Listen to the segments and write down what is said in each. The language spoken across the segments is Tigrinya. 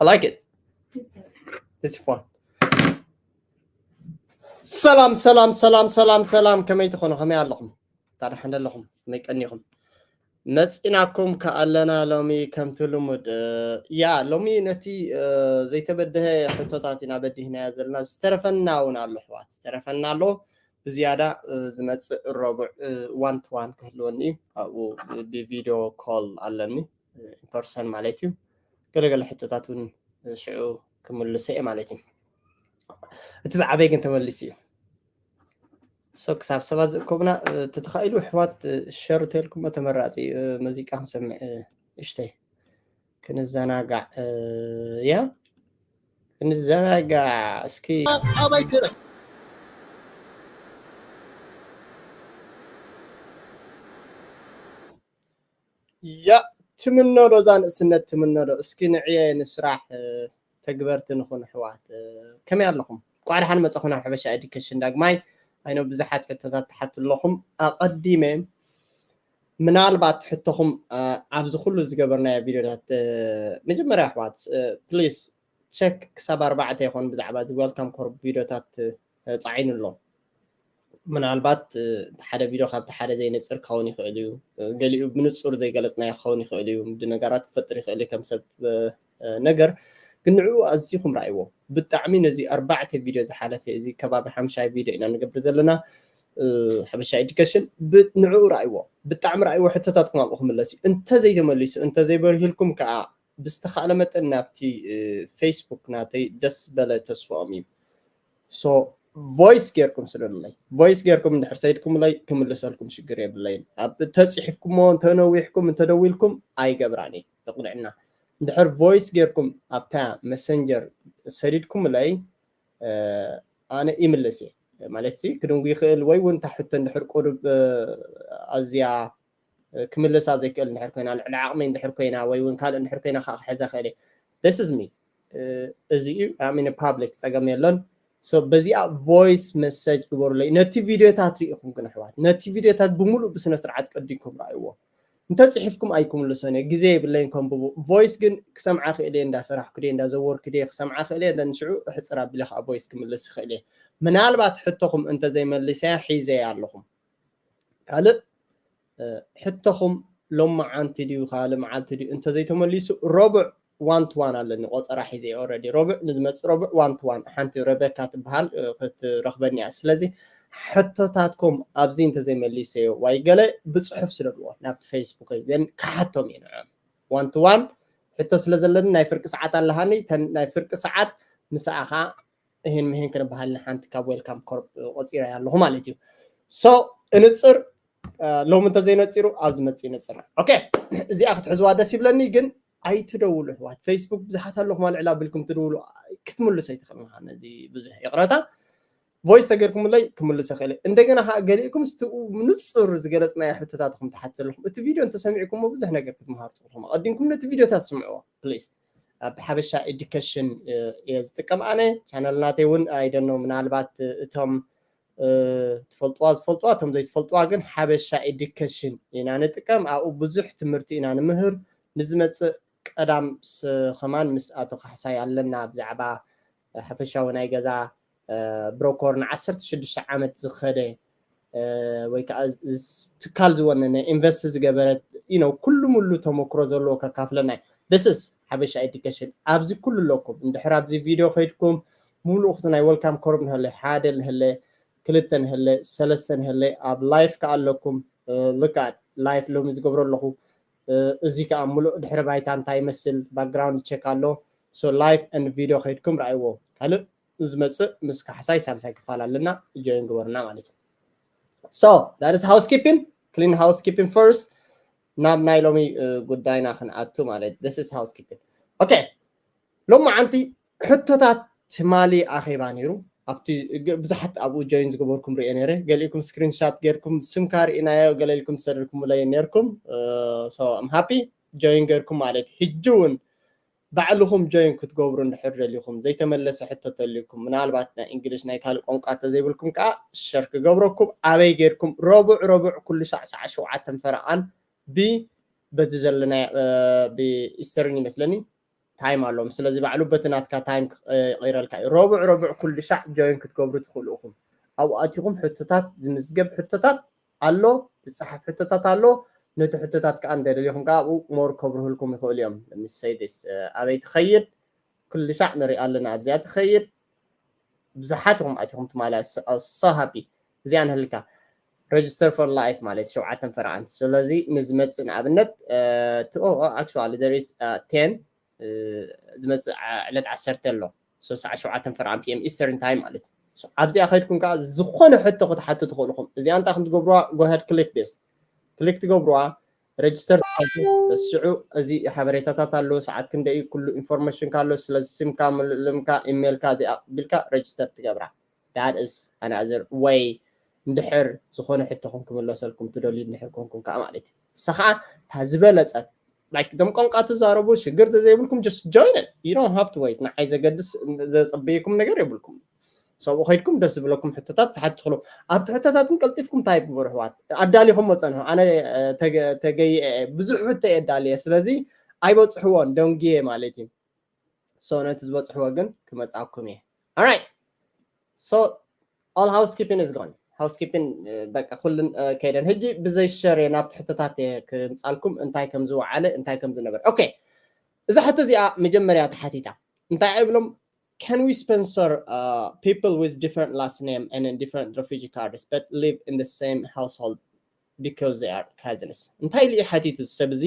Like it. This is fun. ሰላም ሰላም ሰላም ሰላም ሰላም፣ ከመይ ትኾኑ? ከመይ ኣለኹም? ታዲያ ሓንደ ኣለኹም? ከመይ ቀኒኹም? መፂናኩም ከኣለና ሎሚ ከምቲ ልሙድ። ያ፣ ሎሚ ነቲ ዘይተበደሀ ሕቶታት ኢና በዲህናያ ዘለና። ዝተረፈና እውን ኣሎ ኣሕዋት፣ ዝተረፈና ኣሎ። ብዝያዳ ዝመፅእ ረቡዕ ዋን ቱ ዋን ክህልወኒ እዩ። ኣብኡ ብቪዲዮ ኮል ኣለኒ፣ ኢንፐርሰን ማለት እዩ። ገለገለ ሕቶታት እውን ሽዑ ክምልሰ እየ ማለት እዩ። እቲ ዝዓበየ ግን ተመሊሱ እዩ። ሶ ክሳብ ሰባት ዝእከቡና፣ ተተኻኢሉ ኣሕዋት ሸር ተልኩሞ ተመራፂ እዩ። መዚቃ ክንሰምዕ እሽተይ ክንዘናጋዕ፣ ያ ክንዘናጋዕ እስኪ። ኣባይ ክረ ያ ትምኖ ዶ እዛ ንእስነት ትምኖ ዶ? እስኪ ንዕየ ንስራሕ፣ ተግበርቲ ንኹን ኣሕዋት። ከመይ ኣለኹም? እንኳዕ ደሓን መጻኹም ናብ ሓበሻ ኤዱኬሽን ዳግማይ። ኣይኖ ብዙሓት ሕቶታት ትሓቱ ኣለኹም። ኣቐዲመ ምናልባት ሕቶኹም ኣብዚ ኩሉ ዝገበርናዮ ቪድዮታት፣ መጀመርያ ኣሕዋት ፕሊስ ቸክ ክሳብ ኣርባዕተ ይኾን ብዛዕባ እዚ ዌልካም ኮርፕ ቪድዮታት ፃዒኑ ኣሎ። ምናልባት ሓደ ቪድዮ ካብቲ ሓደ ዘይነፅር ክኸውን ይኽእል እዩ። ገሊኡ ብንፁር ዘይገለፅናዮ ክኸውን ይኽእል እዩ። ብዙሕ ነገራት ክፈጥር ይኽእል እዩ ከም ሰብ ነገር። ግን ንዕኡ ኣዚኹም ረኣይዎ። ብጣዕሚ ነዚ ኣርባዕተ ቪድዮ ዝሓለፈ፣ እዚ ከባቢ ሓምሻይ ቪድዮ ኢና ንገብር ዘለና ሓበሻ ኤዱኬሽን። ንዕኡ ረኣይዎ፣ ብጣዕሚ ረኣይዎ። ሕቶታትኩም ኣብኡ ክምለስ እዩ። እንተዘይተመሊሱ፣ እንተዘይበርሂልኩም ከዓ ብዝተኻእለ መጠን ናብቲ ፌስቡክ ናተይ ደስ በለ ተስፋኦም እዩ። ሶ ቮይስ ጌርኩም ስደዱለይ። ቮይስ ጌርኩም እንድሕር ሰይድኩምለይ ክምልሰልኩም ሽግር የብለይን። ኣብ ተፂሒፍኩሞ እንተነዊሕኩም እንተደዊልኩም ኣይገብራን እየ ተቕንዕና። እንድሕር ቮይስ ጌርኩም ኣብታ መሰንጀር ሰዲድኩምለይ ኣነ ይምልስ እየ። ማለት ሲ ክድንጉ ይኽእል ወይ እውን እታ ሕቶ እንድሕር ቁሩብ ኣዝያ ክምልሳ ዘይክእል እንድሕር ኮይና፣ ልዕሊ ዓቕመይ እንድሕር ኮይና ወይ እውን ካልእ እንድሕር ኮይና ከዓ ክሕዛ ክእል እየ። This is me። እዚ እዩ ኣሚን ፓብሊክ ጸገም የለን። ሶ በዚኣ ቮይስ መሰጅ ግበሩለይ። ነቲ ቪድዮታት ርኢኹም ግን ኣሕዋት፣ ነቲ ቪድዮታት ብምሉእ ብስነ ስርዓት ቀዲኩም ረኣይዎ። እንተጽሒፍኩም ኣይክምልሶን እየ፣ ግዜ የብለይን ከንብቡ። ቮይስ ግን ክሰምዓ ክእል እየ፣ እንዳሰራሕኩ ድየ እንዳዘወርኩ ድየ ክሰምዓ ክእል እየ። ንሽዑ ሕፅር ኣቢለ ከዓ ቮይስ ክምልስ ይኽእል እየ። ምናልባት ሕቶኹም እንተዘይመሊሰያ ሒዘያ ኣለኹም። ካልእ ሕቶኹም ሎማዓንቲ ድዩ ካልእ መዓልቲ ድዩ እንተዘይተመሊሱ፣ ረቡዕ ዋን ቱ ዋን ኣለኒ ቆፀራ ሒዘ እየ። ኦረዲ ረቡዕ ንዝመፅእ ረቡዕ ዋን ቱ ዋን ሓንቲ ረበካ ትበሃል ክትረኽበኒ እያ። ስለዚ ሕቶታትኩም ኣብዚ እንተዘይመሊሰዮ ወይ ገለ ብፅሑፍ ስደድዎ ናብቲ ፌስቡክ፣ ን ክሓቶም እየ ንዕኦም ዋን ቱ ዋን። ሕቶ ስለ ዘለኒ ናይ ፍርቂ ሰዓት ኣለሃኒ፣ ተን ናይ ፍርቂ ሰዓት ምስኣ ከዓ እሄን ምሄን ክንበሃል ኢና። ሓንቲ ካብ ዌልካም ኮርፕ ቆፂረ ኣለኹ ማለት እዩ። ሶ እንፅር ሎሚ እንተዘይነፂሩ ኣብ ዝመፅእ ይነፅር። ኦኬ፣ እዚኣ ክትሕዝዋ ደስ ይብለኒ፣ ግን ኣይትደውሉ ኣሕዋት። ፌስቡክ ብዙሓት ኣለኹም፣ ኣልዕል ኣቢልኩም ትድውሉ፣ ክትምልሱ ኣይትኽእልን ኢኻ። ነዚ ብዙሕ ይቕረታ። ቮይስ ተገይርኩምለይ ክምልሶ ክእል። እንደገና ከዓ ገሊእኩም ስትኡ ንፁር ዝገለፅናዮ ሕቶታትኩም ትሓቱ ዘለኹም። እቲ ቪድዮ እንተሰሚዕኩሞ ብዙሕ ነገር ክትምሃሩ ትኽእሉ። ኣቐዲምኩም ነቲ ቪድዮታት ስምዕዎ ፕሊዝ። ኣብ ሓበሻ ኤዱኬሽን እየ ዝጥቀም ኣነ። ቻነል ናተይ እውን ኣይደኖ፣ ምናልባት እቶም ትፈልጥዋ ዝፈልጥዋ፣ እቶም ዘይትፈልጥዋ ግን ሓበሻ ኤዱኬሽን ኢና ንጥቀም። ኣብኡ ብዙሕ ትምህርቲ ኢና ንምህር። ንዝመፅእ ቀዳም ከማን ምስ ኣቶ ካሕሳይ ኣለና ብዛዕባ ሓፈሻዊ ናይ ገዛ ብሮኮር ንዓሰርተ ሽዱሽተ ዓመት ዝኸደ ወይ ከዓ ትካል ዝወነነ ኢንቨስት ዝገበረት ኢኖ ኩሉ ሙሉ ተመክሮ ዘለዎ ከካፍለና እዩ። This is ሓበሻ ኤዱኬሽን። ኣብዚ ኩሉ ኣለኩም። እንድሕር ኣብዚ ቪድዮ ከይድኩም ሙሉእ ናይ ወልካም ኮርብ ንህለ ሓደ ንህለ ክልተ ንህለ ሰለስተ ንህለ ኣብ ላይፍ ከዓ ኣለኩም። ልክዓት ላይፍ ሎሚ ዝገብሮ ኣለኹ። እዚ ከዓ ሙሉእ ድሕሪ ባይታ እንታይ ይመስል ባክግራውንድ ቸክ ኣሎ። ሶ ላይፍ ን ቪድዮ ከይድኩም ረኣይዎ። ካልእ ዝመፅእ ምስ ካሕሳይ ሳልሳይ ክፋል ኣለና። ጆይን ግበሩና ማለት እዩ። So that is housekeeping, clean housekeeping first። ናብ ናይ ሎሚ ጉዳይና ክንኣቱ ማለት this is housekeeping። ኦኬ፣ ሎማዓንቲ ሕቶታት ትማሊ ኣኼባ ነይሩ። ኣብቲ ብዙሓት ኣብኡ ጆይን ዝገበርኩም ርኤ ነይረ። ገሊእኩም ስክሪንሻት ጌርኩም ስምካ ርኢናዮ፣ ገለ ኢልኩም ዝሰደድኩምለይ ነይርኩም። So I'm happy ጆይን ጌርኩም ማለት እዩ። ሕጂ እውን ባዕልኹም ጆይን ክትገብሩ እንድሕር ደሊኹም፣ ዘይተመለሰ ሕቶ ተልዩኩም፣ ምናልባት ናይ እንግሊሽ ናይ ካልእ ቋንቋ ተዘይብልኩም ከዓ ሸር ክገብረኩም። ኣበይ ጌርኩም? ረቡዕ ረቡዕ ኩሉ ሳዕ ሰዓት ሸውዓተን ፈረቓን ብ በዚ ዘለና ብኢስተርን ይመስለኒ ታይም ኣለዎም። ስለዚ ባዕሉ በቲ ናትካ ታይም ይቕይረልካ እዩ። ረቡዕ ረቡዕ ኩሉ ሻዕ ጆይን ክትገብሩ ትኽእሉ ኢኹም። ኣብኡ ኣቲኹም ሕቶታት፣ ዝምዝገብ ሕቶታት ኣሎ፣ ዝፀሓፍ ሕቶታት ኣሎ። ነቲ ሕቶታት ከዓ እንደደሊኹም ከዓ ኣብኡ ሞር ከብርህልኩም ይኽእሉ እዮም። ለሚሰይስ ኣበይ ትኸይድ? ኩሉ ሻዕ ንሪኣ ኣለና ኣብዚኣ ትኸይድ። ብዙሓት ኢኹም ኣቲኹም ትማሊ። So ሃፒ። እዚኣ ንህልካ register for life ማለት ሸውዓተን ፈረቓን። ስለዚ ንዝመፅእ ንኣብነት actually there is ten ዝመፅእ ዕለት ዓሰርተ ኣሎ። ሰዓት ሸውዓተን ፈረቓን ፒኤም ኢስተርን ታይም ማለት እዩ። ኣብዚኣ ከይድኩም ከዓ ዝኾነ ሕቶ ክትሓቱ ትኽእሉ ኢኹም። እዚኣ እንታይ ከም ትገብሩዋ go ahead click this ክሊክ ትገብሩዋ፣ ሬጅስተር ትገብሩ። ሽዑ እዚ ሓበሬታታት ኣሎ፣ ሰዓት ክንደይ እዩ፣ ኩሉ ኢንፎርሜሽንካ ኣሎ። ስለዚ ስምካ፣ ምልልምካ፣ ኢሜይልካ እዚኣ ቢልካ ሬጅስተር ትገብራ። That is another way። እንድሕር ዝኾነ ሕቶኹም ክምለሰልኩም ትደልዩ እንድሕር ኮንኩም ከዓ ማለት እዩ። ንሳ ከዓ እታ ዝበለጸት፣ like፣ እቶም ቋንቋ ትዛረቡ ሽግር ተዘይብልኩም just join it። You don't have to wait። ንዓይ ዘገድስ ዘጸበየኩም ነገር የብልኩም። ሰብኡ ከይድኩም ደስ ዝብለኩም ሕቶታት ትሓትትኽሉ። ኣብቲ ሕቶታት ግን ቀልጢፍኩም እንታይ ግበሩ ኣሕዋት? ኣዳሊኹም ወፀንሑ። ኣነ ተገይአ ብዙሕ ሕቶ እየ ኣዳልየ። ስለዚ ኣይበፅሕዎን ደንጉየ ማለት እዩ። So ነቲ ዝበፅሕዎ ግን ክመፃኩም እየ። Alright። So all housekeeping is gone። Housekeeping በቃ ኩልን ከይደን። ሕጂ ብዘይ ሸር እየ ናብቲ ሕቶታት እየ ክምፃልኩም፣ እንታይ ከም ዝወዓለ እንታይ ከም ዝነበረ። ኦኬ፣ እዛ ሕቶ እዚኣ መጀመርያ ተሓቲታ እንታይ ይብሎም? Can we sponsor uh, people with different last name and in different refugee cards but live in the same household because they are cousins? እንታይ ኢሉ እዩ ሓቲቱ ሰብ እዚ?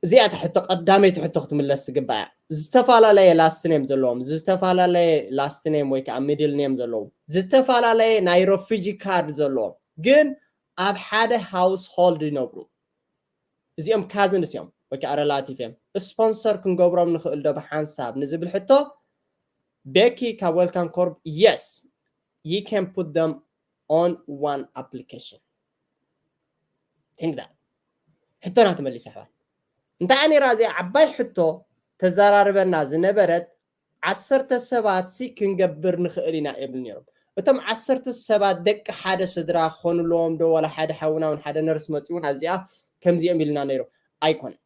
እዚኣ እታ ሕቶ ቀዳመይቲ ሕቶ ክትምለስ ዝግባእ እያ። ዝተፈላለየ ላስት ኔም ዘለዎም፣ ዝተፈላለየ ላስት ኔም ወይ ከዓ ሚድል ኔም ዘለዎም፣ ዝተፈላለየ ናይ ረፊጂ ካርድ ዘለዎም ግን ኣብ ሓደ ሃውስሆልድ ይነብሩ። እዚኦም ካዝንስ እዮም ወይ ከዓ ረላቲቭ እዮም። ስፖንሰር ክንገብሮም ንኽእል ዶ ብሓንሳብ ንዝብል ሕቶ ቤኪ ካብ ዌልካም ኮርፕ፣ yes, you can put them on one application። Think that። ሕቶና ትመሊስ ኣሕዋት። እንታይ ነይራ እዚኣ ዓባይ ሕቶ ተዘራርበና ዝነበረት? ዓሰርተ ሰባት ሲ ክንገብር ንኽእል ኢና የብል ነይሮም። እቶም ዓሰርተ ሰባት ደቂ ሓደ ስድራ ክኾኑ ኣለዎም ዶ? ዋላ ሓደ ሓውና እውን ሓደ ነርስ መፂኡ እውን ኣብዚኣ ከምዚኦም ኢልና ነይሩ። ኣይኮነን።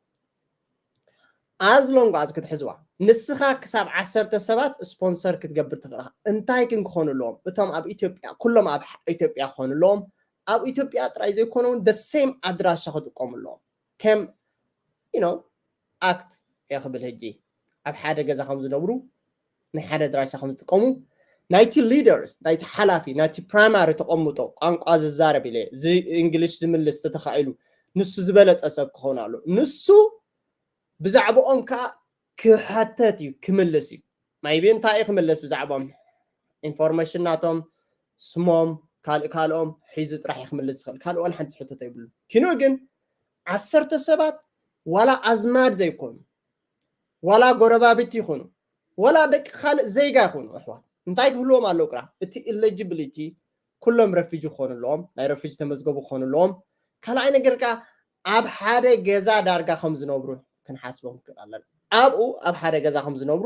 As long as ክትሕዝዋ፣ ንስኻ ክሳብ ዓሰርተ ሰባት ስፖንሰር ክትገብር ትኽእል ኢኻ። እንታይ ግን ክኾኑ ኣለዎም? እቶም ኣብ ኢትዮጵያ፣ ኩሎም ኣብ ኢትዮጵያ ክኾኑ ኣለዎም። ኣብ ኢትዮጵያ ጥራይ ዘይኮነ እውን the same ኣድራሻ ክጥቀሙ ኣለዎም። ከም you know ኣክት እየ ክብል ሕጂ ኣብ ሓደ ገዛ ከም ዝነብሩ ናይ ሓደ ኣድራሻ ከም ዝጥቀሙ ናይቲ ሊደርስ ናይቲ ሓላፊ ናይቲ ፕራይማሪ ተቐምጦ ቋንቋ ዝዛረብ ኢለ እዚ እንግሊሽ ዝምልስ ተተኻኢሉ ንሱ ዝበለፀ ሰብ ክኸውን ኣሎ። ንሱ ብዛዕባኦም ከዓ ክሓተት እዩ ክምልስ እዩ። ማይቢ እንታይ እዩ ክምልስ ብዛዕባኦም ኢንፎርሜሽን ናቶም ስሞም ካልእ ካልኦም ሒዙ ጥራሕ እዩ ክምልስ ዝኽእል። ካልእ ዋላ ሓንቲ ሕቶት ኣይብሉ። ኪኖ ግን ዓሰርተ ሰባት ዋላ ኣዝማድ ዘይኮኑ ዋላ ጎረባብቲ ይኹኑ ዋላ ደቂ ካልእ ዜጋ ይኹኑ ኣሕዋት እንታይ ክህልዎም ኣለዉ? ቅራ እቲ ኤሊጂቢሊቲ ኩሎም ረፊጂ ክኾኑ ኣለዎም፣ ናይ ረፊጂ ተመዝገቡ ክኾኑ ኣለዎም። ካልኣይ ነገር ከዓ ኣብ ሓደ ገዛ ዳርጋ ከም ዝነብሩ ክንሓስቦም ክንክእል ኣለና። ኣብኡ ኣብ ሓደ ገዛ ከም ዝነብሩ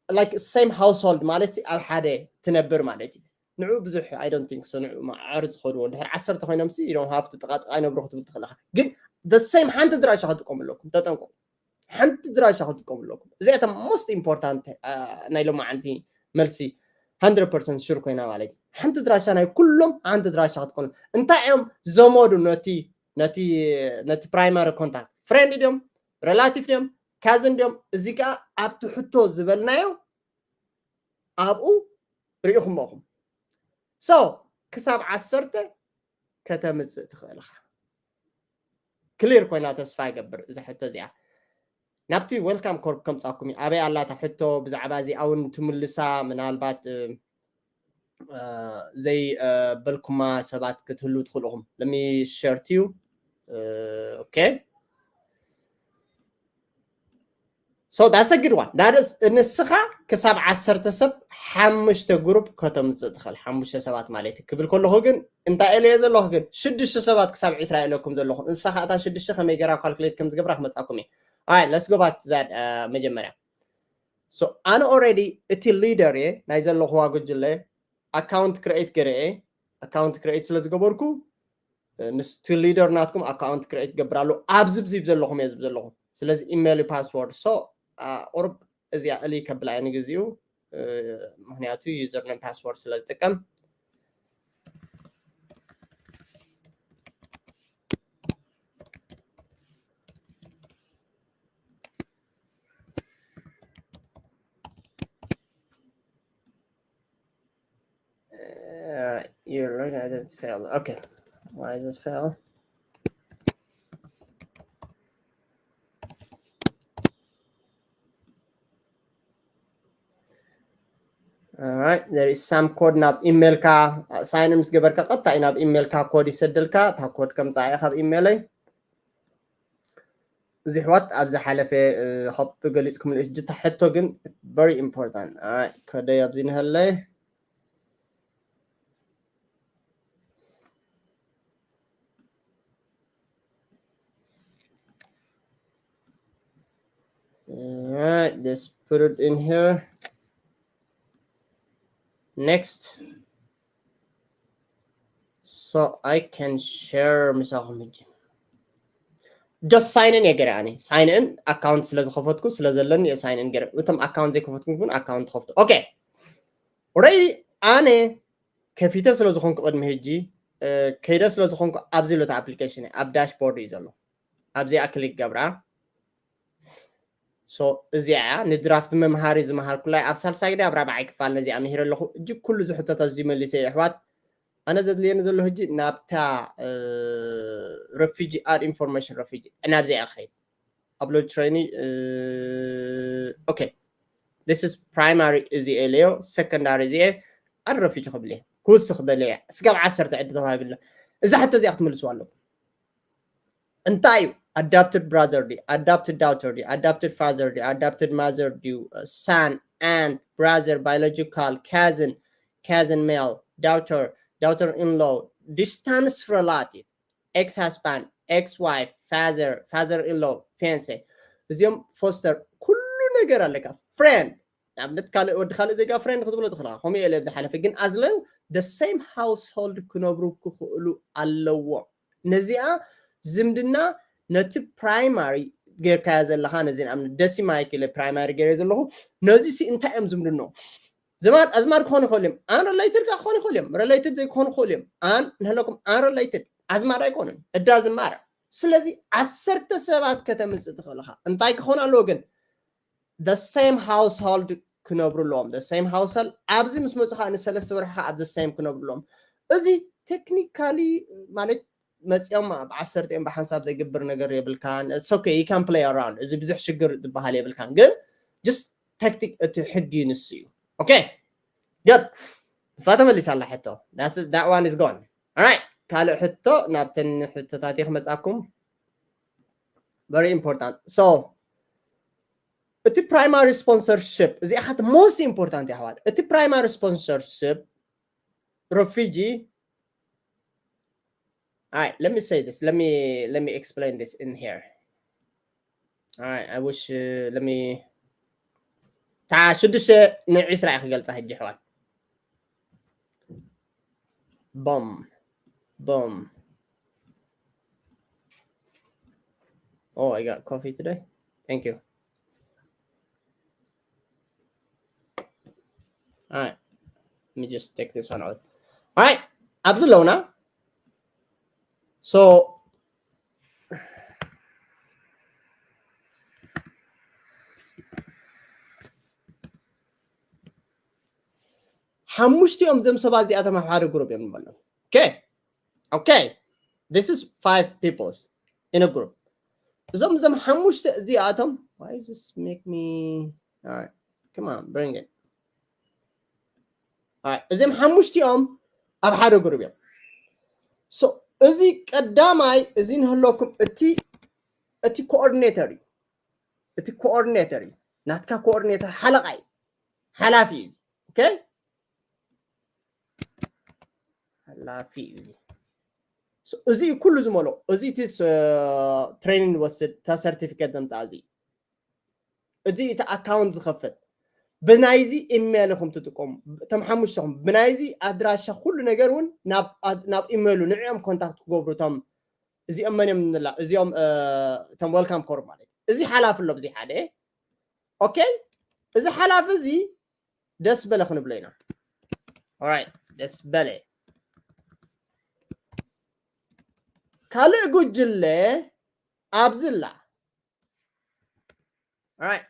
like same household ማለት ኣብ ሓደ ትነብር ማለት እዩ። ንዑ ብዙሕ I don't think so ንዑ ማዕር ዝኸድዎ ድሕር ዓሰርተ ኮይኖም ሲ you don't have to ጥቓጥቓ ይነብሩ ክትብል ትኽእል ኢኻ። ግን the same ሓንቲ ድራሻ ክትጥቀሙ ኣለኩም። ተጠንቀቁ። ሓንቲ ድራሻ ክትጥቀሙ ኣለኩም። እዚኣ እታ most important ናይ ሎማዓንቲ መልሲ hundred percent sure ኮይና ማለት እዩ። ሓንቲ ድራሻ ናይ ኩሎም ሓንቲ ድራሻ ክትኮኑ እንታይ እዮም ዘመዱ ነቲ ነቲ ነቲ ፕራይማሪ ኮንታክት ፍሬንድ ድዮም ረላቲቭ ድዮም ካዝን ድዮም እዚ ከዓ ኣብቲ ሕቶ ዝበልናዮ ኣብኡ ርኢኹሞ ኢኹም። So ክሳብ ዓሰርተ ከተምፅእ ትኽእል ኢኻ። ክሊር ኮይና ተስፋ ይገብር እዛ ሕቶ እዚኣ ናብቲ ዌልካም ኮርፕ ከምፃኩም እዩ። ኣበይ ኣላታ ሕቶ ብዛዕባ እዚኣ እውን ትምልሳ ምናልባት ዘይበልኩማ ሰባት ክትህሉ ትኽእሉ ኢኹም። ለሚ ሸርት እዩ። ኦኬ so that's a good one። That is ንስኻ ክሳብ ዓሰርተ ሰብ ሓሙሽተ ግሩፕ ከተምፅእ ትኽእል ሓሙሽተ ሰባት ማለት እዩ ክብል ከለኹ ግን እንታይ ኢለዮ ዘለኹ ግን ሽዱሽተ ሰባት ክሳብ ዒስራ ኢለኩም ዘለኹ ንሳ ከዓ እታ ሽዱሽተ ከመይ ገይራ ካልኩሌት ከም ዝገብራ ክመፃኩም እየ። Alright, let's go back to that መጀመርያ። So ኣነ already እቲ ሊደር እየ ናይ ዘለኹዋ ጉጅለ ኣካውንት ክሬት ገይረ እየ። ኣካውንት ክሬት ስለ ዝገበርኩ ንስቲ ሊደር ናትኩም ኣካውንት ክሬት ገብር ኣሎ ኣብዚ ብዚ ዘለኹም እየ ዝብ ዘለኹ። ስለዚ ኢሜይል ዩ ፓስወርድ። So ቁሩብ እዚኣ እሊ ከብላ እየ ንግዚኡ፣ ምክንያቱ ዩዘር ኔም ፓስወርድ ስለ ዝጥቀም። Uh, you learn as it fail. Okay. Why is this fail? Alright, there is some code ናብ ኢሜልካ ሳይን ምስ ገበርካ ቀጥታ እዩ ናብ ኢሜልካ ኮድ ይሰደልካ። እታ ኮድ ከምፃ እያ ካብ ኢሜለይ። እዚ ሕዋት ኣብ ዝሓለፈ ሆፕ ገሊፅኩም ልእጅ እታ ሕቶ ግን very important። ከደይ ኣብዚ ንሀለይ። Alright, just put it in here. Next. So I can share ምሳኹም ሕጂ። Just ሳይንን እየ ገይረ ኣነ። ሳይንን ኣካውንት ስለ ዝኸፈትኩ ስለ ዘለኒ እየ ሳይንን ገይረ። እቶም ኣካውንት ዘይከፈትኩም ግን ኣካውንት ከፍቱ። ኦኬ። ኦረዲ ኣነ ከፊተ ስለ ዝኾንኩ ቅድሚ ሕጂ ከይደ ስለ ዝኾንኩ ኣብዚ ሎታ ኣፕሊኬሽን ኣብ ዳሽቦርድ እዩ ዘሎ። ኣብዚኣ ክሊክ ገብራ። So እዚኣ እያ ንድራፍት መምሃሪ ዝመሃርኩላይ ኣብ ሳልሳይ ግደ ኣብ ራብዓይ ክፋል ነዚኣ ምሂረ ኣለኹ። እጅግ ኩሉ ዝሕተት ኣዝዩ መሊሰ እየ ኣሕዋት። ኣነ ዘድልየኒ ዘሎ ሕጂ ናብታ ረፊጂ ኣድ ኢንፎርሜሽን ረፊጂ ናብዚኣ ክኸይድ ኣፕሎድ ትሬኒ። ኦኬ፣ this is primary እዚ እየ ለዮ። ሰከንዳሪ እዚ እየ ኣድ ረፊጂ ክብል እየ። ክውስኽ ደልየ እየ። እስካብ ዓሰርተ ዕዲ ተዋሂብለ። እዛ ሕቶ እዚኣ ክትምልስዋ ኣለኩም። እንታይ እዩ adopted brother ድዩ፣ adopted daughter ድዩ፣ adopted father ድዩ፣ adopted mother ድዩ፣ son, aunt, brother, biological, cousin, cousin male, daughter, daughter in law, distance relative, ex husband, ex wife, father, father in law, fiance፣ እዚኦም ፎስተር፣ ኩሉ ነገር ኣለካ። ፍሬንድ ንኣብነት ካልእ ወዲ ካልእ ዜጋ ፍሬንድ ክትብሎ ትኽእላ። ከምኡ እየ ዝሓለፈ ግን as long the same household ክነብሩ ክኽእሉ ኣለዎም። ነዚኣ ዝምድና ነቲ ፕራይማሪ ጌርካዮ ዘለኻ ነዚ ንኣብነት ደሲማይክ ኢለ ፕራይማሪ ገይረ ዘለኹ ነዚ ሲ እንታይ እዮም ዝምድኖ? ዘማድ ኣዝማድ ክኾኑ ይኽእሉ እዮም። ኣን ሪሌትድ ክኾኑ ይኽእሉ እዮም። ሪሌትድ ዘይክኾኑ ይኽእሉ እዮም። ኣን ንህለኩም ኣን ሪሌትድ ኣዝማድ ኣይኮኑን እዳ ዝማረ። ስለዚ ዓሰርተ ሰባት ከተምፅእ ትኽእል ኢኻ። እንታይ ክኾን ኣለዎ ግን the same household ክነብሩ ኣለዎም። The same household ኣብዚ ምስ መፁ ከዓ ንሰለስተ ወርሒ ከዓ ኣብ the same ክነብሩ ኣለዎም። እዚ ቴክኒካሊ ማለት መፂኦም ኣብ ዓሰርተ እዮም ብሓንሳብ ዘይግብር ነገር የብልካን። It's okay, you can play around። እዚ ብዙሕ ሽግር ዝበሃል የብልካን ግን just ታክቲክ እቲ ሕጊ ንሱ እዩ። ኦኬ good። እሳ ተመሊሳ ኣላ ሕቶ። That one is gone. Alright፣ ካልእ ሕቶ ናብተን ሕቶታት ክመፃኩም። Very important። So እቲ ፕራይማሪ ስፖንሰርሽፕ እዚኣ ካት most important የሕዋት። እቲ ፕራይማሪ ስፖንሰርሽፕ ረፊጂ All right, let me say this. Let me let me explain this in here. All right, I wish uh, let me تا شدش نعيس رايح قال صح الجحوات. Boom. Boom. Oh, I got coffee today. Thank you. All right. Let me just take this one out. All right. ኣብዚ ኣለውና። So ሓሙሽቲኦም ዘም ሰባት እዚኣቶም ኣብ ሓደ ግሩፕ እዮም ንበሎም። Okay. Okay. This is five peoples in a group. እዞም እዞም ሓሙሽተ እዚኣቶም why is this make me all right. Come on, bring it. All right. እዚኦም ሓሙሽቲኦም ኣብ ሓደ ግሩፕ እዮም። So እዚ ቀዳማይ እዚ ንህለኩም እቲ እቲ ኮኦርዲኔተር እዩ። እቲ ኮኦርዲኔተር እዩ። ናትካ ኮኦርዲኔተር ሓለቓ እዩ። ሓላፊ እዩ። Okay? ሓላፊ እዩ። እዚ ኩሉ ዝመሎ እዚ እቲ ትሬኒንግ ወስድ እታ ሰርቲፊኬት ዘምፃእ እዚ እዚ እቲ ኣካውንት ዝኸፍት ብናይዚ ኢሜል ኢኹም ትጥቀሙ። እቶም ሓሙሽተኹም ብናይዚ ኣድራሻ ኩሉ ነገር እውን ናብ ኢሜሉ ንዕኦም ኮንታክት ክገብሩ እቶም እዚኦም መን እዮም ንላ እዚኦም እቶም ወልካም ኮር ማለት እዚ ሓላፊ ኣሎ ብዚ ሓደ። ኦኬ፣ እዚ ሓላፊ እዚ ደስ በለ ክንብሎ ኢና። Alright፣ ደስ በለ። ካልእ ጉጅለ ኣብዚ ኣላ። Alright፣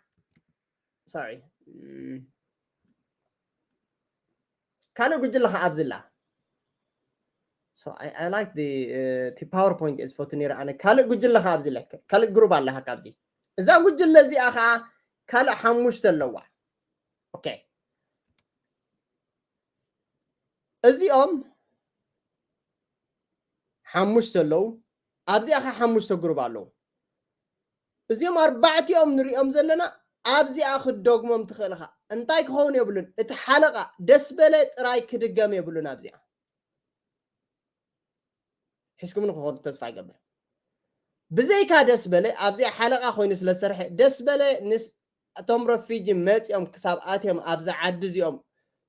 sorry፣ ካልእ ጉጅለ ከ ኣብዚ ኣላ። So I, I like the uh, the PowerPoint is for ትኒር ኣነ ካልእ ጉጅለ ከ ኣብዚ ኣለካ፣ ካልእ ግሩብ ኣለካ ካብዚ። እዛ ጉጅለ እዚኣ ከዓ ካልእ ሓሙሽተ ኣለዋ። ኦኬ፣ እዚኦም ሓሙሽተ ኣለዉ። ኣብዚኣ ከዓ ሓሙሽተ ግሩብ ኣለዉ። እዚኦም ኣርባዕቲኦም ንሪኦም ዘለና ኣብዚኣ ክትደግሞም ትኽእል ኢኻ። እንታይ ክኸውን የብሉን፣ እቲ ሓለቓ ደስ በለ ጥራይ ክድገም የብሉን ኣብዚኣ። ሒዝኩም ንክኾኑ ተስፋ ይገብር። ብዘይካ ደስ በለ ኣብዚኣ ሓለቓ ኮይኑ ስለ ዝሰርሐ ደስ በለ ንስ እቶም ረፊጂ መፂኦም ክሳብ ኣትዮም ኣብዚ ዓዲ እዚኦም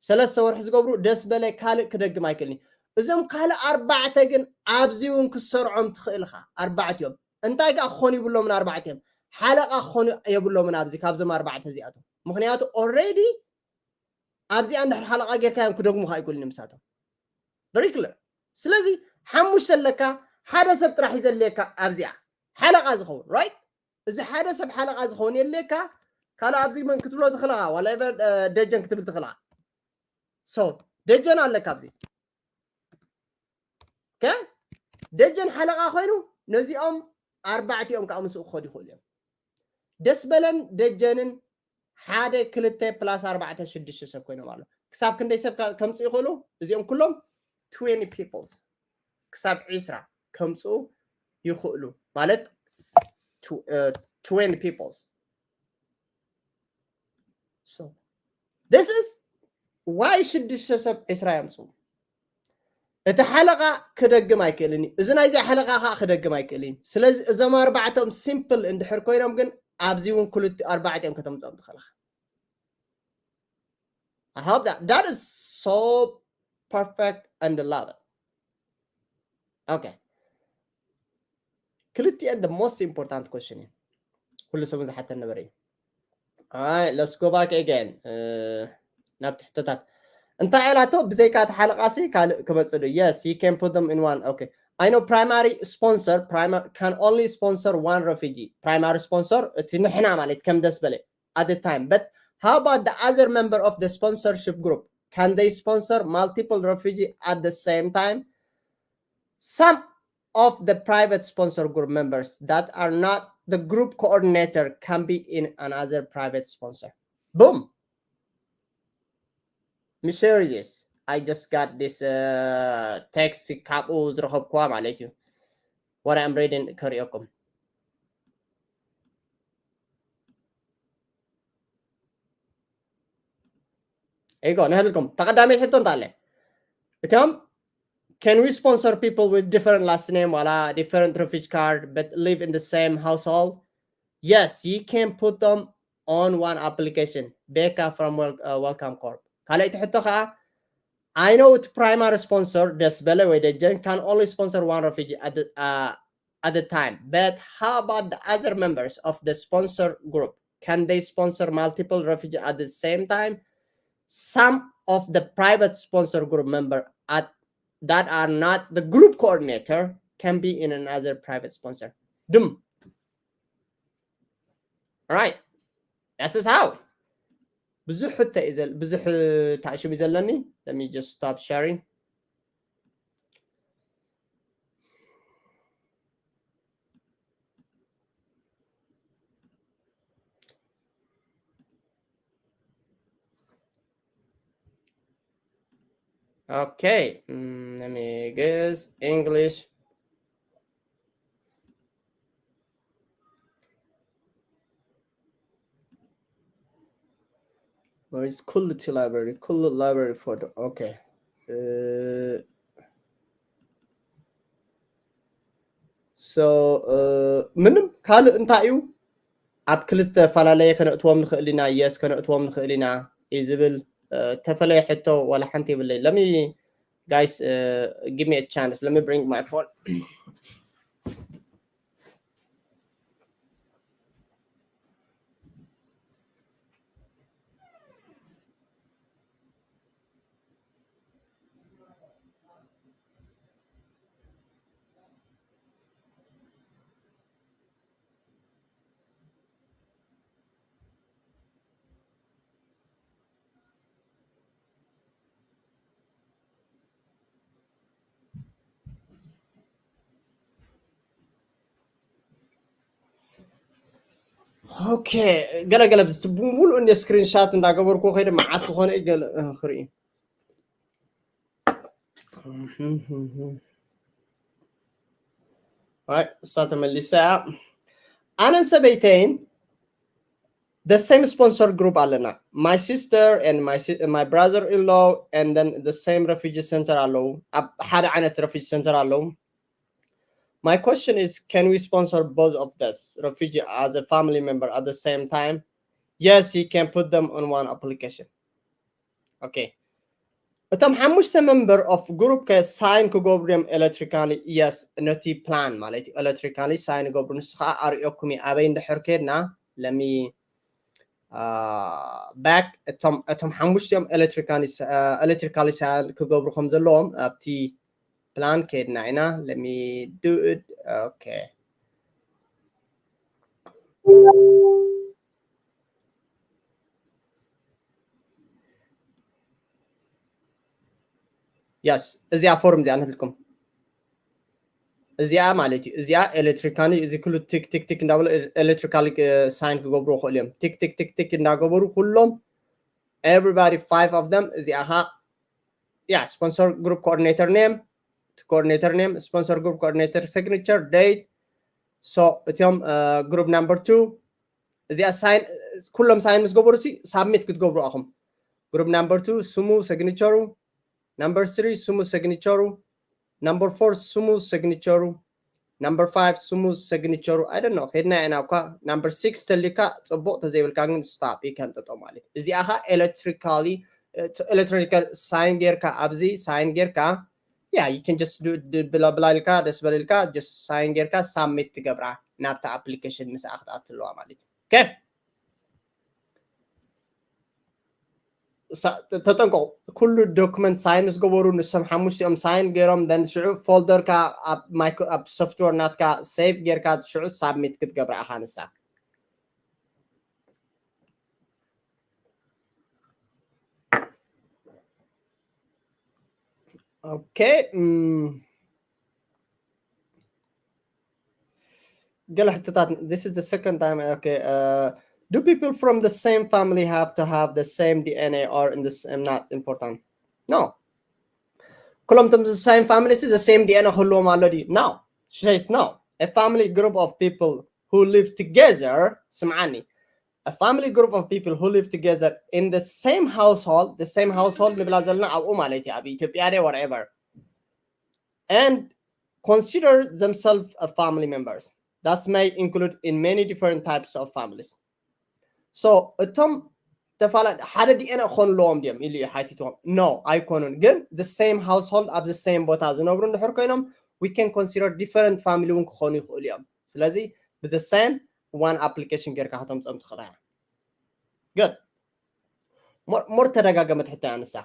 ሰለስተ ወርሒ ዝገብሩ ደስ በለ ካልእ ክደግም ኣይክእልን እዩ። እዞም ካልእ ኣርባዕተ ግን ኣብዚ እውን ክሰርዖም ትኽእል ኢኻ። ኣርባዕቲኦም እንታይ ከዓ ክኾኑ ይብሎምን ኣርባዕቲኦም ሓለቓ ክኾኑ የብሎምን ኣብዚ ካብዞም ኣርባዕተ እዚኣቶም። ምክንያቱ ኦልሬዲ ኣብዚኣ እንድሕር ሓለቓ ጌርካዮም ክደግሙኻ ኣይክእሉን እዮም ንሳቶም። Very clear። ስለዚ ሓሙሽተ ኣለካ፣ ሓደ ሰብ ጥራሕ እዩ ዘድልየካ ኣብዚኣ ሓለቓ ዝኸውን፣ right? እዚ ሓደ ሰብ ሓለቓ ዝኸውን የድልየካ። ካልእ ኣብዚ መን ክትብሎ ትኽእልኻ፣ ዋላ ደጀን ክትብል ትኽእልኻ። So ደጀን ኣለካ ኣብዚ። ኦኬ፣ ደጀን ሓለቓ ኮይኑ ነዚኦም ኣርባዕቲኦም ከዓ ምስኡ ክኸዱ ይኽእሉ እዮም። ደስ በለን ደጀንን ሓደ ክልተ ፕላስ ኣርባዕተ ሽዱሽተ ሰብ ኮይኖም ኣሎ። ክሳብ ክንደይ ሰብ ከ- ከምፅኡ ይኽእሉ? እዚኦም ኩሎም twenty peoples ክሳብ ዒስራ ከምፅኡ ይኽእሉ ማለት tw- እ፣ twenty peoples. So this is why ሽዱሽተ ሰብ ዒስራ የምፅኡ። እቲ ሓለቓ ክደግም ኣይክእልን እዩ። እዚ ናይዚ ሓለቓ ከዓ ክደግም ኣይክእልን እዩ። ስለዚ እዞም ኣርባዕቶም ሲምፕል እንድሕር ኮይኖም ግን ኣብዚ እውን ክልቲ ኣርባዕቲኦም ከተምፅኦም ትኽእል ኢኻ። I hope that that is so perfect and love it. Okay. ክልቲኤን the most important question እዩ። ኩሉ ሰብ ዝሓተን ነበረ እዩ። Alright, let's go back again. Uh, ናብ ትሕቶታት እንታይ ኢላቶ ብዘይካ እቲ ሓለቓሲ ካልእ ክመፅእ ዶ? Yes, you can put them in one. Okay. I know primary sponsor primary can only sponsor one refugee. Primary sponsor እቲ ንሕና ማለት ከም ደስ በለ at the time. But how about the other member of the sponsorship group? Can they sponsor multiple refugee at the same time? Some of the private sponsor group members that are not the group coordinator can be in another private sponsor. Boom. Let me share this. I just got this uh, text ካብኡ ዝረኸብኩዋ ማለት እዩ። What I'm reading ከሪኦኩም። ይጎ ንህልኩም ተቐዳሚት ሕቶ እንታለ እቶም can we sponsor people with different last name ዋላ different refugee card but live in the same household? Yes, you can put them on one application. Becca from wel- uh, Welcome Corp. ካልኣይቲ ሕቶ ከዓ I know እቲ primary sponsor ደስ በለ ወይ ደጀን can only sponsor one refugee at the, uh, at the time. But how about the other members of the sponsor group? Can they sponsor multiple refugees at the same time? Some of the private sponsor group member at that are not the group coordinator can be in another private sponsor. ድም Right. That's is how. ብዙሕ ሕቶ እዩ ዘል- ብዙሕ ታዕሽም እዩ ዘለኒ. Let me just stop sharing. Okay, mm, let me guess English. Where is Kulluti library? Kullu library for the okay. Uh, so uh, ምንም ካልእ እንታይ እዩ ኣብ ክልተ ፈላለየ ከነእትዎም ንኽእል ኢና። Yes ከነእትዎም ንኽእል ኢና እዩ ዝብል። Uh, ተፈለየ ሕቶ ዋላ ሓንቲ የብለይ። Let me guys uh, give me a chance. Let me bring my phone. Okay, ገለ ገለ ብቲ ብምሉእ እንደ ስክሪንሻት እንዳገበርኩ ከይደ መዓት ዝኾነ እዩ ገለ ክርኢ። እሳ ተመሊሳ። ኣነን ሰበይተይን the same sponsor group ኣለና። My sister and my, my brother-in-law and then the same refugee center ኣለዉ። ኣብ ሓደ ዓይነት refugee center ኣለዉ። My question is, can we sponsor both of this refugee as a family member at the same time? Yes, he can put them on one application. Okay. እቶም ሓሙሽተ member of group ከ ሳይን ክገብሩ እዮም electrically? Yes፣ ነቲ ፕላን ማለት እዩ። Electrically ሳይን ገብሩ። ንሱ ከዓ ኣርእየኩም እዩ ኣበይ እንድሕር ከድና ለሚ back እቶም እቶም ሓሙሽቲኦም electrically ሳይን ክገብሩ ከም ዘለዎም ኣብቲ ፕላን ከድና ኢና። Let me do it. Okay. Yes, እዚኣ ፎርም እዚኣ ነትልኩም እዚኣ ማለት እዩ። እዚኣ electrically እዚ ኩሉ ቲክ ቲክ ቲክ እንዳበለ electrically ሳይን ክገብሩ ይኽእሉ እዮም። ቲክ ቲክ ቲክ ቲክ እንዳገበሩ ኩሎም everybody five of them እዚኣ ኻ yeah sponsor group coordinator name coordinator name sponsor group coordinator signature date so እቲኦም group number two እዚኣ ሳይን ኩሎም ሳይን ምስ ገበሩ ሲ ሳብሚት ክትገብሩ ኣኹም። Group number two ስሙ signature ኡ፣ number three ስሙ signature ኡ፣ number four ስሙ signature ኡ፣ number five ስሙ signature ኡ። I don't know ከድና ኢና እኳ። Number six ተልካ ጽቡቕ ተዘይብልካ ግን stop ይከንጠጦ ማለት እዚኣ ኻ electrically electronical ሳይን ጌርካ ኣብዚ ሳይን ጌርካ yeah you can just do ብላ ብላ ኢልካ ደስ በል ኢልካ just ሳይን ጌርካ ሳብሚት ትገብራ ናብታ application ምስኣ ክትኣትለዋ ማለት እዩ። Okay. ተጠንቀቁ። ኩሉ ዶክመንት ሳይን ምስ ገበሩ ንሶም ሓሙሽቲኦም ሳይን ገይሮም then ሽዑ ፎልደርካ ኣብ ሶፍትዌር ናትካ ሴቭ ጌርካ ሽዑ ሳብሚት ክትገብራ ኢኻ ንሳ። Okay. ገለ ሕቶታት this is the second time. Okay. Do people from the same family have to have the same DNA or in the same? Not important. No. ኩሎም ቶም same family the same DNA ክህልዎም ኣሎ ድዩ? No. She says no. A family group of people who live together, ስምዓኒ, a family group of people who live together in the same household, the same household ንብላ ዘለና ኣብኡ ማለት እዩ ኣብ ኢትዮጵያ ደ whatever and consider themselves a family members that may include in many different types of families. So እቶም ተፋላ ሓደ DNA ክኾኑ ኣለዎም ድዮም ኢሉ እዩ ሓቲትዎም። No ኣይኮኑን። ግን the same household ኣብ the same ቦታ ዝነብሩ እንድሕር ኮይኖም we can consider different family እውን ክኾኑ ይኽእሉ እዮም። ስለዚ ብ the same one application ጌርካ ከተምፅኦም ትኽእል ኢኻ። Good. ሞር ተደጋገመት ሕቶ እያ ንሳ።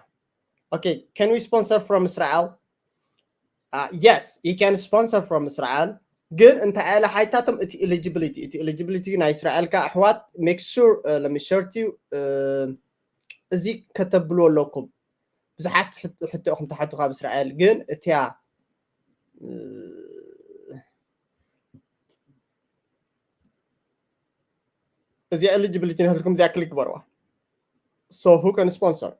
Okay, can we sponsor from Israel? Yes, you can sponsor from Israel. ግን እንታይ ኣለ ሓይታቶም እቲ eligibility እቲ eligibility ናይ እስራኤል ካ ኣሕዋት make sure let me share to you እዚ ከተብሉ ኣለኩም። ብዙሓት ሕቶ ኢኹም ተሓቱ ካብ እስራኤል ግን እቲያ እዚኣ eligibility ናትልኩም እዚኣ ክሊክ ግበርዋ። So who can sponsor?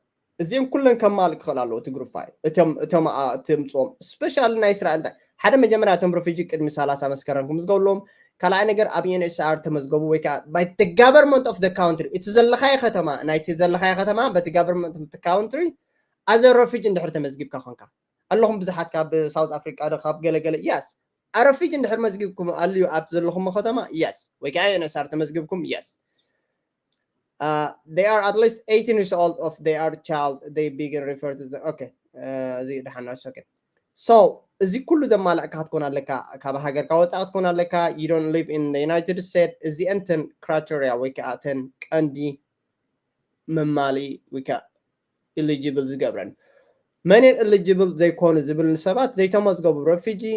እዚኦም ኩለን ከማልእ ክኽእል ኣለዎ እቲ ግሩፕ ፋይል እቶም እቶም ትምፅዎም special ናይ እስራኤል እንታይ ሓደ መጀመርያ እቶም refugee ቅድሚ ሰላሳ መስከረም ክምዝገቡ ኣለዎም። ካልኣይ ነገር ኣብ UNHCR ተመዝገቡ ወይ ከዓ by the government of the country እቲ ዘለኻዮ ከተማ ናይቲ ዘለኻዮ ከተማ በቲ government of the country as a refugee እንድሕር ተመዝጊብካ ኮንካ ኣለኹም ብዙሓት ካብ ሳውት ኣፍሪቃ ዶ ካብ ገለገለ yes a refugee እንድሕር መዝጊብኩም ኣልዩ ኣብቲ ዘለኹም ከተማ yes ወይ ከዓ UNHCR ተመዝጊብኩም yes they are at least eighteen years old of they are child they begin refer to the okay እዚ ደሓና okay so እዚ ኩሉ ዘማላእካ ክትኮን ኣለካ ካብ ሃገርካ ወፃኢ ክትኮን ኣለካ you don't live in the United States እዚአን ተን criteria ወይ ከዓ ተን ቀንዲ መማሊ ወይ ከዓ eligible ዝገብረን መንን eligible ዘይኮኑ ዝብል ንሰባት ዘይተመዝገቡ refugee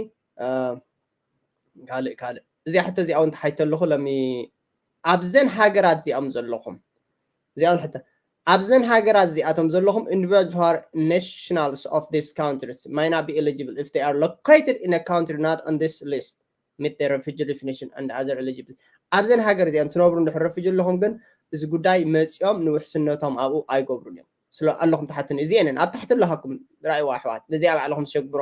ካልእ ካልእ እዚኣ ሕቶ እዚኣ እውን ተሓይተ ኣለኹ ለሚ ኣብዘን ሃገራት እዚኦም ዘለኹም እዚኣ እውን ሕቶ ኣብዘን ሃገራት እዚኣቶም ዘለኹም individuals who are nationals of these countries may not be eligible if they are located in a country not on this list meet the refugee definition and other eligible ኣብዘን ሃገር እዚኣን ትነብሩ እንድሕር ረፊጂ ኣለኹም ግን እዚ ጉዳይ መፂኦም ንውሕስነቶም ኣብኡ ኣይገብሩን እዮም። ስለ ኣለኹም ትሓትኒ እዚአንን ኣብ ታሕቲ ኣለኻኩም ረኣይዋ ኣሕዋት ነዚኣ ባዕልኹም ትሸግብሮ።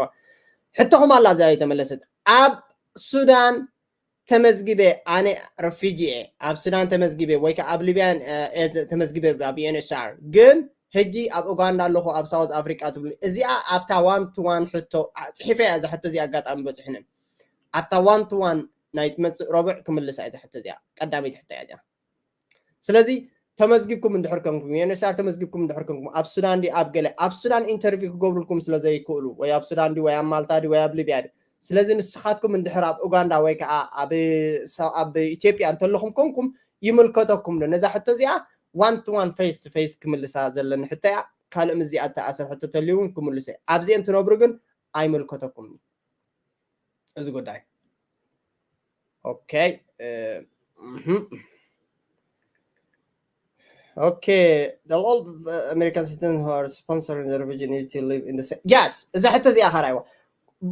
ሕቶኹም ኣላ ኣብዛ ኣይተመለሰት። ኣብ ሱዳን ተመዝጊበ ኣነ ረፊጂ እየ ኣብ ሱዳን ተመዝጊበ ወይ ከዓ ኣብ ሊብያን ተመዝጊበ ኣብ ዩኤንኤችሲአር ግን ሕጂ ኣብ ኡጋንዳ ኣለኹ ኣብ ሳውዝ ኣፍሪቃ ትብሉ እዚኣ ኣብታ ዋን ቱ ዋን ሕቶ ፅሒፈ እያ እዛ ሕቶ እዚኣ ኣጋጣሚ በፅሑንን ኣብታ ዋን ቱ ዋን ናይ ትመፅእ ረቡዕ ክምልሳ እያ እዛ ሕቶ እዚኣ ቀዳመይቲ ሕቶ እያ እዚኣ ስለዚ ተመዝጊብኩም እንድሕር ከምኩም ዩኤንኤችሲአር ተመዝጊብኩም እንድሕር ከምኩም ኣብ ሱዳን ዲ ኣብ ገለ ኣብ ሱዳን ኢንተርቪው ክገብሩልኩም ስለ ዘይክእሉ ወይ ኣብ ሱዳን ዲ ወይ ኣብ ማልታ ዲ ወይ ኣብ ሊብያ ዲ ስለዚ ንስኻትኩም እንድሕር ኣብ ኡጋንዳ ወይ ከዓ ኣብ ኢትዮጵያ እንተለኹም ኮንኩም ይምልከተኩም ዶ ነዛ ሕቶ እዚኣ ዋን ቱ ዋን ፌስ ቱ ፌስ ክምልሳ ዘለኒ ሕቶ እያ ካልእ ምዚኣ ተኣሰር ሕቶ ተልዩ እውን ክምልሶ ኣብዚአን ትነብሩ ግን ኣይምልከተኩም እዚ ጉዳይ okay okay the all American citizens who are sponsoring the refugee need to live in the same yes እዛ ሕቶ እዚኣ ካራይዋ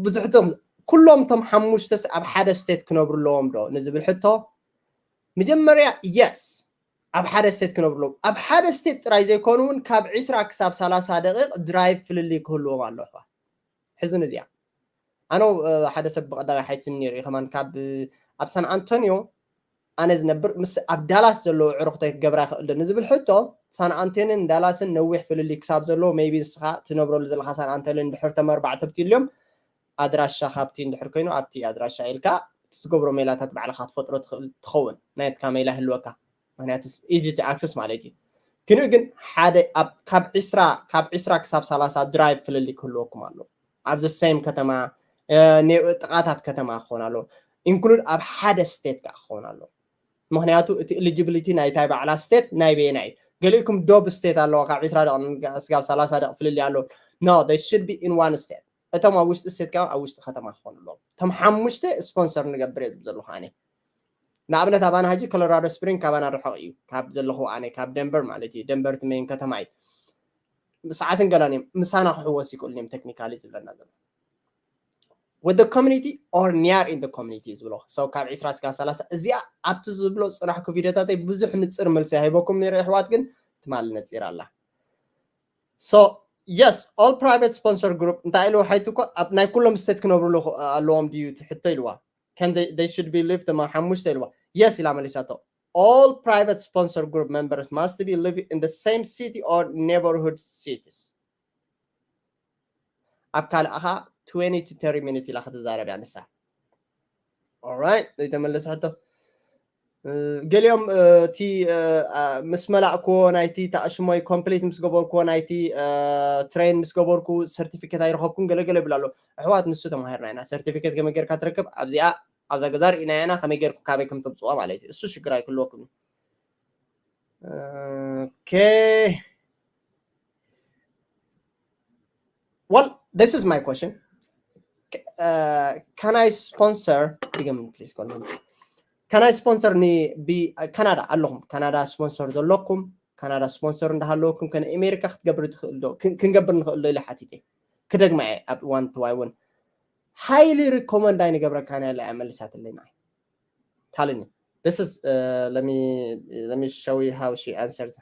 ብዙሕቶም ኩሎም ቶም ሓሙሽተስ ኣብ ሓደ ስቴት ክነብሩ ኣለዎም ዶ ንዝብል ሕቶ መጀመርያ yes ኣብ ሓደ ስቴት ክነብሩ ኣለዎም ኣብ ሓደ ስቴት ጥራይ ዘይኮኑ እውን ካብ ዕስራ ክሳብ ሰላሳ ደቂቕ ድራይቭ ፍልልይ ክህልዎም ኣሎ ኣሕዋት ሕዝን እዚኣ ኣነ ሓደ ሰብ ብቀዳማይ ሓይትን ነይሩ ከማን ካብ ኣብ ሳን ኣንቶኒዮ ኣነ ዝነብር ምስ ኣብ ዳላስ ዘለዎ ዕሩክተይ ክገብራ ይኽእል ዶ ንዝብል ሕቶ ሳን ኣንቶኒዮን ዳላስን ነዊሕ ፍልልይ ክሳብ ዘለዎ ሜቢ ንስኻ ትነብረሉ ዘለካ ሳን ኣንቶኒዮ እንድሕር ተመርባዕ ተብትልዮም ኣድራሻ ካብቲ እንድሕር ኮይኑ ኣብቲ ኣድራሻ ኢልካ ትገብሮ ሜላታት ባዕልካ ትፈጥሮ ትኽእል ትኸውን ናይትካ ሜላ ህልወካ ምክንያቱ easy to access ማለት እዩ ክንኡ ግን ሓደ ካብ ዕስራ ካብ ዕስራ ክሳብ ሰላሳ ድራይቭ ፍልልይ ክህልወኩም ኣሎ ኣብ the same ከተማ ጥቃታት ከተማ ክኸውን ኣሎ include ኣብ ሓደ ስቴት ከዓ ክኸውን ኣሎ ምክንያቱ እቲ eligibility ናይታይ ባዕላ ስቴት ናይ በየና እዩ ገሊእኩም ዶብ ስቴት ኣለዋ ካብ ዕስራ ደቂ ስጋብ ሰላሳ ደቂ ፍልልይ ኣሎ no they should be in one state እቶም ኣብ ውሽጢ ስቴት ከዓ ኣብ ውሽጢ ከተማ ክኾኑ ኣለዎም እቶም ሓሙሽተ ስፖንሰር ንገብር እየ ዝብል ዘለኹ ኣነ ንኣብነት ኣባና ሕጂ ኮሎራዶ ስፕሪንግ ካባና ርሑቕ እዩ ካብ ዘለኹ ኣነ ካብ ደንበር ማለት እዩ ደንበር እቲ ሜን ከተማ እዩ ሰዓትን ገላን እዮም ምሳና ክሕወስ ይክእሉ እዮም technically ዝብለና ዘሎ with the community or near in the community ዝብሎ so ካብ ዕስራ እስካብ ሰላሳ እዚኣ ኣብቲ ዝብሎ ፅናሕኩ ቪዲዮታተይ ብዙሕ ንፅር መልሲ ኣይበኩም ነይረ ኣሕዋት ግን ትማሊ ነፂራ ኣላ so yes all private sponsor group እንታይ ኢሉ ሓይቱ እኮ ኣብ ናይ ኩሎም ስቴት ክነብሩ ኣለዎም ድዩ ትሕቶ ኢልዋ can they, they should be live ተማ ሓሙሽተ ኢልዋ yes ኢላ መሊሳቶ all private sponsor group members must be living in the same city or neighborhood cities ኣብ ካልኣኻ twenty to thirty minutes ኢላ ክትዛረብ እያ ንሳ right ዘይተመለሰ ሕቶ ገሊኦም እቲ ምስ መላእክዎ ናይቲ ተኣሽሞይ ኮምፕሊት ምስ ገበርክዎ ናይቲ ትሬን ምስ ገበርኩ ሰርቲፊኬት ኣይረኸብኩን ገለገለ ይብል ኣሎ ኣሕዋት ንሱ ተማሂርና ኢና ሰርቲፊኬት ከመይ ጌርካ ትረክብ ኣብዚኣ ኣብዛ ገዛ ርኢና ኢና ከመይ ጌርኩም ካበይ ከም ተምፅዋ ማለት እዩ እሱ ሽግር ኣይክልወኩም okay well this is my question uh, can I sponsor ድገም please call can I sponsor ን ብ ካናዳ ኣለኹም ካናዳ ስፖንሰር ዘለኩም ካናዳ ስፖንሰር እንዳሃለወኩም ከነ ኣሜሪካ ክትገብር ትኽእል ዶ ክንገብር ንኽእል ዶ ኢለ ሓቲተ ክደግማ እየ ኣብ one to one እውን highly recommend ኣይንገብረካን እያ እያ መልሳትለይ ንዓይ ታልኒ this is uh, let me let me show you how she answers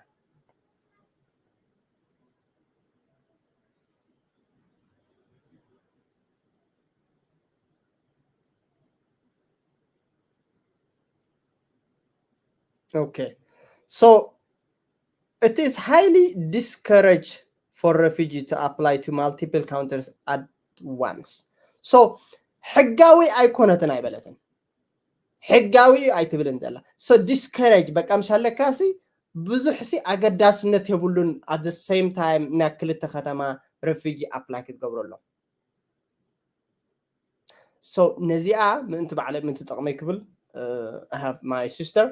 okay so it is highly discouraged for refugee to apply to multiple countries at once so ሕጋዊ ኣይኮነትን ኣይበለትን ሕጋዊ እዩ ኣይትብልን ዘላ so discourage በቃ ምሻለካሲ ብዙሕ ሲ ኣገዳስነት የብሉን at the same time ናይ ክልተ ከተማ refugee apply ክትገብረሎም so ነዚኣ ምእንቲ ባዕለ ምእንቲ ጠቕመይ ክብል I have my sister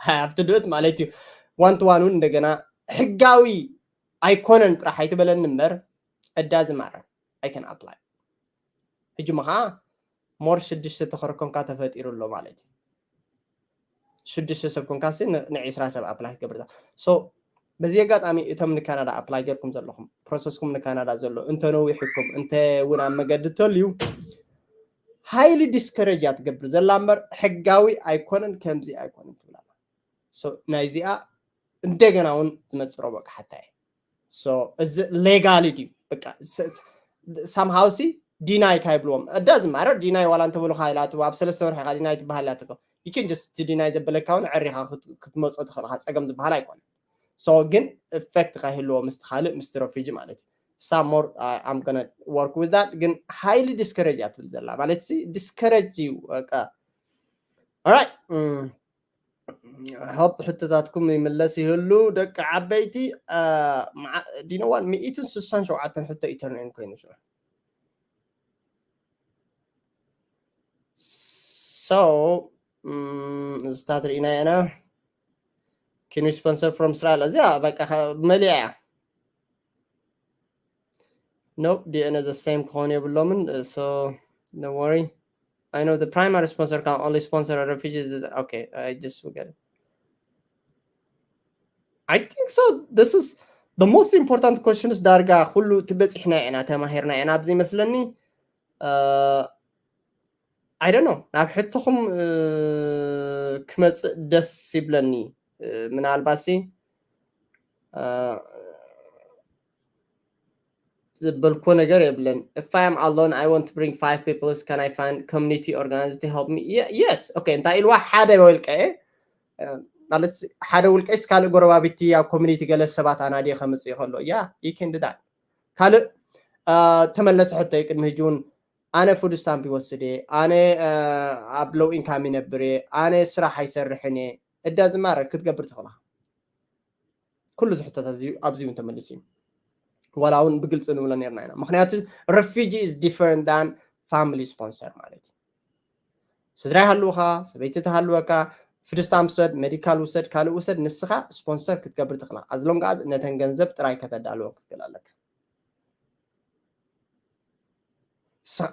I have to do it ማለት እዩ one to one እውን እንደገና ሕጋዊ ኣይኮነን ጥራሕ ኣይትበለኒ እምበር it doesn't matter I can apply ሕጂ ሞ ከዓ more ሽዱሽተ ተኸርኮምካ ተፈጢሩ ኣሎ ማለት እዩ ሽዱሽተ ሰብ ኮንካ ንዒስራ ሰብ apply ክትገብር so በዚ ኣጋጣሚ እቶም ንካናዳ apply ጌርኩም ዘለኹም process ኩም ንካናዳ ዘሎ እንተ ነዊሕኩም እንተ እውን ኣብ መገዲ ተልዩ highly discourage እያ ትገብር ዘላ እምበር ሕጋዊ ኣይኮነን፣ ከምዚ ኣይኮነን ትብል ኣላ። ናይዚኣ እንደገና እውን ዝመፅእ ረቡዕ ክሓታ እየ። እዚ ሌጋሊ ድዩ? በቃ ሳምሃውሲ ዲናይ ካይብልዎም እዳ ዝማረ ዲናይ ዋላ እንተበሉካ ኢላትዎ ኣብ ሰለስተ ወርሒ ካ ዲናይ ትበሃል እያ ትከው። You can just deny ዘበለካ እውን ዕሪኻ ክትመፆ ትኽእልካ፣ ፀገም ዝበሃል ኣይኮነ። So ግን ኢፌክት ካይህልዎ ምስቲ ካልእ ምስቲ ረፊጂ ማለት እዩ። Some more I'm gonna work with that። ግን highly discourage እያ ትብል ዘላ ማለት ሲ ዲስከረጅ እዩ በቃ። Alright። ሆፕ ሕቶታትኩም ይምለስ ይህሉ ደቂ ዓበይቲ። ዲነዋን ሚእትን ስሳን ሸውዓተን ሕቶ ኢተርኔን ኮይኑ። So ስታት ርኢና ኢና። Can you sponsor from እስራኤል? እዚኣ በቃ መሊኣ እያ። Nope, D N A the same ክኾኑ የብሎምን። So no worry. I know the primary sponsor can only sponsor a refugee. Okay, I just forget it. I think so. This is the most important questions ዳርጋ ኩሉ ትበፂሕና ኢና ተማሂርና ኢና ኣብዚ ይመስለኒ። I don't know፣ ናብ ሕቶኹም ክመፅእ ደስ ይብለኒ። ምናልባትሲ ዝበልኮ ነገር የብለን። If I am alone, I want to bring five people, can I find community organized to help me? Yes. Okay, እንታይ ኢልዋ? ሓደ ውልቀ ማለት ሓደ ውልቀስ ካልእ ጎረባቢቲ ኣብ ኮሚኒቲ ገለ ሰባት ኣናድየ ከምፅእ ከሎ ያ you can do that። ካልእ ተመለሰ ሕቶ ቅድሚ ሕጂ እውን ኣነ ፉድ ስታምፕ ይወስድ እየ፣ ኣነ ኣብ ሎው ኢንካም ይነብር እየ፣ ኣነ ስራሕ ኣይሰርሕን እየ። እዳ ዝማረ ክትገብር ትኽእላ። ኩሉ ዝሕተት ኣብዚ እውን ተመሊሱ እዩ። ዋላ እውን ብግልፂ ንብሎ ነርና ኢና። ምክንያቱ refugee is different than family sponsor ማለት እዩ። ስድራ ይሃልውካ፣ ሰበይቲ ትሃልወካ፣ ፉድ ስታምፕ ውሰድ፣ ሜዲካል ውሰድ፣ ካልእ ውሰድ፣ ንስኻ ስፖንሰር ክትገብር ትኽእላ። ኣዝሎንግ ኣዝ ነተን ገንዘብ ጥራይ ከተዳልወ ክትክእል ኣለካ።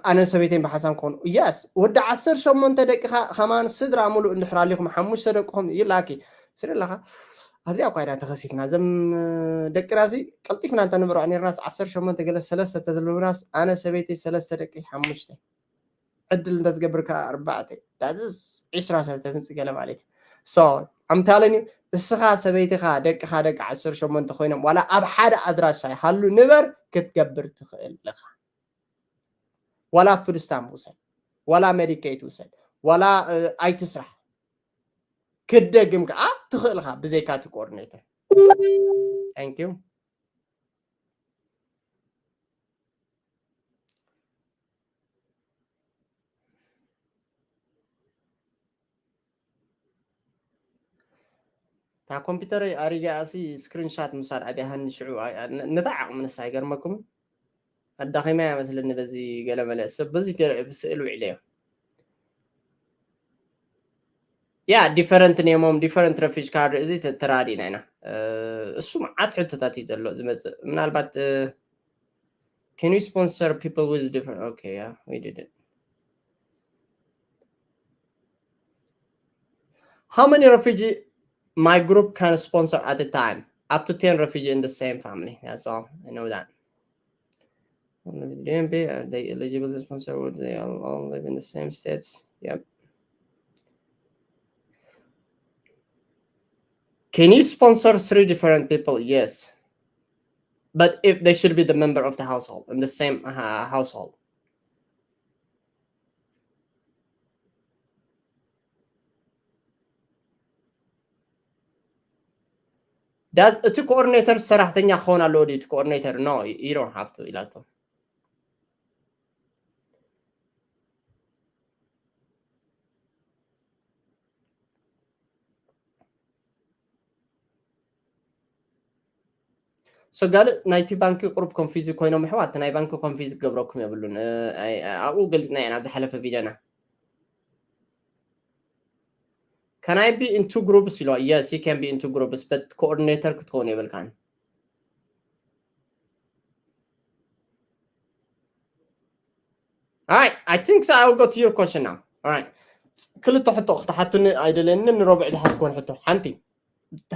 ኣነ ሰበይተይ ብሓሳብ ክኾኑ ያስ ወዲ ዓሰርተ ሸሞንተ ደቅኻ ከማን ስድራ ሙሉእ እንድሕር ኣሊኹም ሓሙሽተ ደቅኹም ይላኪ ስሪ ኣለኻ። ኣብዚኣ እኳ ኢና ተኸሲፍና እዞም ደቅና ሲ ቀልጢፍና እንተንብርዖ ነርናስ ዓሰርተ ሸሞንተ ገለ ሰለስተ ተዝብሉናስ ኣነ ሰበይተይ ሰለስተ ደቂ ሓሙሽተ ዕድል እንተዝገብር ከዓ ኣርባዕተ ዳትስ ዒስራ ሰብ ተምፅእ ገለ ማለት እዩ። So I'm telling you እስኻ ሰበይትኻ ደቅኻ ደቂ ዓሰርተ ሸሞንተ ኮይኖም ዋላ ኣብ ሓደ ኣድራሻ ይሃሉ ንበር ክትገብር ትኽእል ኢኻ። ዋላ ፉድ ስታምፕ ውሰድ፣ ዋላ ሜዲኬት ውሰድ፣ ዋላ ኣይትስራሕ ክትደግም ከዓ ትኽእል ኢኻ ብዘይካ እቲ ኮኦርዲኔተር። Thank you። እታ ኮምፒተረይ ኣሪጋኣሲ ስክሪንሻት ምሳድ ኣብያሃኒ ሽዑ ነታ ዓቕሚ ንሳ ኣይገርመኩም ኣዳኺማ እያ መስለኒ በዚ ገለመለ ሰብ በዚ ገለ ብስእል ውዒለ እዮም ያ ዲፈረንት ኔሞም ዲፈረንት ረፊጅ ካርድ እዚ ተራዲእና ኢና እሱ መዓት ሕቶታት እዩ ዘሎ ዝመፅእ ምናልባት Can you sponsor people with different? Okay, yeah, we did it. How many refugee my group can sponsor at a time? Up to ten refugee in the same family. That's all. I know that. Are they eligible to sponsor? Would they all, all live in the same states? Yep. Can you sponsor three different people? Yes. But if they should be the member of the household in the same uh, household. Does እቲ ኮኦርዲኔተር ሰራሕተኛ ክኸውን ኣለዎ ድዩ? እቲ ኮኦርዲኔተር no, you don't have to ኢላቶ። So ጋልእ ናይቲ ባንኪ ቁሩብ ኮንፊዝ ኮይኖም ኣሕዋት ናይ ባንኪ ኮንፊዝ ክገብረኩም የብሉን ኣብኡ ገሊፅና ኢና ኣብ ዝሓለፈ ቪድዮና Can I be in two groups ኢሎ yes you can be in two groups but coordinator ክትከውን የብልካን Alright, I think so. I will go to your question now. Alright. ክልተ ሕቶ ክትሓቱኒ ኣይደለየንን ንረቡዕ ዝሓዝክወን ሕቶ ሓንቲ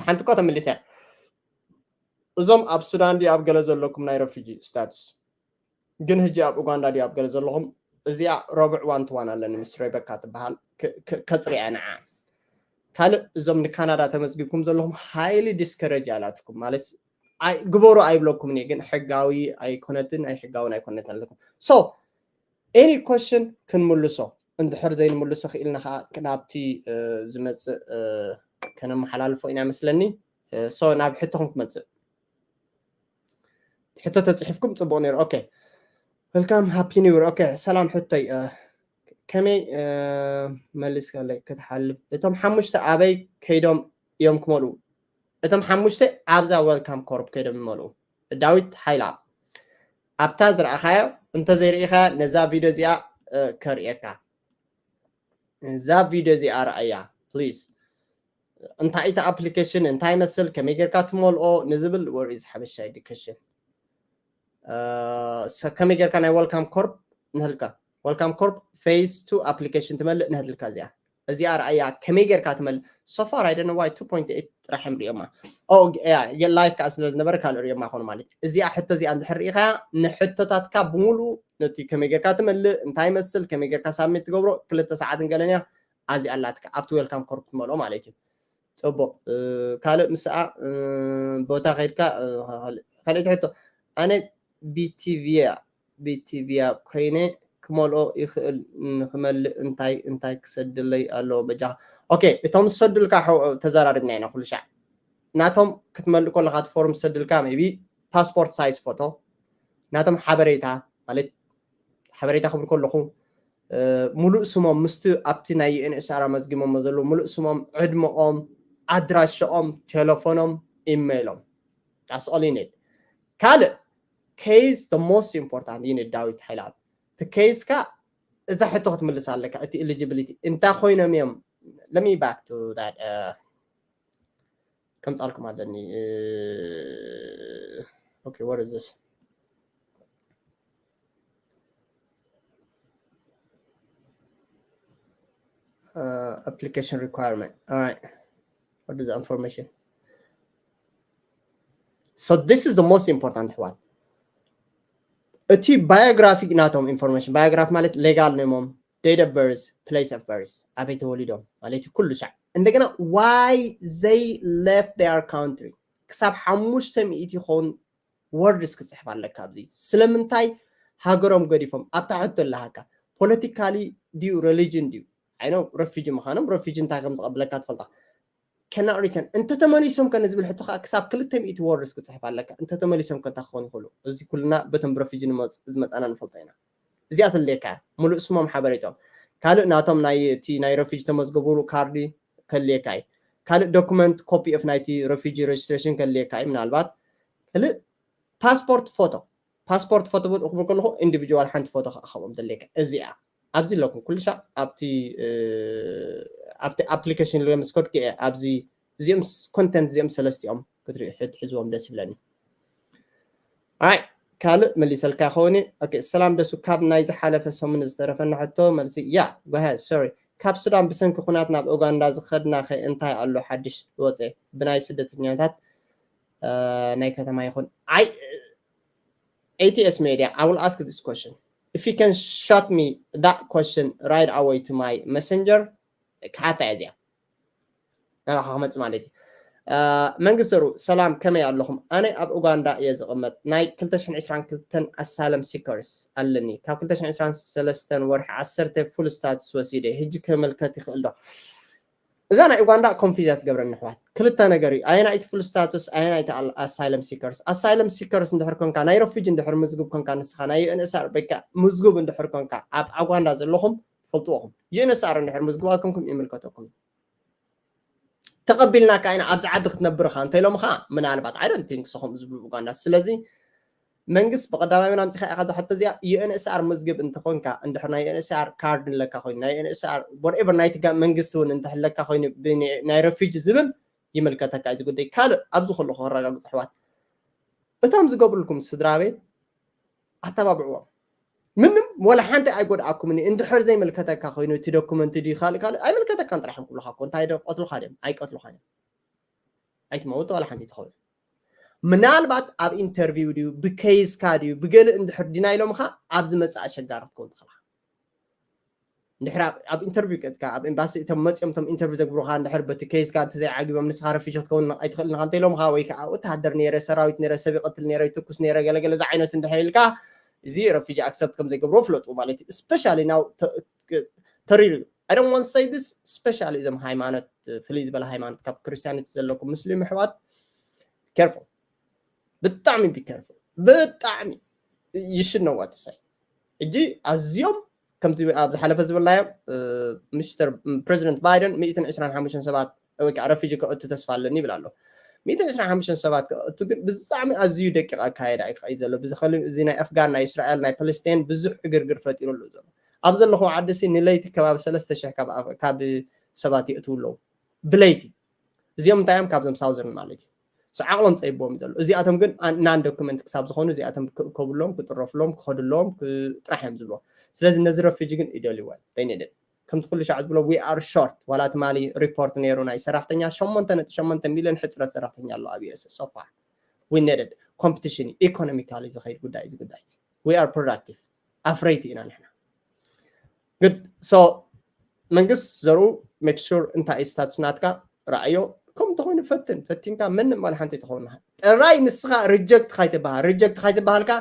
ሓንቲ እኳ ተመሊሰ እዞም ኣብ ሱዳን ድዩ ኣብ ገለ ዘለኩም ናይ ረፊጂ ስታቱስ ግን ህጂ ኣብ ኡጋንዳ ድዩ ኣብ ገለ ዘለኹም እዚኣ ረቡዕ one to one ኣለኒ ምስ ሬበካ ትበሃል። ከፅሪያ ንዓ ካልእ እዞም ንካናዳ ተመዝጊብኩም ዘለኹም highly discourage ኣላትኩም ማለት ግበሩ ኣይብለኩም እየ፣ ግን ሕጋዊ ኣይኮነትን ኣይሕጋውን ኣይኮነትን ኣለኩም። So any question ክንምልሶ፣ እንድሕር ዘይንምልሶ ክኢልና ከዓ ናብቲ ዝመፅእ ከነመሓላልፎ ኢና መስለኒ። So ናብ ሕቶኹም ክመፅእ፣ ሕቶ ተፅሒፍኩም ፅቡቅ ነይሩ። Okay, welcome, happy new year። Okay, ሰላም ሕቶይ ከመይ መሊስካለይ ክትሓልፍ? እቶም ሓሙሽተ ኣበይ ከይዶም እዮም ክመልኡ? እቶም ሓሙሽተ ኣብዛ Welcome Corp ከይዶም ይመልኡ። ዳዊት ሓይላ ኣብታ ዝረኣኻዮ እንተዘይርኢኻ ነዛ ቪድዮ እዚኣ ከርእየካ። እዛ ቪድዮ እዚኣ ረኣያ please። እንታይ እቲ application እንታይ መስል ከመይ ጌርካ ትመልኦ ንዝብል where is ሓበሻ education ከመይ ጌርካ ናይ Welcome Corp ንህልካ Welcome Corp phase two application ትመልእ ንህልካ እዚኣ እዚኣ ረኣያ ከመይ ጌርካ ትመልእ። So far I don't know why two point eight ጥራሕ እዮም ሪኦማ። Live ከዓ ስለ ዝነበረ ካልእ ሪኦማ ኮኑ ማለት እዚኣ ሕቶ እዚኣ እንድሕር ርኢኻ ንሕቶታትካ ብምሉእ ነቲ ከመይ ጌርካ ትመልእ እንታይ መስል ከመይ ጌርካ ሳብሚት ትገብሮ ክልተ ሰዓት እንገለን እያ ኣብዚ ኣላትካ ኣብቲ Welcome Corp ትመልኦ ማለት እዩ። ፅቡቅ ካልእ ምስኣ ቦታ ከይድካ ካልእቲ ሕቶ ኣነ ቢቲቪያ ቢቲቪያ ኮይነ ክመልኦ ይኽእል ንክመልእ እንታይ እንታይ ክሰድለይ ኣለዎ በጃ? Okay እቶም ዝሰዱልካ ተዘራሪብና ኢና ኩሉ ሻዕ ናቶም ክትመልእ ከለካ እቲ ፎርም ዝሰዱልካ maybe passport size photo ናቶም ሓበሬታ ማለት ሓበሬታ ክብል ከለኹ ሙሉእ ስሞም ምስቲ ኣብቲ ናይ UNHCR ኣመዝጊቦሞ ዘለዉ ሙሉእ ስሞም ዕድመኦም ኣድራሻኦም ቴሌፎኖም ኢሜይሎም that's all you need። ካልእ case the most important you need ዳዊት ሓይልኣብ እቲ case ካ እዛ ሕቶ ክትምልስ ኣለካ እቲ eligibility እንታይ ኮይኖም እዮም let me back to that ከምፃልኩም ኣለኒ okay what is this uh, application requirement all right what is the information so this is the most important one እቲ biography ናቶም information biography ማለት legal name ኦም date of birth place of birth ኣበይ ተወሊዶም ማለት ኩሉ ሻዕ እንደገና why they left their country ክሳብ ሓሙሽተ ሚእቲ ይኸውን words ክፅሕፍ ኣለካ ኣብዚ ስለምንታይ ሃገሮም ገዲፎም ኣብታ ሕቶ ኣለሃካ politically ድዩ religion ድዩ I know refugee ምዃኖም refugee እንታይ ከም ዝቐብለካ ትፈልጣ cannot return እንተተመሊሶም ከ ንዝብል ሕቶ ከዓ ክሳብ ክልተ ሚእቲ words ክፅሕፍ ኣለካ እንተተመሊሶም ከ እንታይ ክኾኑ ይኽእሉ እዚ ኩልና በቶም refugee ዝመፃና ንፈልጦ ኢና እዚኣ ተድልየካ እያ ሙሉእ ስሞም ሓበሬቶም ካልእ ናቶም ናይ እቲ ናይ refugee ተመዝገብሉ ካርዲ ከድልየካ እዩ ካልእ document copy of ናይቲ refugee registration ከድልየካ እዩ ምናልባት ካልእ passport photo passport photo ክብል ከለኹ individual ሓንቲ ፎቶ ከዓ ካብኦም ደልየካ እዚኣ ኣብዚ ኣለኩም ኩሉ ሻዕ ኣብቲ ኣብቲ application ለ ምስ ከድኩ እየ ኣብዚ እዚኦም content እዚኦም ሰለስቲኦም ክትሪኡ ክትሕዝዎም ደስ ይብለኒ ኣይ ካልእ መሊሰልካ ይኸውን okay ሰላም ደሱ ካብ ናይ ዝሓለፈ ሰሙን ዝተረፈና ሕቶ መልሲ yeah go ahead sorry ካብ ሱዳን ብሰንኪ ኩናት ናብ ኡጋንዳ ዝኸድና ከ እንታይ ኣሎ ሓድሽ ዝወፀ ብናይ ስደተኛታት ናይ ከተማ ይኹን ኣይ ATS media I will ask this question if you can shot me that question right away to my messenger ክሓታ እያ እዚኣ ናባኻ ክመፅእ ማለት እዩ መንግስቲ ሩ ሰላም ከመይ ኣለኹም ኣነ ኣብ ኡጋንዳ እየ ዝቕመጥ ናይ ክልተ ሽሕን ዕስራን ክልተን asylum seekers ኣለኒ ካብ ክልተ ሽሕን ዕስራን ሰለስተን ወርሒ ዓሰርተ full status ወሲደ ሕጂ ክምልከት ይኽእል ዶ እዛ ናይ ኡጋንዳ confuse ትገብረኒ ኣሕዋት ክልተ ነገር እዩ ኣየናይቲ full status ኣየናይቲ asylum seekers asylum seekers እንድሕር ኮንካ ናይ refugee እንድሕር ምዝግብ ኮንካ ንስኻ ናይ UNHCR በቃ ምዝግብ እንድሕር ኮንካ ኣብ ኡጋንዳ ዘለኹም ትፈልጥዎ ኹም UNHCR እንድሕር ምዝግባት ኮንኩም ይምልከተኩም ተቐቢልናካ ኢና ኣብዚ ዓዲ ክትነብር ኢኻ እንተኢሎምኻ ምናልባት I don't think so ከምኡ ዝብሉ ኡጋንዳ ስለዚ መንግስት ብቐዳማይ ምን ኣምፂኻ ኢኻ ዝሕቶ እዚኣ UNHCR ምዝግብ እንተኾንካ እንድሕር ናይ UNHCR card ኣለካ ኮይኑ ናይ UNHCR whatever ናይ ትጋ መንግስቲ እውን እንተህለካ ኮይኑ ናይ refugee ዝብል ይምልከተካ እዚ ጉዳይ ካልእ ኣብዚ ከለኹ ከረጋግፅ ኣሕዋት እቶም ዝገብሩልኩም ስድራ ቤት ኣተባብዕዎም ምንም ወላ ሓንቲ ኣይጎድኣኩምን እንድሕር ዘይምልከተካ ኮይኑ እቲ document ድዩ ካልእ ካልእ ኣይምልከተካን ጥራሕ ክብሉካ እኮ እንታይ ዶ ቀትሉካ ድዮም ኣይቀትሉካ ድዮም ኣይትመውት ዋላ ሓንቲ ትኸውን ምናልባት ኣብ interview ድዩ ብ case ካ ድዩ ብገለ እንድሕር deny ኢሎምካ ኣብ ዝመፅእ ኣሸጋሪ ክትከውን ትኽእል እንድሕር ኣብ ኢንተርቪው ቀፅካ ኣብ ኤምባሲ እቶም መፂኦም እቶም ኢንተርቪው ዘግብሩካ እንድሕር በቲ ኬስካ እንተዘይዓጊቦም ንስኻ ረፊጂ ክትከውን ኣይትኽእልን ኢኻ እንተኢሎምኻ ወይ ከዓ ወተሃደር ነይረ ሰራዊት ነይረ ሰብ ይቐትል ነይረ ይትኩስ ነይረ ገለገለ ዝዓይነት እንድሕር ኢልካ እዚ ረፊጂ ኣክሰፕት ከም ዘይገብርዎ ፍለጡ ማለት እዩ። ስፔሻሊ ናው ተሪር እዩ። I don't want to say this ስፔሻሊ እዞም ሃይማኖት ፍልይ ዝበለ ሃይማኖት ካብ ክርስቲያኒቲ ዘለኩም ሙስሊም ኣሕዋት careful ብጣዕሚ be careful ብጣዕሚ you should know what to say። ሕጂ ኣዝዮም ከምቲ ኣብ ዝሓለፈ ዝበልናዮ ሚስተር ፕሬዚደንት ባይደን ሚእትን ዕስራን ሓሙሽተን ሰባት ወይ ከዓ ረፊጂ ከእቱ ተስፋ ኣለኒ ይብል ኣሎ። ሚእትን ዕስራን ሓሙሽተን ሰባት ከእቱ ግን ብጣዕሚ ኣዝዩ ደቂቕ ኣካየዳ እዩ ክኸይድ ዘሎ። ብዝኸሊ እዚ ናይ ኣፍጋን ናይ እስራኤል ናይ ፓለስታይን ብዙሕ ዕግርግር ፈጢሩ ኣሎ ዘሎ ኣብ ዘለኹ ዓዲ ሲ ንለይቲ ከባቢ ሰለስተ ሽሕ ካብ ኣፍ- ካብ ሰባት የእትው ኣለዉ ብለይቲ። እዚኦም እንታይ እዮም ካብዞም ሳውዘርን ማለት እዩ። So ዓቕሎም ፀይቦም እዩ ዘሎ። እዚኣቶም ግን ናን ዶክመንት ክሳብ ዝኾኑ እዚኣቶም ክእከብሎም ክጥረፍሎም ክኸድሎም ክ- ጥራሕ እዮም ዝብሎ። ስለዚ ነዚ ረፊጂ ግን ይደልይዎ እዮም። They need it። ከምቲ ኩሉ ሻዕ ዝብሎ we are short ዋላ ትማሊ ሪፖርት ነይሩ ናይ ሰራሕተኛ ሸሞንተ ነጥቢ ሸሞንተ ሚሊዮን ሕፅረት ሰራሕተኛ ኣሎ ኣብ ዩኤስ so far we need it። ኮምፒቲሽን ኢኮኖሚካሊ ዝኸይድ ጉዳይ እዚ ጉዳይ እዚ we are productive ኣፍረይቲ ኢና ንሕና። Good so መንግስት ዘርኡ make sure እንታይ እዩ ስታትስ ናትካ ረኣዮ። ከም እንተኾይኑ ፈትን ፈቲንካ ምንም ዋላ ሓንቲ ኣይትኸውን ጥራይ ንስኻ ሪጀክት ካይትበሃል ሪጀክት ካይትበሃልካ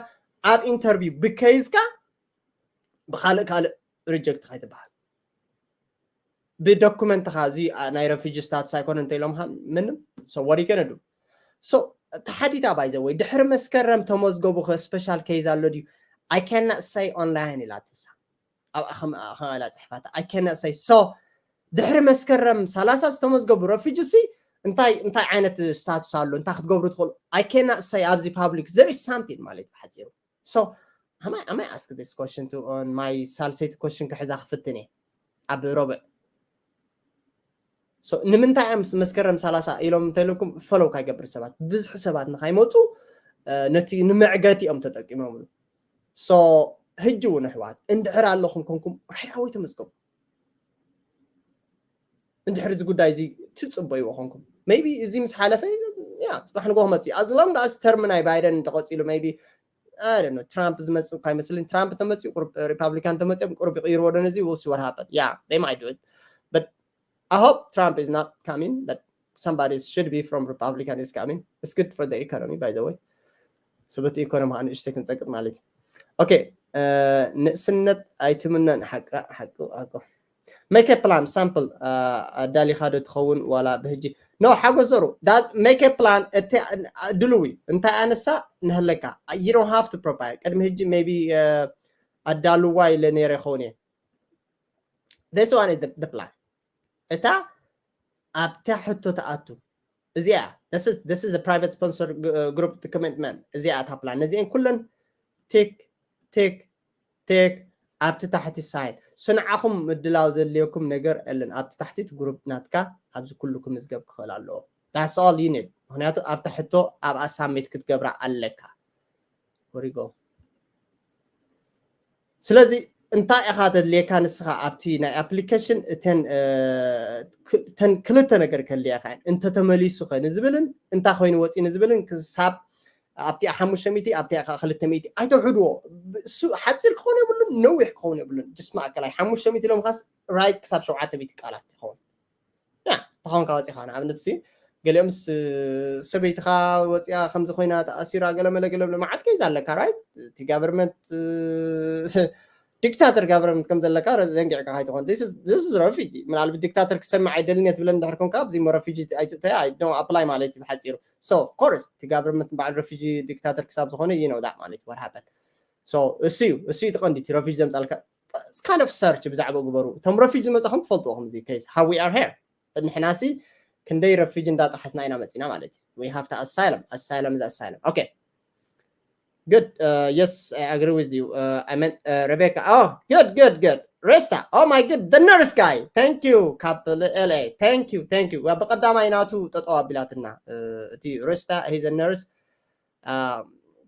ኣብ ኢንተርቪው ብከይዝካ ብካልእ ካልእ ሪጀክት ካይትበሃል ብዶኩመንትኻ እዚ አ- ናይ ረፊጂ ስታትስ ኣይኮነ እንተ ኢሎምካ ምንም so what you gonna do so ተሓቲታ by the way ድሕሪ መስከረም ተመዝገቡ ከ ስፔሻል ኬዝ ኣሎ ድዩ I cannot say online ኢላትሳ ኣብ ኣኸም ኣኸም ኢላ ፅሕፋታ I cannot say so ድሕሪ መስከረም ሰላሳ ዝተመዝገቡ ረፊጂ ሲ እንታይ እንታይ ዓይነት ስታትስ ኣሎ እንታይ ክትገብሩ ትኽእሉ I cannot say ኣብዚ ፓብሊክ there is something ማለት ብሓፂሩ so am I am I ask this question to on my ሳልሰይቲ ኮሽን ክሕዛ ክፍትን እየ ኣብ ረብዕ so ንምንታይ እዮም ምስ መስከረም ሰላሳ ኢሎም እንተኢልኩም ፈለው ካይገብር ሰባት ብዙሕ ሰባት ንካይመፁ እ፣ ነቲ ንመዕገቲ እዮም ተጠቂሞምሉ so ህጂ እውን ኣሕዋት እንድሕር ኣለኹም ኮንኩም ራይራወይ ተመዝገቡ እንድሕር እዚ ጉዳይ እዚ ትፅበይዎ ኮንኩም maybe እዚ ምስ ሓለፈ ያ ፅባሕ ንጎ ክመፅእ as long as ተርም ናይ ባይደን እንተቐፂሉ maybe I don't know ትራምፕ ዝመፅእ እኳ ይመስለኝ ትራምፕ ተመፅኡ ቁሩብ ሪፓብሊካን ተመፅኦም ቁሩብ ይቕይርዎ ዶ ነዚ we'll see what happen yeah they might do it but I hope Trump is not coming but somebody should be from Republican is coming it's good for the economy by the way so but economy ንእሽተይ ክንፀቅጥ ማለት እዩ okay ንእስነት ኣይትምነን ሓቃ ሓቂ ኣቆ make a plan sample ኣዳሊኻ ዶ ትኸውን ዋላ ብህጂ no ሓጎስ ዘሩ make a plan እቲ ድልው እዩ እንታይ ኣነሳ ንህለካ you don't have to prepare ቅድሚ ህጂ maybe ኣዳልዋ ኢለ ነይረ ይኸውን እየ this one is the, the plan እታ ኣብታ ሕቶ ተኣቱ እዚኣ this is this is a private sponsor group commitment እዚኣ እታ ፕላን ነዚአን ኩለን ቴክ ቴክ ቴክ ኣብቲ ታሕቲ ሳይን ስንዓኹም ምድላው ዘድልየኩም ነገር የለን ኣብቲ ታሕቲ እቲ ግሩፕ ናትካ ኣብዚ ኩሉ ክምዝገብ ክኽእል ኣለዎ that's all you need ምክንያቱ ኣብታ ሕቶ ኣብኣ ሳሚት ክትገብራ ኣለካ ወሪጎ ስለዚ እንታይ ኢኻ ተድልየካ ንስኻ ኣብቲ ናይ ኣፕሊኬሽን እተን ክልተ ነገር ከልያ ኢኻ እንተተመሊሱ ከ ንዝብልን እንታይ ኮይኑ ወፂ ንዝብልን ክሳብ ኣብቲ ሓሙሽተ ሚእቲ ኣብቲ ክልተ ሚእቲ ኣይተውሕድዎ እሱ ሓፂር ክኸውን የብሉን ነዊሕ ክኸውን የብሉን ጅስ ማእከላይ ሓሙሽተ ሚእቲ ኢሎም ካስ ራይት ክሳብ ሸውዓተ ሚእቲ ቃላት ይኸውን ያ ተኾንካ ወፂኻ ንኣብነት ሲ ገሊኦምስ ሰበይትኻ ወፂኣ ከምዚ ኮይና ተኣሲራ ገለመለ ገለመለ መዓት ከይዛ ኣለካ ራይት እቲ ጋቨርመንት ዲክታተር ጋቨርመንት ከም ዘለካ ዘንጊዕካ ከይትኾን ረፊጂ ምናልባት ዲክታተር ክሰምዕ ኣይደልን እየ ትብለን እንድሕር ኮንካ ኣብዚ ሞ ረፊጂ ኣይትእተያ ኣይዶ ኣፕላይ ማለት እዩ ብሓፂሩ so of course እቲ ጋቨርመንት በዓል ረፊጂ ዲክታተር ክሳብ ዝኾነ you know that ማለት what happened so እሱ እዩ እሱ እዩ ትቐንዲ እቲ ረፊጂ ዘምፃልካ kind of search ብዛዕባ ግበሩ እቶም ረፊጂ ዝመፃኹም ትፈልጥዎ ከምዚ case how we are here ንሕናሲ ክንደይ ረፊጂ እንዳጠሓስና ኢና መፂና ማለት እዩ we have to asylum asylum is asylum okay good uh, yes I agree with you uh, I meant uh, Rebecca oh good good good Resta oh my good the nurse guy thank you ካብ LA thank you thank you ብቀዳማይ ናቱ ጠጠው ኣቢላትና እቲ Resta he's a nurse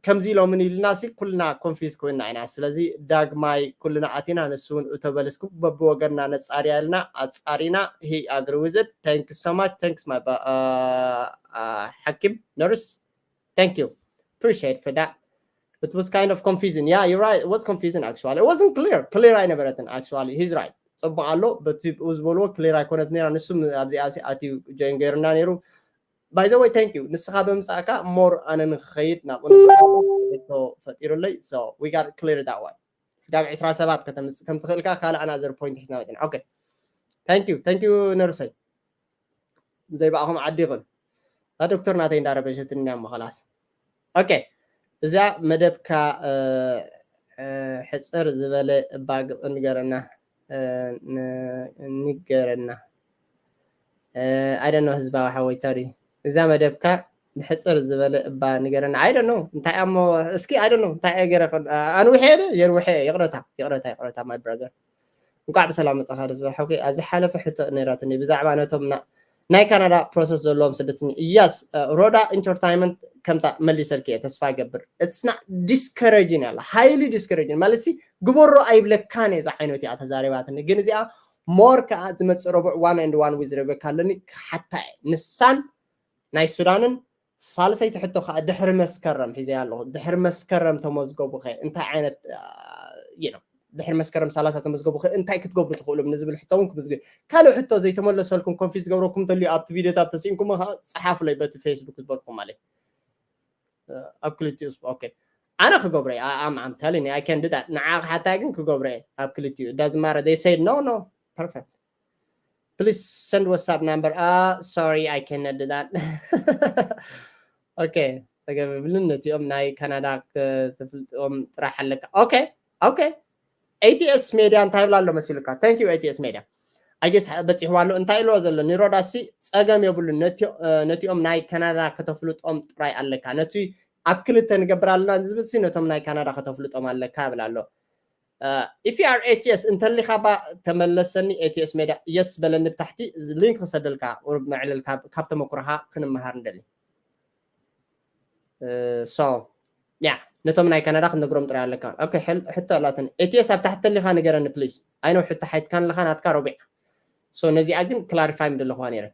ከምዚ ኢሎምን ኢልና ሲ ኩልና ኮንፊዝ ኮይና ኢና ስለዚ ዳግማይ ኩልና ኣቲና ንሱ እውን እተበልስኩ በብወገንና ነፃርያ ኢልና ኣፃሪና he agree with it thank so much thanks my ሓኪም nurse thank you appreciate for that it was kind of confusing yeah you're right it was confusing actually it wasn't clear clear ኣይነበረትን actually he's right ጽቡቕ ኣሎ። በቲ ብኡ ዝበልዎ ክሊር ኣይኮነት ነይራ። ንሱ ኣብዚኣ ኣትዩ ጆይን ገይሩና ነይሩ። By the way, thank you። ንስኻ ብምጻእካ ሞር ኣነ ንክኸይድ ናብኡ ሕቶ ፈጢሩለይ። So we got clear that way። ስጋብ ዕስራ ሰባት ከተምጽእ ከም ትኽእልካ ካልእ ኣናዘር ፖይንት ሒዝና መጺና። Okay, thank you, thank you ነርሰይ። ዘይባእኹም ዓዲ ይኹን። እታ ዶክተር ናተይ እንዳረበሸትኒ እያ እሞ ኸላስ። Okay፣ እዛ መደብካ ሕፅር ዝበለ እባ ንገረና፣ ንገረና። I don't know ህዝባዊ ሓወይ ታሪ፣ እዛ መደብካ ብሕፅር ዝበለ እባ ንገረና። I don't know እንታይ እሞ፣ እስኪ I don't know እንታይ እየ ገይረ፣ ኣንውሐ የንውሐ። ይቕረታ፣ ይቕረታ፣ ይቕረታ my brother። እንኳዕ ብሰላም መጻኻ ደስ በል ሓውከይ። ኣብ ዝሓለፈ ሕቶ ነይራትኒ ብዛዕባ ነቶም ናይ ካናዳ ፕሮሰስ ዘለዎም ስደተኛ። Yes፣ ሮዳ ኢንተርታይመንት ከምታ መሊሰልኪ እየ ተስፋ ይገብር። It's not discouraging ያላ highly discouraging ማለት ሲ ግበሮ ኣይብለካን እየ። እዛ ዓይነት እያ ተዛሪባትኒ፣ ግን እዚኣ ሞር ከዓ ዝመፅእ ረቡዕ one and one with ሬቤካ ኣለኒ ክሓታ እየ። ንሳን ናይ ሱዳንን ሳልሰይቲ ሕቶ ከዓ ድሕሪ መስከረም ሒዘያ ኣለኹ። ድሕሪ መስከረም ተመዝገቡ ከ እንታይ ዓይነት ድሕሪ መስከረም ሰላሳ ተመዝገቡ እንታይ ክትገብሩ ትኽእሉ ንዝብል ሕቶ እውን ክምዝግብ። ካልእ ሕቶ ዘይተመለሰልኩም ኮንፊዝ ዝገብረኩም እንተልዩ ኣብቲ ቪዲዮታት ተስኢንኩም ከዓ ፀሓፉለይ በቲ ፌስቡክ ዝበልኩም ማለት ኣብ ክልቲኡ ስፖ okay ኣነ ክገብረ ኣም ኣም ተልን ኣይ ከን ድዳ ንዓ ክሓታ ግን ክገብረ ኣብ ክልቲኡ ዳዝማረ they said no no perfect please send WhatsApp number. Uh, sorry, I cannot do that. Okay, ጸገም የብልን። ነቲኦም ናይ ካናዳ ክትፍልጥኦም ጥራሕ ኣለካ። Okay, okay. ATS ሜድያ እንታይ ይብላ ኣሎ መሲሉካ? Thank you ATS ሜድያ። I guess በጺሕዋ ኣሎ። እንታይ ኢልዎ ዘሎ? ንሮዳሲ ጸገም የብሉን። ነቲኦም ናይ ካናዳ ከተፍልጦም ጥራይ ኣለካ። ነቲ ኣብ ክልተ ንገብር ኣለና ዝብል ሲ ነቶም ናይ ካናዳ ከተፍልጦም ኣለካ ይብል ኣሎ። If you are ATS እንተሊኻ ባ ተመለሰኒ። ATS ሜድያ የስ በለኒ ብታሕቲ ሊንክ ክሰደልካ ቁሩብ መዕለል ካብ ተመኩሮኻ ክንመሃር ንደሊ። So yeah ነቶም ናይ ካናዳ ክትነግሮም ጥራይ ኣለካ። Okay ሕቶ ኣላትኒ። ATS ኣብ ታሕቲ ተሊኻ ንገረኒ ፕሊስ። I know ሕቶ ሓይትካን ኣለኻ ናትካ ረቢዕ። So ነዚኣ ግን ክላሪፋይ ምደለኹዋ ነይረ።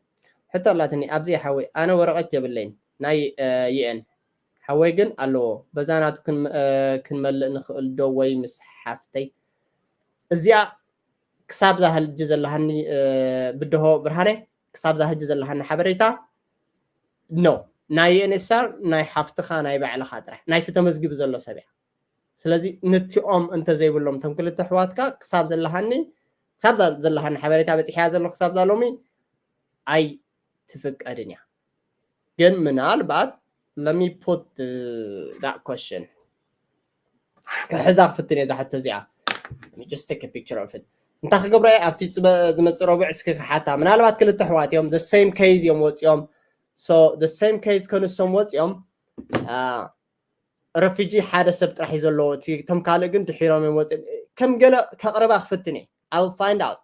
ሕቶ ኣላትኒ ኣብዚ ሓወይ ኣነ ወረቐት የብለይን ናይ UN ሓወይ ግን ኣለዎ። በዛ ናቱ ክንመልእ ንኽእል ዶ ወይ ምስ ሓፍተይ? እዚኣ ክሳብ ዛ ሕጂ ዘለሃኒ ብድሆ ብርሃነ ክሳብ ዛ ሕጂ ዘለሃኒ ሓበሬታ no ናይ UNHCR ናይ ሓፍትኻ ናይ ባዕልኻ ጥራሕ ናይቲ ተመዝጊቡ ዘሎ ሰብ እያ። ስለዚ ነቲኦም እንተዘይብሎም እቶም ክልተ ኣሕዋትካ ክሳብ ዘለሃኒ ክሳብ ዘለሃኒ ሓበሬታ በፂሕያ ዘሎ ክሳብ ዛ ሎሚ ኣይትፍቀድን እያ። ግን ምናልባት let me put that question ክሕዛ ክፍትን እየ ዛሕቶ እዚኣ just take picture of it እንታይ ክገብረ ኣብቲ ዝመፅእ ረቡዕ እስኪ ክሓታ ምናልባት ክልተ ኣሕዋት እዮም the same case እዮም ወፂኦም so the same case ከንሶም ወፂኦም ረፊጂ ሓደ ሰብ ጥራሕ እዩ ዘለዎ እቲ እቶም ካልእ ግን ድሒሮም እዮም ወፂኦም ከም ገለ ከቕርባ ክፍትን እየ I'll find out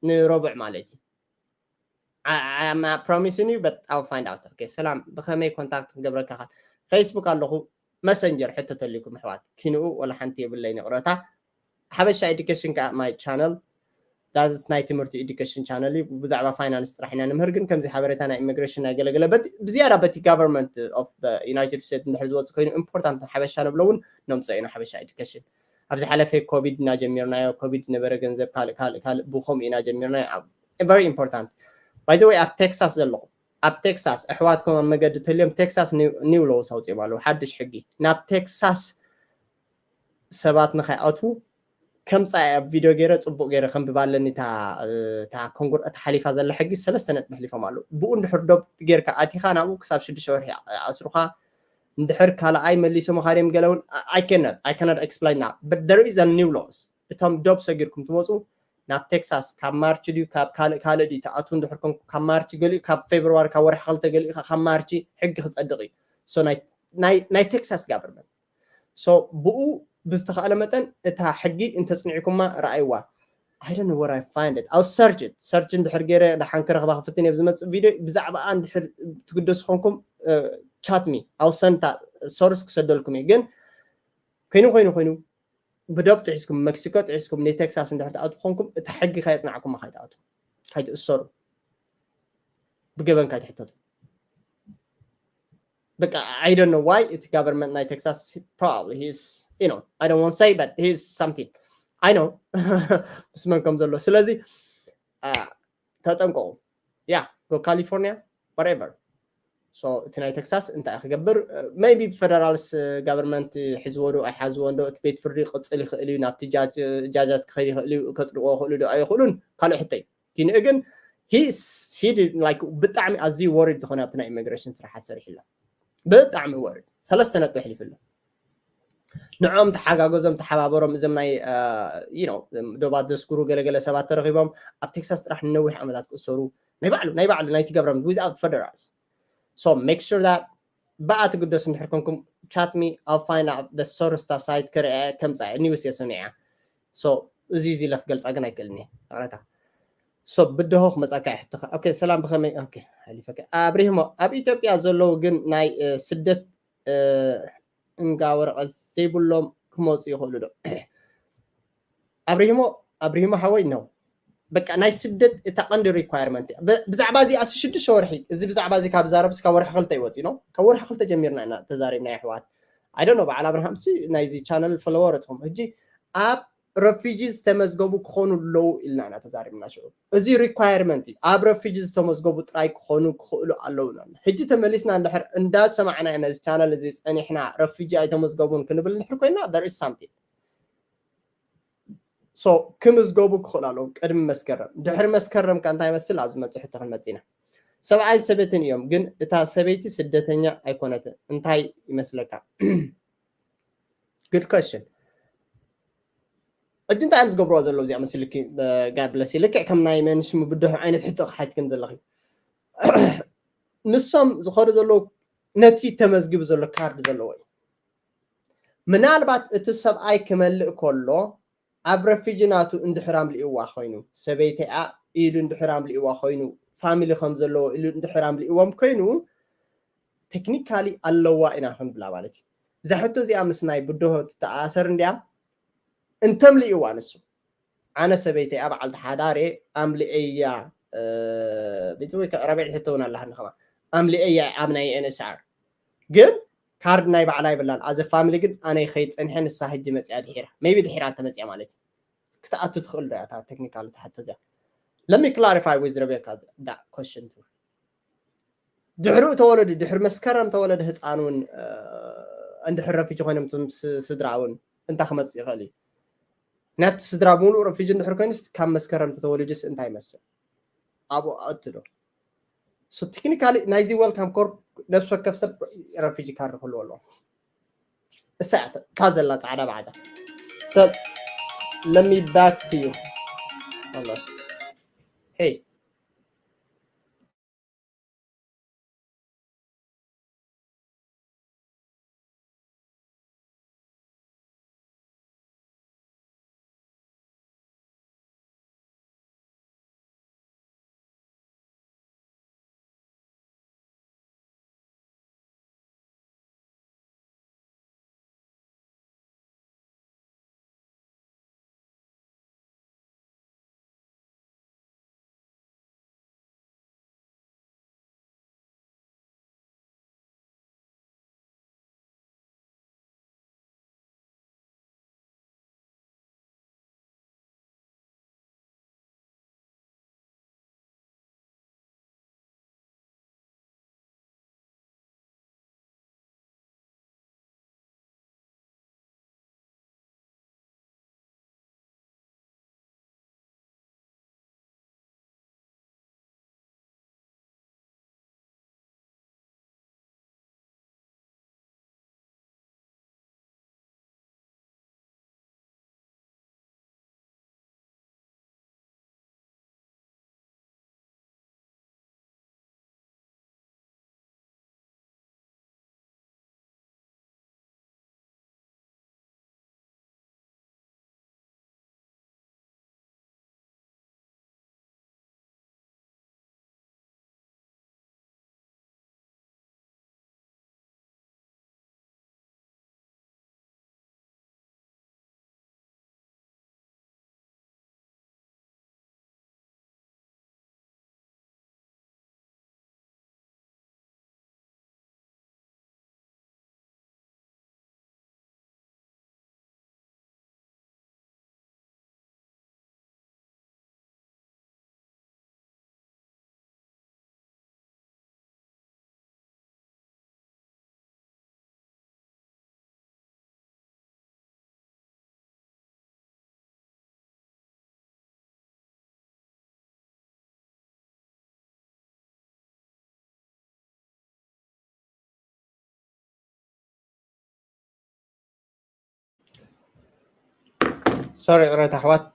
ንረቡዕ ማለት እዩ I'm not promising you but I'll find out okay ሰላም ብኸመይ ኮንታክት ክገብረካ ካል ፌስቡክ ኣለኹ መሰንጀር ሕቶ ተልኩም ኣሕዋት ኪንኡ ወላ ሓንቲ የብለይን ይቕረታ ሓበሻ ኤዱኬሽን ከዓ my channel that's ናይ ትምህርቲ ኤዱኬሽን ቻነል እዩ ብዛዕባ ፋይናንስ ጥራሕ ኢና ንምህር ግን ከምዚ ሓበሬታ ናይ ኢሚግሬሽን ናይ ገለገለ ብዝያዳ በቲ government of United States እንድሕር ዝወፅ ኮይኑ ኢምፖርታንት ሓበሻ ንብሎ እውን ነምፅኦ ኢና ሓበሻ ኤዱኬሽን ኣብ ዝሓለፈ ኮቪድ እና ጀሚርናዮ ኮቪድ ዝነበረ ገንዘብ ካልእ ካልእ ካልእ ብከምኡ ኢና ጀሚርናዮ very important by the way ኣብ ቴክሳስ ዘለኹ ኣብ ቴክሳስ ኣሕዋትኩም ኣብ መገዲ ተልዮም ቴክሳስ new laws ኣውፅኦም ኣለዉ ሓድሽ ሕጊ ናብ ቴክሳስ ሰባት ንኸይኣትዉ ከምፃ ኣብ ቪድዮ ገይረ ፅቡቅ ገይረ ከንብባ ኣለኒ እታ ኮንጉር እታ ሓሊፋ ዘላ ሕጊ ሰለስተ ነጥቢ ኣሕሊፎም ኣለዉ ብኡ እንድሕር ዶብ ገይርካ ኣቲኻ ናብኡ ክሳብ ሽዱሽተ ወርሒ ይኣስሩኻ እንድሕር ካልኣይ መሊሶም ካድዮም ገለ እውን I cannot I cannot explain now but there is a new laws እቶም ዶብ ሰጊርኩም ትመፁ ናብ ቴክሳስ ካብ ማርች ድዩ ካብ ካልእ ካልእ ድዩ ትኣትዉ እንድሕር ኮንኩ ካብ ማርች ገሊኡ ካብ ፌብርዋሪ ካብ ወርሒ ክልተ ገሊኡ ካብ ማርች ሕጊ ክፀድቕ እዩ ናይ ቴክሳስ ጋቨርመንት so ብኡ ብዝተኻእለ መጠን እታ ሕጊ እንተፅኒዕኩማ ረኣይዋ I don't know where I find it. I'll search it. Search እንድሕር ገይረ ደሓን ክረኽባ ክፍትን እየ ዝመፅእ ቪድዮ ብዛዕባኣ እንድሕር ትግደሱ ኮንኩም chat me. I'll send source ክሰደልኩም እየ ግን ኮይኑ ኮይኑ ኮይኑ ብዶብ ጥሒስኩም መክሲኮ ጥሒስኩም ንቴክሳስ እንድሕር ትኣትዉ ኮንኩም እቲ ሕጊ ከየፅናዕኩማ ከይትኣትዉ ከይትእሰሩ ብገበን ከይትሕተቱ በቃ I don't know why እቲ government ናይ ቴክሳስ probably he's you know I don't want to say but he's something I know ምስ መን ከም ዘሎ። ስለዚ ተጠንቀቁ። ያ፣ go California, whatever። So እቲ ናይ ቴክሳስ እንታይ ክገብር? Maybe federal government ሒዝዎ ዶ ኣይሓዝዎን ዶ፣ እቲ ቤት ፍርዲ ክቕፅል ይኽእል እዩ፣ ናብቲ ጃጃት ክኸይድ ይኽእል እዩ፣ ከፅድቆ ይኽእሉ ዶ ኣይኽእሉን፣ ካልእ ሕቶ እዩ። ግን ብጣዕሚ ኣዝዩ worried ዝኾነ ኣብቲ ናይ ኢሚግሬሽን ስራሓት ሰሪሕላ። ብጣዕሚ worried። ሰለስተ ነጥቢ ኣሕሊፍላ። ንዕኦም ተሓጋገዞም፣ ተሓባበሮም። እዞም ናይ ዶባት ዘስግሩ ገለገለ ሰባት ተረኺቦም ኣብ ቴክሳስ ጥራሕ ንነዊሕ ዓመታት ክእሰሩ፣ ናይ ባዕሉ ናይ ባዕሉ ናይቲ government without federals። So make sure that ብኣ ትግደሱ እንድሕር ኮንኩም፣ chat me, I'll find out the ሶርስታ ሳይት ክርአ ከምፃ ኒውስ የሰሚዐ። So እዚ እዚ ኢለ ክገልፃ ግን ኣይክእልን እየ። ይቕረታ። So ብድሆ ክመፃካ ይሕትኻ። ኦኬ፣ ሰላም፣ ብኸመይ? ኦኬ፣ ሓሊፈካ። ኣብሪህሞ፣ ኣብ ኢትዮጵያ ዘለዉ ግን ናይ ስደት እንጋ ወረቐት ዘይብሎም ክመፁ ይኽእሉ ዶ? ኣብሪህሞ ኣብሪህሞ ሓወይ ነው። በቃ ናይ ስደት እታ ቀንዲ ሪኳየርመንት ብዛዕባ እዚ ኣስ ሽዱሽተ ወርሒ፣ እዚ ብዛዕባ እዚ ካብ ዛረብ እስካብ ወርሒ ክልተ ይወፂ ነው። ካብ ወርሒ ክልተ ጀሚርና ኢና ተዛሪብና። ኣሕዋት፣ I don't know፣ በዓል ኣብርሃም ሲ ናይዚ ቻነል ፎሎወር እትኹም። ሕጂ ኣብ ረፊጂ ዝተመዝገቡ ክኾኑ ኣለዉ ኢልና ኢና ተዛሪብና። ሽዑ እዚ ሪኳየርመንት እዩ። ኣብ ረፊጂ ዝተመዝገቡ ጥራይ ክኾኑ ክኽእሉ ኣለዉ። ሕጂ ተመሊስና እንድሕር እንዳሰማዕና ነዚ ቻነል እዚ ጸኒሕና ረፊጂ ኣይተመዝገቡን ክንብል እንድሕር ኮይና there is something። So ክምዝገቡ ክኽእሉ ኣለዎም ቅድሚ መስከረም። ድሕሪ መስከረም ከ እንታይ ይመስል? ኣብ ዝመጽእ ሕቶ ክንመጽእ ኢና። ሰብኣይን ሰበይትን እዮም፣ ግን እታ ሰበይቲ ስደተኛ ኣይኮነትን። እንታይ ይመስለካ? Good question። ሕጂ እንታይ እዮም ዝገብርዋ ዘለዉ እዚኣ መሲልኪ? God bless you። ልክዕ ከም ናይ መንሽ ምብድሑ ዓይነት ሕቶ ክሓትክን ዘለኺ። ንሶም ዝኸዱ ዘለዉ ነቲ ተመዝጊቡ ዘሎ ካርድ ዘለዎ እዩ። ምናልባት እቲ ሰብኣይ ክመልእ ከሎ ኣብ ረፊጂ ናቱ እንድሕር ኣምልእዋ ኮይኑ፣ ሰበይተኣ ኢሉ እንድሕር ኣምልእዋ ኮይኑ፣ ፋሚሊ ከም ዘለዎ ኢሉ እንድሕር ኣምልእዎም ኮይኑ፣ ቴክኒካሊ ኣለዋ ኢና ክንብላ ማለት እዩ። እዛ ሕቶ እዚኣ ምስ ናይ ብድሆ ትተኣሳሰር እንድያ። እንተምልእዋ ንሱ፣ ኣነ ሰበይተይ ኣብ በዓልቲ ሓዳር እየ ኣምልኤያ፣ ቤት ወይ ረብዒ ሕቶ እውን ኣለሃኒ ከማ ኣምልኤያ ኣብ ናይ ኤንኤስኣር። ግን ካርድ ናይ ባዕላ ይብላን ኣዘ ፋሚሊ ግን ኣነ ይኸይድ ጸኒሐ፣ ንሳ ሕጂ መጽያ ድሒራ፣ ሜቢ ድሒራ እንተመጽያ ማለት እዩ። ክትኣቱ ትኽእል ዶ እያ እታ ቴክኒካል እታ ሕቶ እዚኣ? Let me clarify with ረቤካ that question too። ድሕሪኡ ተወለዱ፣ ድሕሪ መስከረም ተወለደ ህፃን እውን እንድሕር ረፊጂ ኮይኖም እቶም ስድራ እውን እንታይ ክመፅእ ይኽእል እዩ? ምክንያቱ ስድራ ብምሉእ ረፊጂ እንድሕር ኮይኑስ ካብ መስከረም ተተወሊዱስ እንታይ ይመስል? ኣብኡ ኣእቱ ዶ? So technically ናይዚ ዌልካም ኮርፕ ነፍሲ ወከፍ ሰብ ረፊጂ ካርድ ክህልዎ ኣለዎ። እሳ እያ እታ ዘላ ፃዕዳ ባዕዛ ሰብ። Let me back to you. Hey. Sorry ቅሬታ ኣሕዋት።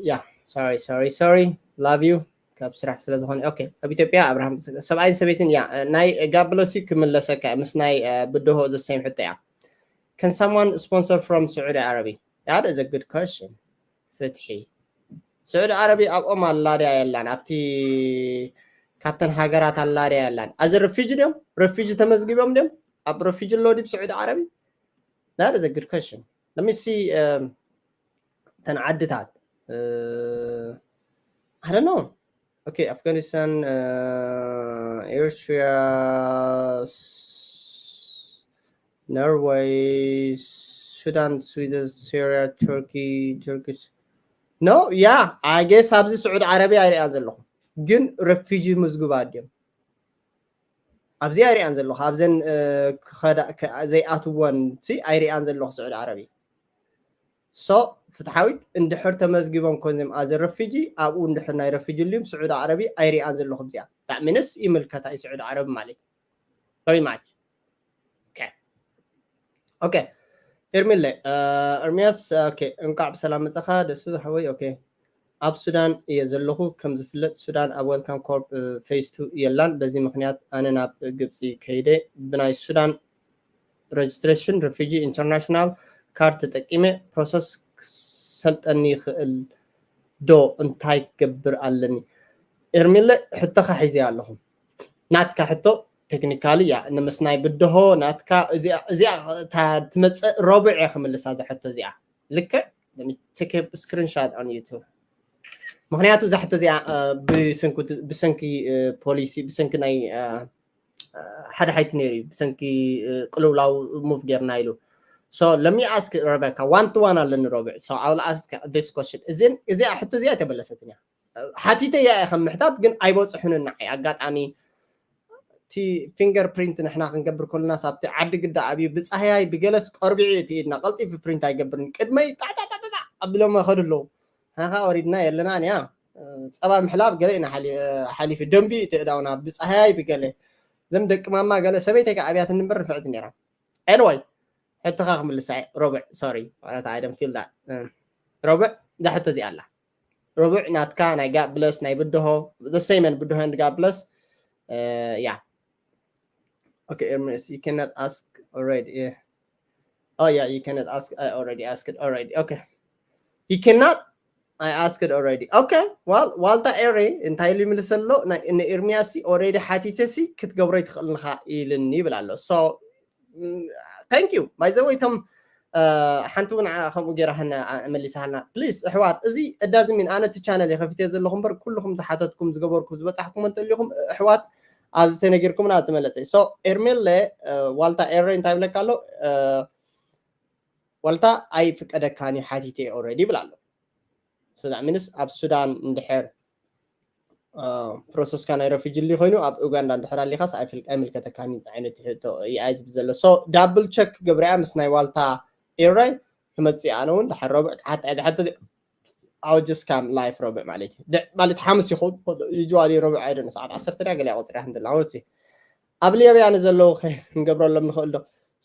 ያ፣ sorry sorry sorry love you። ካብ ስራሕ ስለ ዝኾነ። ኦኬ፣ ኣብ ኢትዮጵያ ኣብርሃም ሰብኣይን ሰበይትን፣ ያ፣ ናይ ጋብለሲ ክምለሰካ ምስ ናይ ብድሆ ዘሰይም ሕቶ እያ። Can someone sponsor from Saudi Arabia? That is a good question። ፍትሒ። ስዑዲ ዓረቢ ኣብኦም ኣላ ድያ የላን? ኣብቲ ካብተን ሃገራት ኣላ ድያ የላን? ኣዚ ረፊጂ ድዮም? ረፊጂ ተመዝጊቦም ድዮም? ኣብ ረፊጂ ኣሎ ድዩ ስዑዲ ዓረቢ? That is a good question. Let me see. ተን ዓድታት I don't know. Okay, Afghanistan, Eritrea, Norway, Sudan, Sweden, Syria, Turkey, Turkish. No, yeah, I guess ኣብዚ ስዑድ ዓረቢ ኣይሪኣን ዘለኹ፣ ግን ረፊጂ ምዝግባ ድዮም? ኣብዚ ኣይሪኣን ዘለኹ፣ ኣብዘን ዘይኣትወን ሲ ኣይሪኣን ዘለኹ ስዑድ ዓረቢ። So ፍትሓዊት፣ እንድሕር ተመዝጊቦም ኮንዚም ኣዘ ረፊጂ፣ ኣብኡ እንድሕር ናይ ረፊጂ ልዩም ስዑድ ዓረቢ ኣይሪኣን ዘለኹ። እዚኣ ዳዕሚንስ ይምልከታ እዩ ስዑድ ዓረቢ ማለት እዩ። Very much. Okay. Okay. ኤርሚለ፣ ኤርሚያስ፣ okay፣ እንቋዕ ብሰላም መጸኻ ደሱ ሓወይ። Okay። ኣብ ሱዳን እየ ዘለኹ። ከም ዝፍለጥ ሱዳን ኣብ Welcome Corps phase two የላን። በዚ ምኽንያት ኣነ ናብ ግብጺ ከይደ ብናይ ሱዳን registration refugee international card ተጠቂመ process ክሰልጠኒ ይኽእል ዶ? እንታይ ክገብር ኣለኒ? ኤርሚለ፣ ሕቶኻ ሒዘ ኣለኹ። ናትካ ሕቶ technically እያ፣ ንምስናይ ብድሆ ናትካ እዚኣ ትመጽእ ረቡዕ እየ ክምልሳ እዛ ሕቶ እዚኣ። ልክዕ? Let me take a screenshot on YouTube። ምኽንያቱ እዛ ሕቶ እዚኣ ብሰንኪ ፖሊሲ፣ ብሰንኪ ናይ ሓደ ሓይቲ ነይሩ እዩ፣ ብሰንኪ ቅልውላው move ጌርና ኢሉ። So let me ask Rebecca, one to one ኣለኒ ረቡዕ። So I will ask this question. እዚኣ ሕቶ እዚኣ ኣይተመለሰትን እያ። ሓቲተ እያ ከም ምሕታት ግን ኣይበፅሑንን ንዓይ። ኣጋጣሚ እቲ finger print ንሕና ክንገብር ከለና ሳብቲ ዓዲ ግዳ ኣብዩ ብፃህያይ ብገለስ ቀርቢዑ እቲ ኢድና ቀልጢፉ print ኣይገብርን። ቅድመይ ጣዕጣዕጣዕጣዕ ኣቢሎም ከዱ ኣለዉ። ሃኻ ወሪድና የለናን እያ። ጸባ ምሕላብ ገለ ኢና ሓሊፉ ደንቢ እቲ እዳውና ብፃህያይ ብገለ ዘም ደቂ ማማ ገለ ሰበይተይ ከዓብያትኒ እምበር ንፍዕቲ ነይራ። Anyway ሕትኻ ክምልሳ ረቡዕ። Sorry ማለት I don't feel that ረቡዕ እዛ ሕቶ እዚኣ ኣላ። ረቡዕ ናትካ ናይ ጋብለስ ናይ ብድሆ the same and ብድሆ and ጋብለስ። Yeah. Okay, Ermias, you cannot ask already. Yeah. Oh yeah, you cannot ask. I already asked already. Okay. You cannot. I asked already. Okay. Well, ዋልታ ኤሪ እንታይ ኢሉ ይምልስ ኣሎ? ንኤርሚያስ ሲ already ሓቲተሲ ክትገብሮ ይትኽእል ንኻ ኢልኒ ይብል ኣሎ። So thank you by the way። እቶም ሓንቲ እውን ከምኡ ገይራ መሊሳሃልና። Please ኣሕዋት፣ እዚ እዳዚ ሚን ኣነ እቲ ቻነል የኸፊተ ዘለኹ እምበር ኩልኹም ዝሓተትኩም ዝገበርኩም ዝበፃሕኩም እንተሊኹም ኣሕዋት ኣብዚ ተነጊርኩምና ዝመለፀ። So ኤርሜለ ዋልታ ኤረ እንታይ ብለካ ኣሎ? ዋልታ ኣይፍቀደካን እዩ ሓቲተ already ይብል ኣሎ። So that means ኣብ ሱዳን እንድሕር ፕሮሰስካ ናይ ረፊጂ ሊ ኮይኑ ኣብ ኡጋንዳ እንድሕር ኣሊኻስ ኣይምልከተካን ዓይነት ሕቶ እያ ዝብል ዘሎ። So double check ገብረያ ምስ ናይ ዋልታ ኤረ ክመፅእ ኣነ እውን ድሓር ረቡዕ ክሓታ እያ ዝሓቶ። I'll just come live ረቡዕ ማለት እዩ። ማለት ሓሙስ ይኸውን usually ረቡዕ ኣይደነ ሰዓት ዓሰርተ ድያ ገለ ቆፅሪ ክንድላ ወሲ ኣብ ሊብያ ንዘለዉ ክንገብረሎም ንኽእል ዶ?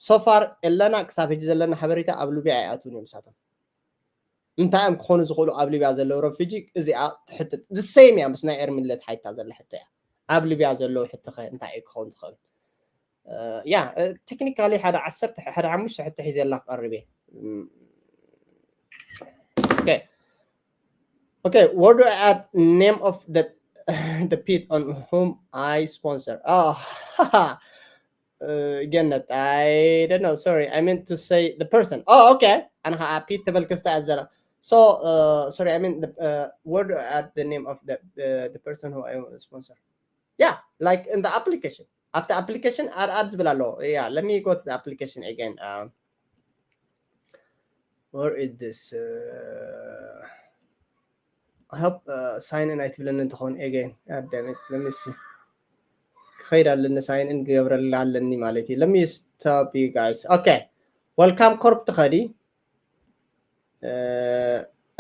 So far የለና ክሳብ ሕጂ ዘለና ሓበሬታ ኣብ ሊብያ ኣይኣትውን እዮም ንሳቶም። እንታይ እዮም ክኾኑ ዝኽእሉ ኣብ ሊብያ ዘለዉ ረፊጂ? እዚኣ ትሕትት the same እያ ምስ ናይ ኤርሚለት ሓይታ ዘላ ሕቶ እያ። ኣብ ሊብያ ዘለዉ ሕቶ ኸ እንታይ እዩ ክኸውን ዝኽእል? ያ technically ሓደ ዓሰርተ ሓደ ሓሙሽተ ሕቶ ሒዘላ ክቐርብ እየ። Okay. Okay, where do I add name of the the pit on whom I sponsor? Oh, ገነት, I don't know. Sorry, I meant to say the person. Oh, okay. ኣነ ከዓ ፒት ተበልክስታ ኣዘላ። So, uh, sorry, I mean, the, uh, where do I add the name of the, the, the person who I want to sponsor? Yeah, like in the application. ኣብቲ application add add ዝብል ኣሎ። Yeah, let me go to the application again. Um, where is this? Uh, I hope uh, sign in ኣይትብለኒ እንተኾን again. God damn it. Let me see. ክኸይድ ኣለኒ sign in ክገብረላ ኣለኒ ማለት እዩ። Let me stop you guys. Okay. Welcome Corp ትኸዲ።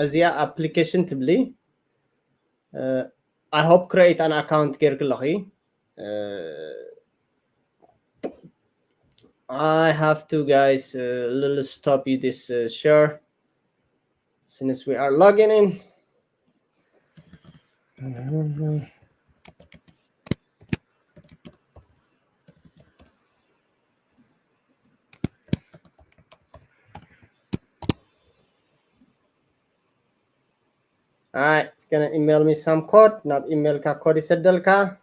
እዚኣ application ትብሊ። I hope create an account ጌርክ ኣለኺ። I have to guys, uh, little stop you this uh, share. Since we are logging in. Alright, it's gonna email me some code. Now email ka code ይሰደልካ.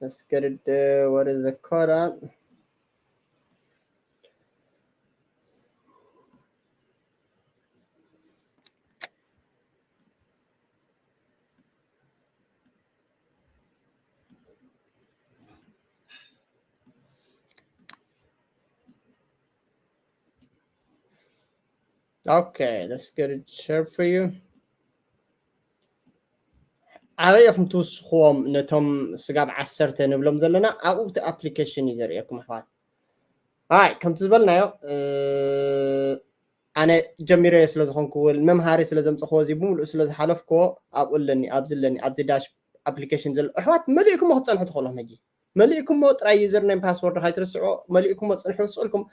Let's get it. Uh, what is the code on? Okay, let's get it shared for you. ኣበይ ኢኹም ትውስኽዎም ነቶም ስጋብ ዓሰርተ ንብሎም ዘለና? ኣብኡ እቲ ኣፕሊኬሽን እዩ ዘርእየኩም ኣሕዋት። ኣይ ከምቲ ዝበልናዮ፣ ኣነ ጀሚረዮ ስለ ዝኾንኩ፣ መምሃሪ ስለ ዘምፅኽዎ፣ እዚ ብምሉእ ስለ ዝሓለፍክዎ፣ ኣብኡ ኣለኒ፣ ኣብዚ ኣለኒ፣ ኣብዚ ዳሽ ኣፕሊኬሽን ዘሎ። ኣሕዋት መሊእኩሞ ክትፀንሑ ትኽእሉ ሕጂ። መሊእኩሞ ጥራይ ዩዘር ኔም ፓስወርድ ከይትርስዑ። መሊእኩሞ ፅንሑ ስእልኩም።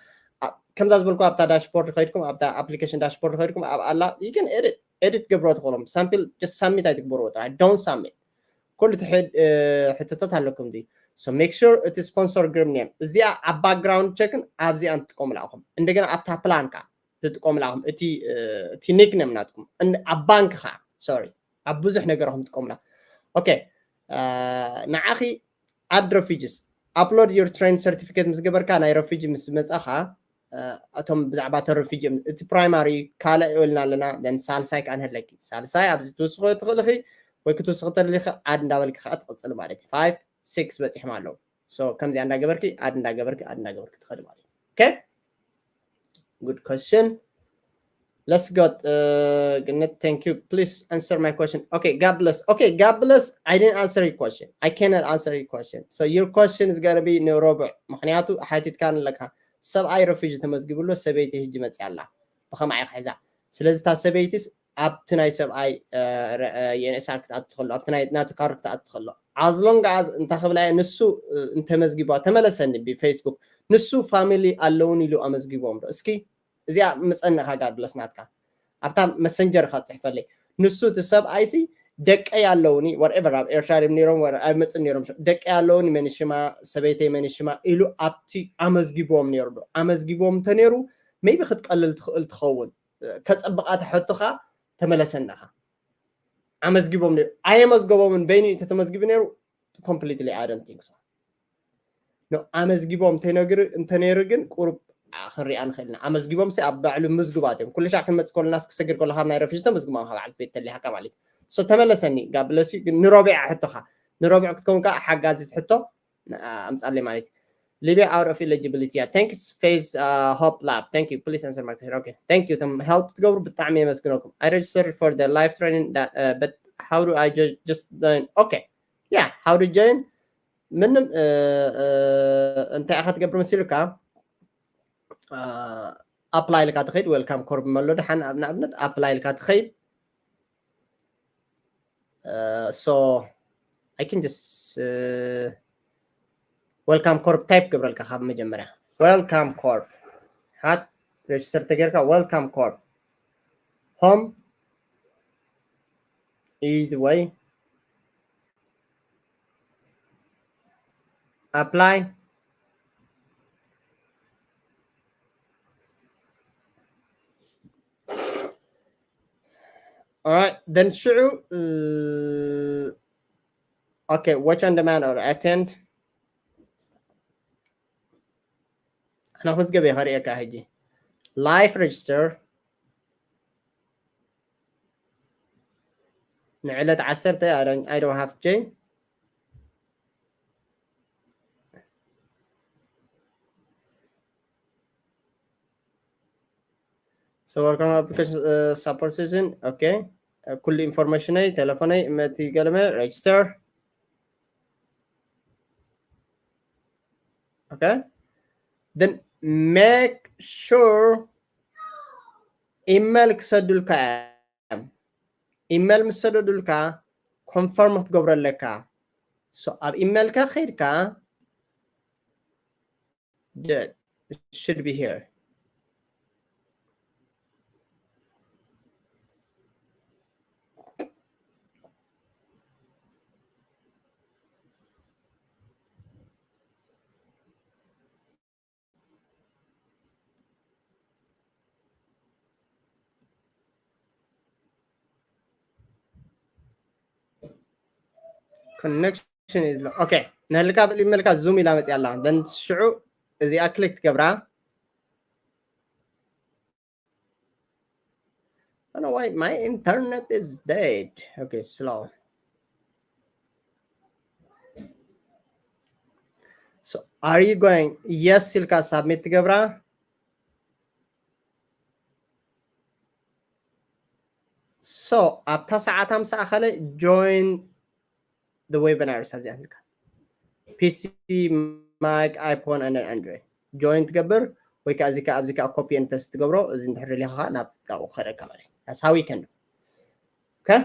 ከምዛ ዝበልኩ ኣብታ ዳሽቦርድ ከይድኩም፣ ኣብታ ኣፕሊኬሽን ዳሽቦርድ ከይድኩም ኣብ ኣላ ይግን ኤዲት ኤዲት ገብሮ ትኽእሎም። ሳምፕል ጀስት ሳሚት ኣይትግበርዎ ጥራይ፣ ዶንት ሳሚት። ኩሉ እቲ ሕቶታት ኣለኩም። So make sure እቲ ስፖንሰር ግሩፕ ኔም እዚኣ ኣብ ባክግራውንድ ቸክን ኣብዚኣን ትጥቀሙላ ኢኹም። እንደገና ኣብታ ፕላንካ ትጥቀሙላ ኢኹም። እቲ እቲ ኒክ ኔም ናትኩም ኣብ ባንክ ኻ ሶሪ ኣብ ብዙሕ ነገር ኢኹም ትጥቀሙላ። ኦኬ ንዓኺ ኣድ ረፊጅስ ኣፕሎድ ዩር ትሬን ሰርቲፊኬት ምስ ገበርካ ናይ ረፊጂ ምስ መፃኻ እቶም ብዛዕባ ተረፊጂ እቲ ፕራይማሪ ካልእ ይብልና ኣለና። ን ሳልሳይ ከዓ ንህለኪ ሳልሳይ ኣብዚ ትውስኾ ትኽእልኺ ወይ ክትውስኺ ተደሊኺ ኣድ እንዳበልኪ ከዓ ትቕፅል ማለት እዩ። ፋይቭ ሲክስ በፂሖም ኣለዉ። ከምዚኣ እንዳገበርኪ ኣድ እንዳገበርኪ ኣድ እንዳገበርኪ ትኽእሊ ማለት እዩ። Okay, good question. Let's go. Uh, Gnet, thank you. Please answer my question. Okay, God bless. Okay, God bless. I didn't answer your question. I cannot answer your question. So your question is gonna be ንሮብዕ ምክንያቱ ሓቲትካ ኣለካ። ሰብኣይ ረፊጂ ተመዝጊብሎ ሰበይቲ ህጂ መፅያ ኣላ። ብኸምኣ ክሕዛ። ስለዚ እታ ሰበይቲስ ኣብቲ ናይ ሰብኣይ የንኤስኣር ክትኣቱ ትኽእሎ ኣብቲ ናይ ናቱ ካርድ ክትኣቱ ትኽእሎ። As long as እንታይ ክብላ እየ ንሱ እንተመዝጊቧ ተመለሰኒ ብፌስቡክ ንሱ ፋሚሊ ኣለውን ኢሉ ኣመዝጊቦም ዶ እስኪ እዚኣ ምፀንኻ ጋር ብለስ ናትካ ኣብታ መሰንጀር ካ ፅሕፈለይ ንሱ እቲ ሰብኣይሲ ደቀይ ኣለውኒ whatever ኣብ ኤርትራ ድም ነሮም ኣይመፅን ነሮም ደቀይ ኣለውኒ መንሽማ ሰበይተይ መንሽማ ኢሉ ኣብቲ ኣመዝጊቦም ነሩ ዶ ኣመዝጊቦም እንተነሩ maybe ክትቀልል ትኽእል ትኸውን ከፀብቓ ተሐቶኻ ተመለሰናኻ ኣመዝጊቦም ነሩ ኣየመዝገቦምን በይኑ ተተመዝጊቡ ነሩ completely I don't think so። ኣመዝጊቦም እንተነሩ ግን ቁሩብ ክንሪኣ ንኽእል ኢና። ኣመዝጊቦም ሲ ኣብ ባዕሉ ምዝጉባት እዮም። ኩሉ ሻዕ ክንመፅእ ከለና ክሰግር ከሎ ካብ ናይ ረፊጂ ተመዝግቦም ካብ ዓዲ ቤት ተሊሃካ ማለት እዩ። ተመለሰኒ ጋብለሲ ግን ንሮቢዕ ሕቶኻ ንሮቢዕ ክትከውን ከዓ ሓጋዚት ሕቶ ኣምፃለይ ማለት እዩ። Libya out of eligibility. Yeah, thanks Faith uh, Hope Lab. Thank you. Please answer my question. Okay. Thank you. ተም help ትገብሩ ብጣዕሚ የመስግነኩም። I registered for the life training that, uh, but how do I just, just join? Okay. Yeah, how to join? ምንም እንታይ ኢኻ ትገብር መሲሉካ ኣፕላይ ኢልካ ትኸይድ ዌልካም ኮርብ መሎ ድሓን ንኣብነት ኣፕላይ ኢልካ ትኸይድ so I can just welcome corp type ግብረልካ ካብ መጀመርያ welcome corp ሓት register ተገርካ welcome corp home easy way apply All right, then ሽዑ okay, watch on demand or attend. ኣነ ክምዝገብ እየ ከርእየካ ሕጂ life register ንዕለት ዓሰርተ I don't, I don't have to change. So welcome application uh, support session. Okay. Uh, ኩሉ ኢንፎርሜሽነይ ቴሌፎነይ መቲ ገለመ register okay then make sure ኢሜል ክሰዱልካ እዮም ኢሜል ምስ ሰደዱልካ ኮንፈርም ክትገብሮ ኣለካ ኣብ ኢሜልካ ከይድካ should be here. Connection is low. Okay. ንህልካ ብሊ መልካ ዙም ኢላ መጽያ ኣላ። Then ሽዑ እዚኣ ክሊክ ትገብራ። I don't know why my internet is dead. Okay, slow. So are you going? Yes ኢልካ ሳብሚት ትገብራ። So ኣብታ ሰዓት ምስ ኣኸለ join the webinar። ኣብዚኣ ትልካ PC, Mac, iPhone and Android join ትገብር ወይ ከዓ እዚ ከዓ ኣብዚ ከዓ copy and paste ትገብሮ። እዚ እንድሕር ደሊኻ ከዓ ናብ ካብኡ ክኸደካ ማለት እዩ። That's how we can do. Okay,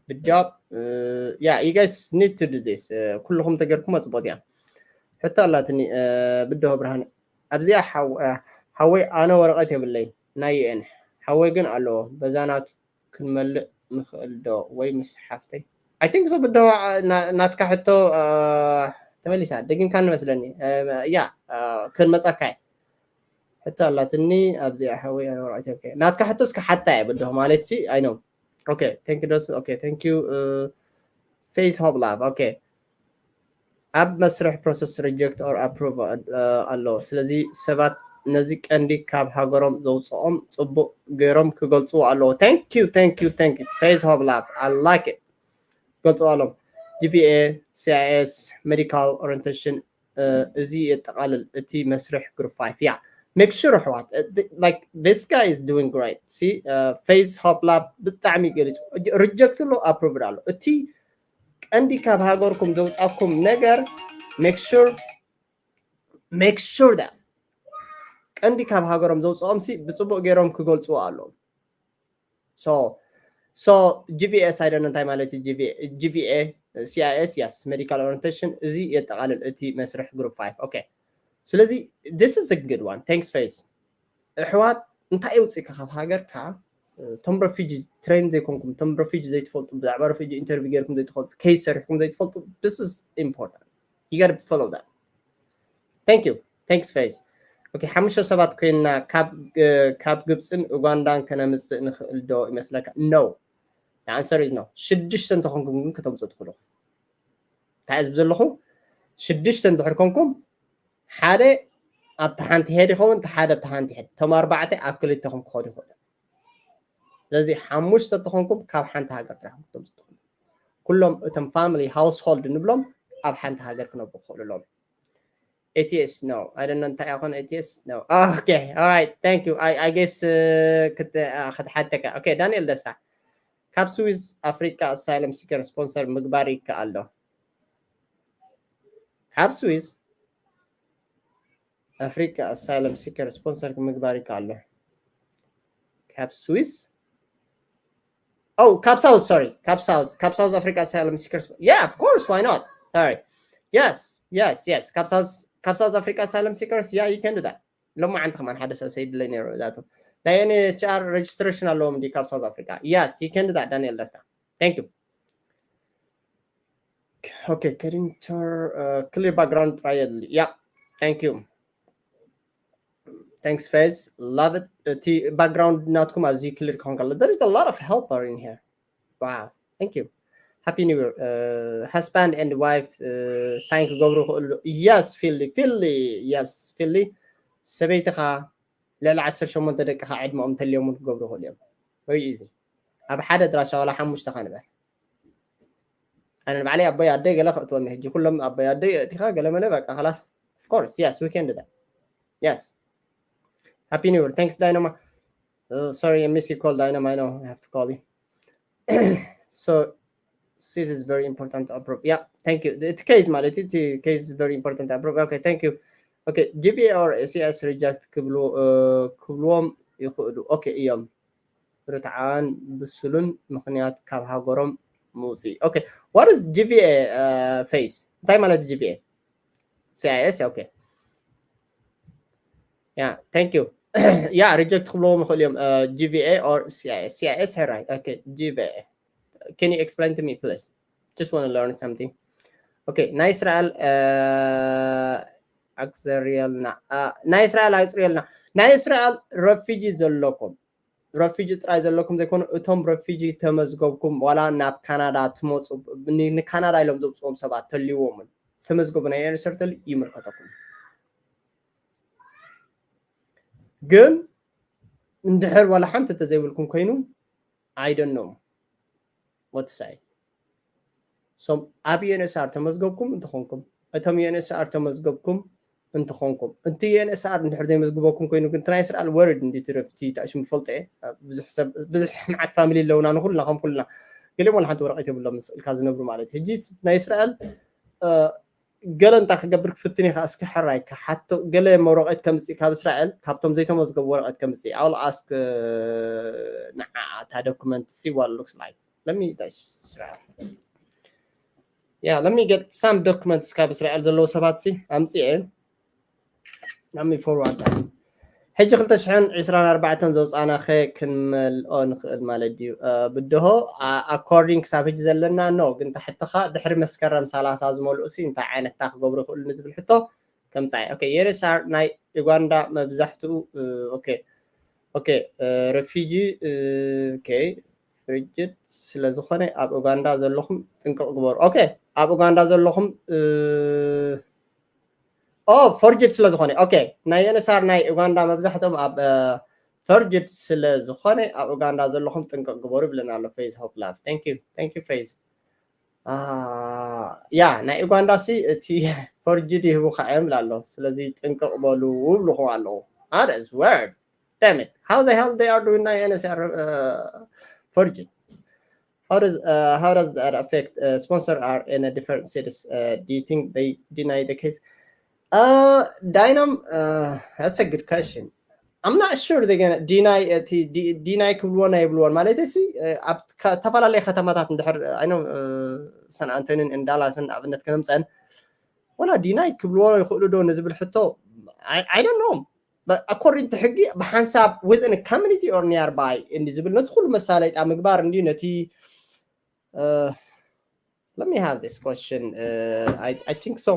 good job. Yeah, you guys need to do this. ኩልኹም ተገርኩም መፅቦት እያ። ሕቶ ኣላትኒ። ብድሆ ብርሃን ኣብዚኣ ሓወይ ኣነ ወረቐት የብለይ ናይ UN ሓወይ ግን ኣለዎ። በዛ ናቱ ክንመልእ ንኽእል ዶ ወይ ምስ ሓፍተይ? I think so። ብድሆ ናትካ ሕቶ ተመሊሳ። ደጊምካ ንመስለኒ። ያ ክንመፀካ ሕቶ ኣላትኒ ኣብዚኣ ሓወይ ኣነ ወረቐት የብለይ። ናትካ ሕቶ እስከ ሓታ እየ ብድሆ ማለት ሲ። I know። Okay, thank you. Okay, thank you. Face Hope Love። Okay, ኣብ መስርሕ process reject or approve ኣሎ። ስለዚ ሰባት ነዚ ቀንዲ ካብ ሃገሮም ዘውፅኦም ፅቡቅ ገይሮም ክገልፅዎ ኣለዎ። Thank you, thank you, thank you. Face Hope Love, I like it። ገልፅዎ ኣሎም። GVA, CIS, medical orientation፣ እዚ የጠቃልል እቲ መስርሕ group five። Yeah, make sure ኣሕዋት፣ like, this guy is doing great. See, Face Hope Love ብጣዕሚ ገሊፁ። Reject ኣሎ፣ approved ኣሎ። እቲ ቀንዲ ካብ ሃገርኩም ዘውፃኩም ነገር make sure make sure that ቀንዲ ካብ ሃገሮም ዘውፅኦም ሲ ብፅቡቅ ገይሮም ክገልፅዎ ኣለዎም። So so GVS፣ I don't know እንታይ ማለት እዩ። GVA፣ CIS፣ yes, medical orientation፣ እዚ የጠቃልል እቲ መስርሕ group five። Okay, ስለዚ this is a good one. Thanks Face። ኣሕዋት እንታይ የውፅእካ ካብ ሃገርካ? እቶም refugee train ዘይኮንኩም፣ እቶም refugee ዘይትፈልጡ፣ ብዛዕባ refugee interview ገይርኩም ዘይትፈልጡ፣ case ሰሪሕኩም ዘይትፈልጡ፣ this is important. You gotta follow that. Thank you. Thanks Face። Okay, ሓሙሽተ ሰባት ኮይንና ካብ ግብፅን ኡጋንዳን ከነምፅእ ንኽእል ዶ ይመስለካ? No. The answer is no። ሽዱሽተ እንተኾንኩም ግን ከተምፅኡ ትኽእሉ። እንታይ እየ ዝብል ዘለኹ? ሽዱሽተ እንድሕር ኮንኩም፣ ሓደ ኣብቲ ሓንቲ ሄድ ይኸውን፣ እቲ ሓደ ኣብቲ ሓንቲ ሄድ፣ እቶም ኣርባዕተ ኣብ ክልተኹም ክኸዱ ይኽእሉ። ስለዚ ሓሙሽተ እንተኾንኩም ካብ ሓንቲ ሃገር ጥራሕ ክትምፅኡ ትኽእሉ። ኩሎም እቶም family household ንብሎም ኣብ ሓንቲ ሃገር ክነብሩ ክኽእሉ ኣለዎም። Atheist, no. I don't know እንታይ ይኾን atheist? No. Okay, all right, thank you. I, I guess ክትሓተካ። Okay, ዳንኤል ደስታ፣ ካብ ስዊዝ ኣፍሪቃ asylum seeker sponsor ምግባር ይከኣል ዶ? ካብ ስዊዝ ኣፍሪቃ asylum seeker sponsor ምግባር ይከኣል ዶ? ካብ ስዊዝ? Oh, ካብ ሳውዝ፣ sorry፣ ካብ ሳውዝ፣ ካብ ሳውዝ ኣፍሪቃ asylum seekers። Yeah, of course, why not? Sorry. Yes, yes, yes. ካብ ሳውዝ፣ ካብ ሳውዝ ኣፍሪቃ asylum seekers፣ yeah, you can do that. ሎማዓንቲ ከማን ሓደ ሰብ ሰይድለይ ነይሩ እዛቱ ናይ NHR registration ኣለዎም እንዲ ካብ ሳውዝ ኣፍሪቃ። Yes, you can do that. ዳንኤል ደስታ፣ thank you። Okay, ከዲንተር፣ clear background ጥራይ የድሊ። Yeah, thank you. Thanks Face, love it። እቲ background ናትኩም ኣዝዩ clear ክኾን ከሎ፣ there is a lot of helper in here. Wow, thank you. Happy New Year. Husband and wife sign ክገብሩ ይኽእሉ? Yes ፊሊ፣ ፊሊ፣ yes ፊሊ። ሰበይትኻ፣ ልዕሊ ዓሰርተ ሸሞንተ ደቅኻ ዕድመኦም እንተልዮም እውን ክገብሩ ይኽእሉ እዮም። Very easy። ኣብ ሓደ ኣድራሻ ዋላ ሓሙሽተ ኻ ንበል። ኣነ ንባዕለይ ኣቦይ ኣደይ ገለ ከእትወኒ፣ ሕጂ ኩሎም ኣቦይ ኣደይ የእቲኻ ገለ መለ በቃ خلاص. Of course, yes, we can do that. Yes. Happy New Year. Thanks Dynamo. Sorry, I miss you call Dynamo. I know I have to call you. So this is very important to approve. Yeah, thank you. እቲ case ማለት እቲ case is very important to approve. Okay, thank you. Okay, GVA or CIS reject ክብሉ ክብልዎም ይኽእሉ። Okay እዮም። ርትዓን ብስሉን ምኽንያት ካብ ሃገሮም ምውፅኢ። Okay, what is GVA? Face፣ እንታይ ማለት GVA? CIS? Okay. Yeah, thank you. Yeah, reject ክብልዎም ይኽእሉ እዮም። GVA or CIS? CIS ሕራይ። Okay, GVA. Can you explain to me please? Just want to learn something. Okay, ናይ እስራኤል ኣጽርየልና፣ ናይ እስራኤል ኣጽርየልና። ናይ እስራኤል refugee ዘለኩም ረፊጂ ጥራይ ዘለኩም ዘይኮነ እቶም ረፊጂ ተመዝገብኩም ዋላ ናብ ካናዳ ትመፁ ንካናዳ ኢሎም ዘውፅዎም ሰባት ተልዎም ዝተመዝገቡ ናይ ኤርትራ ተል ይምልከተኩም። ግን እንድሕር ዋላ ሓንቲ ተዘይብልኩም ኮይኑ I don't know what to say። ሶም ኣብ ዩኤንኤስኣር ተመዝገብኩም እንተኾንኩም እቶም ዩኤንኤስኣር ተመዝገብኩም እንተኾንኩም እቲ ዩኤንኤስኣር እንድሕር ዘይመዝግበኩም ኮይኑ ግን ትናይ እስራኤል ወርድ እንዲ ትረፍቲ ታሽሙ ፈልጠ ብዙሕ ሰብ ብዙሕ መዓት ፋሚሊ ኣለውና ንኩልና ከም ኩልና ገሊኦም ዋላ ሓንቲ ወረቀት የብሎም ስእልካ ዝነብሩ ማለት ሕጂ ናይ እስራኤል ገለ እንታይ ክገብር ክፍትን ኢኻ እስኪ ሕራይ ክሓቶ ገለ ወረቀት ከምፅእ ካብ እስራኤል ካብቶም ዘይተመዝገቡ ወረቀት ከምፅእ I will ask ንዓ እታ ዶኩመንት see what looks like let me Israel yeah let me get some documents ካብ እስራኤል ዘለዉ ሰባት ሲ ኣምፅኤ let me forward ሕጂ ክልተ ሽሕን ዕስራን ኣርባዕተን ዘውፃእናኸ ክንመልኦ ንኽእል ማለት ድዩ ብድሆ according ክሳብ ሕጂ ዘለና no ግን ታሕትኻ ድሕሪ መስከረም ሰላሳ ዝመልኡ ሲ እንታይ ዓይነት ክገብሩ ይኽእሉ ንዝብል ሕቶ ከምፃይ okay ዩኤንኤስኣር ናይ ዩጋንዳ መብዛሕትኡ okay okay refugee okay refugee ስለዝኾነ ኣብ ኡጋንዳ ዘለኹም ጥንቅቕ ግበሩ okay ኣብ ኡጋንዳ ዘለኹም ኦ forged ስለዝኾነ okay ናይ ዩኤንኤስኣር ናይ ኡጋንዳ መብዛሕትኦም ኣብ forged ስለዝኾነ ኣብ ኡጋንዳ ዘለኹም ጥንቅቕ ግበሩ ይብለና ኣሎ ፌዝ ሆፕ ላቭ thank you thank you ፌዝ ያ ናይ ኡጋንዳ ሲ እቲ forged ይህቡኻ እዮም ላሎ ስለዚ ጥንቅቕ በሉ ይብልኹም ኣለዉ that is weird damn it how the hell they are doing ናይ ዩኤንኤስኣር forged How does uh, how does that affect uh, sponsor are in a different cities? Uh, do you think they deny the case? Uh, Dynam, uh, that's a good question. I'm not sure they're gonna deny it. Deny ክብልዎ ናይ ይብልዎን ማለት ሲ ኣብ ዝተፈላለዩ ከተማታት እንድሕር I know San Antonio and Dallas ን ኣብነት ከነምፀን ወላ deny ክብልዎ ይኽእሉ ዶ ንዝብል ሕቶ I don't know. But according to ሕጊ ብሓንሳብ within community or nearby እንዲ ዝብል ነቲ ኩሉ መሳለጣ ምግባር እንዲ ነቲ let me have this question uh, I, I think so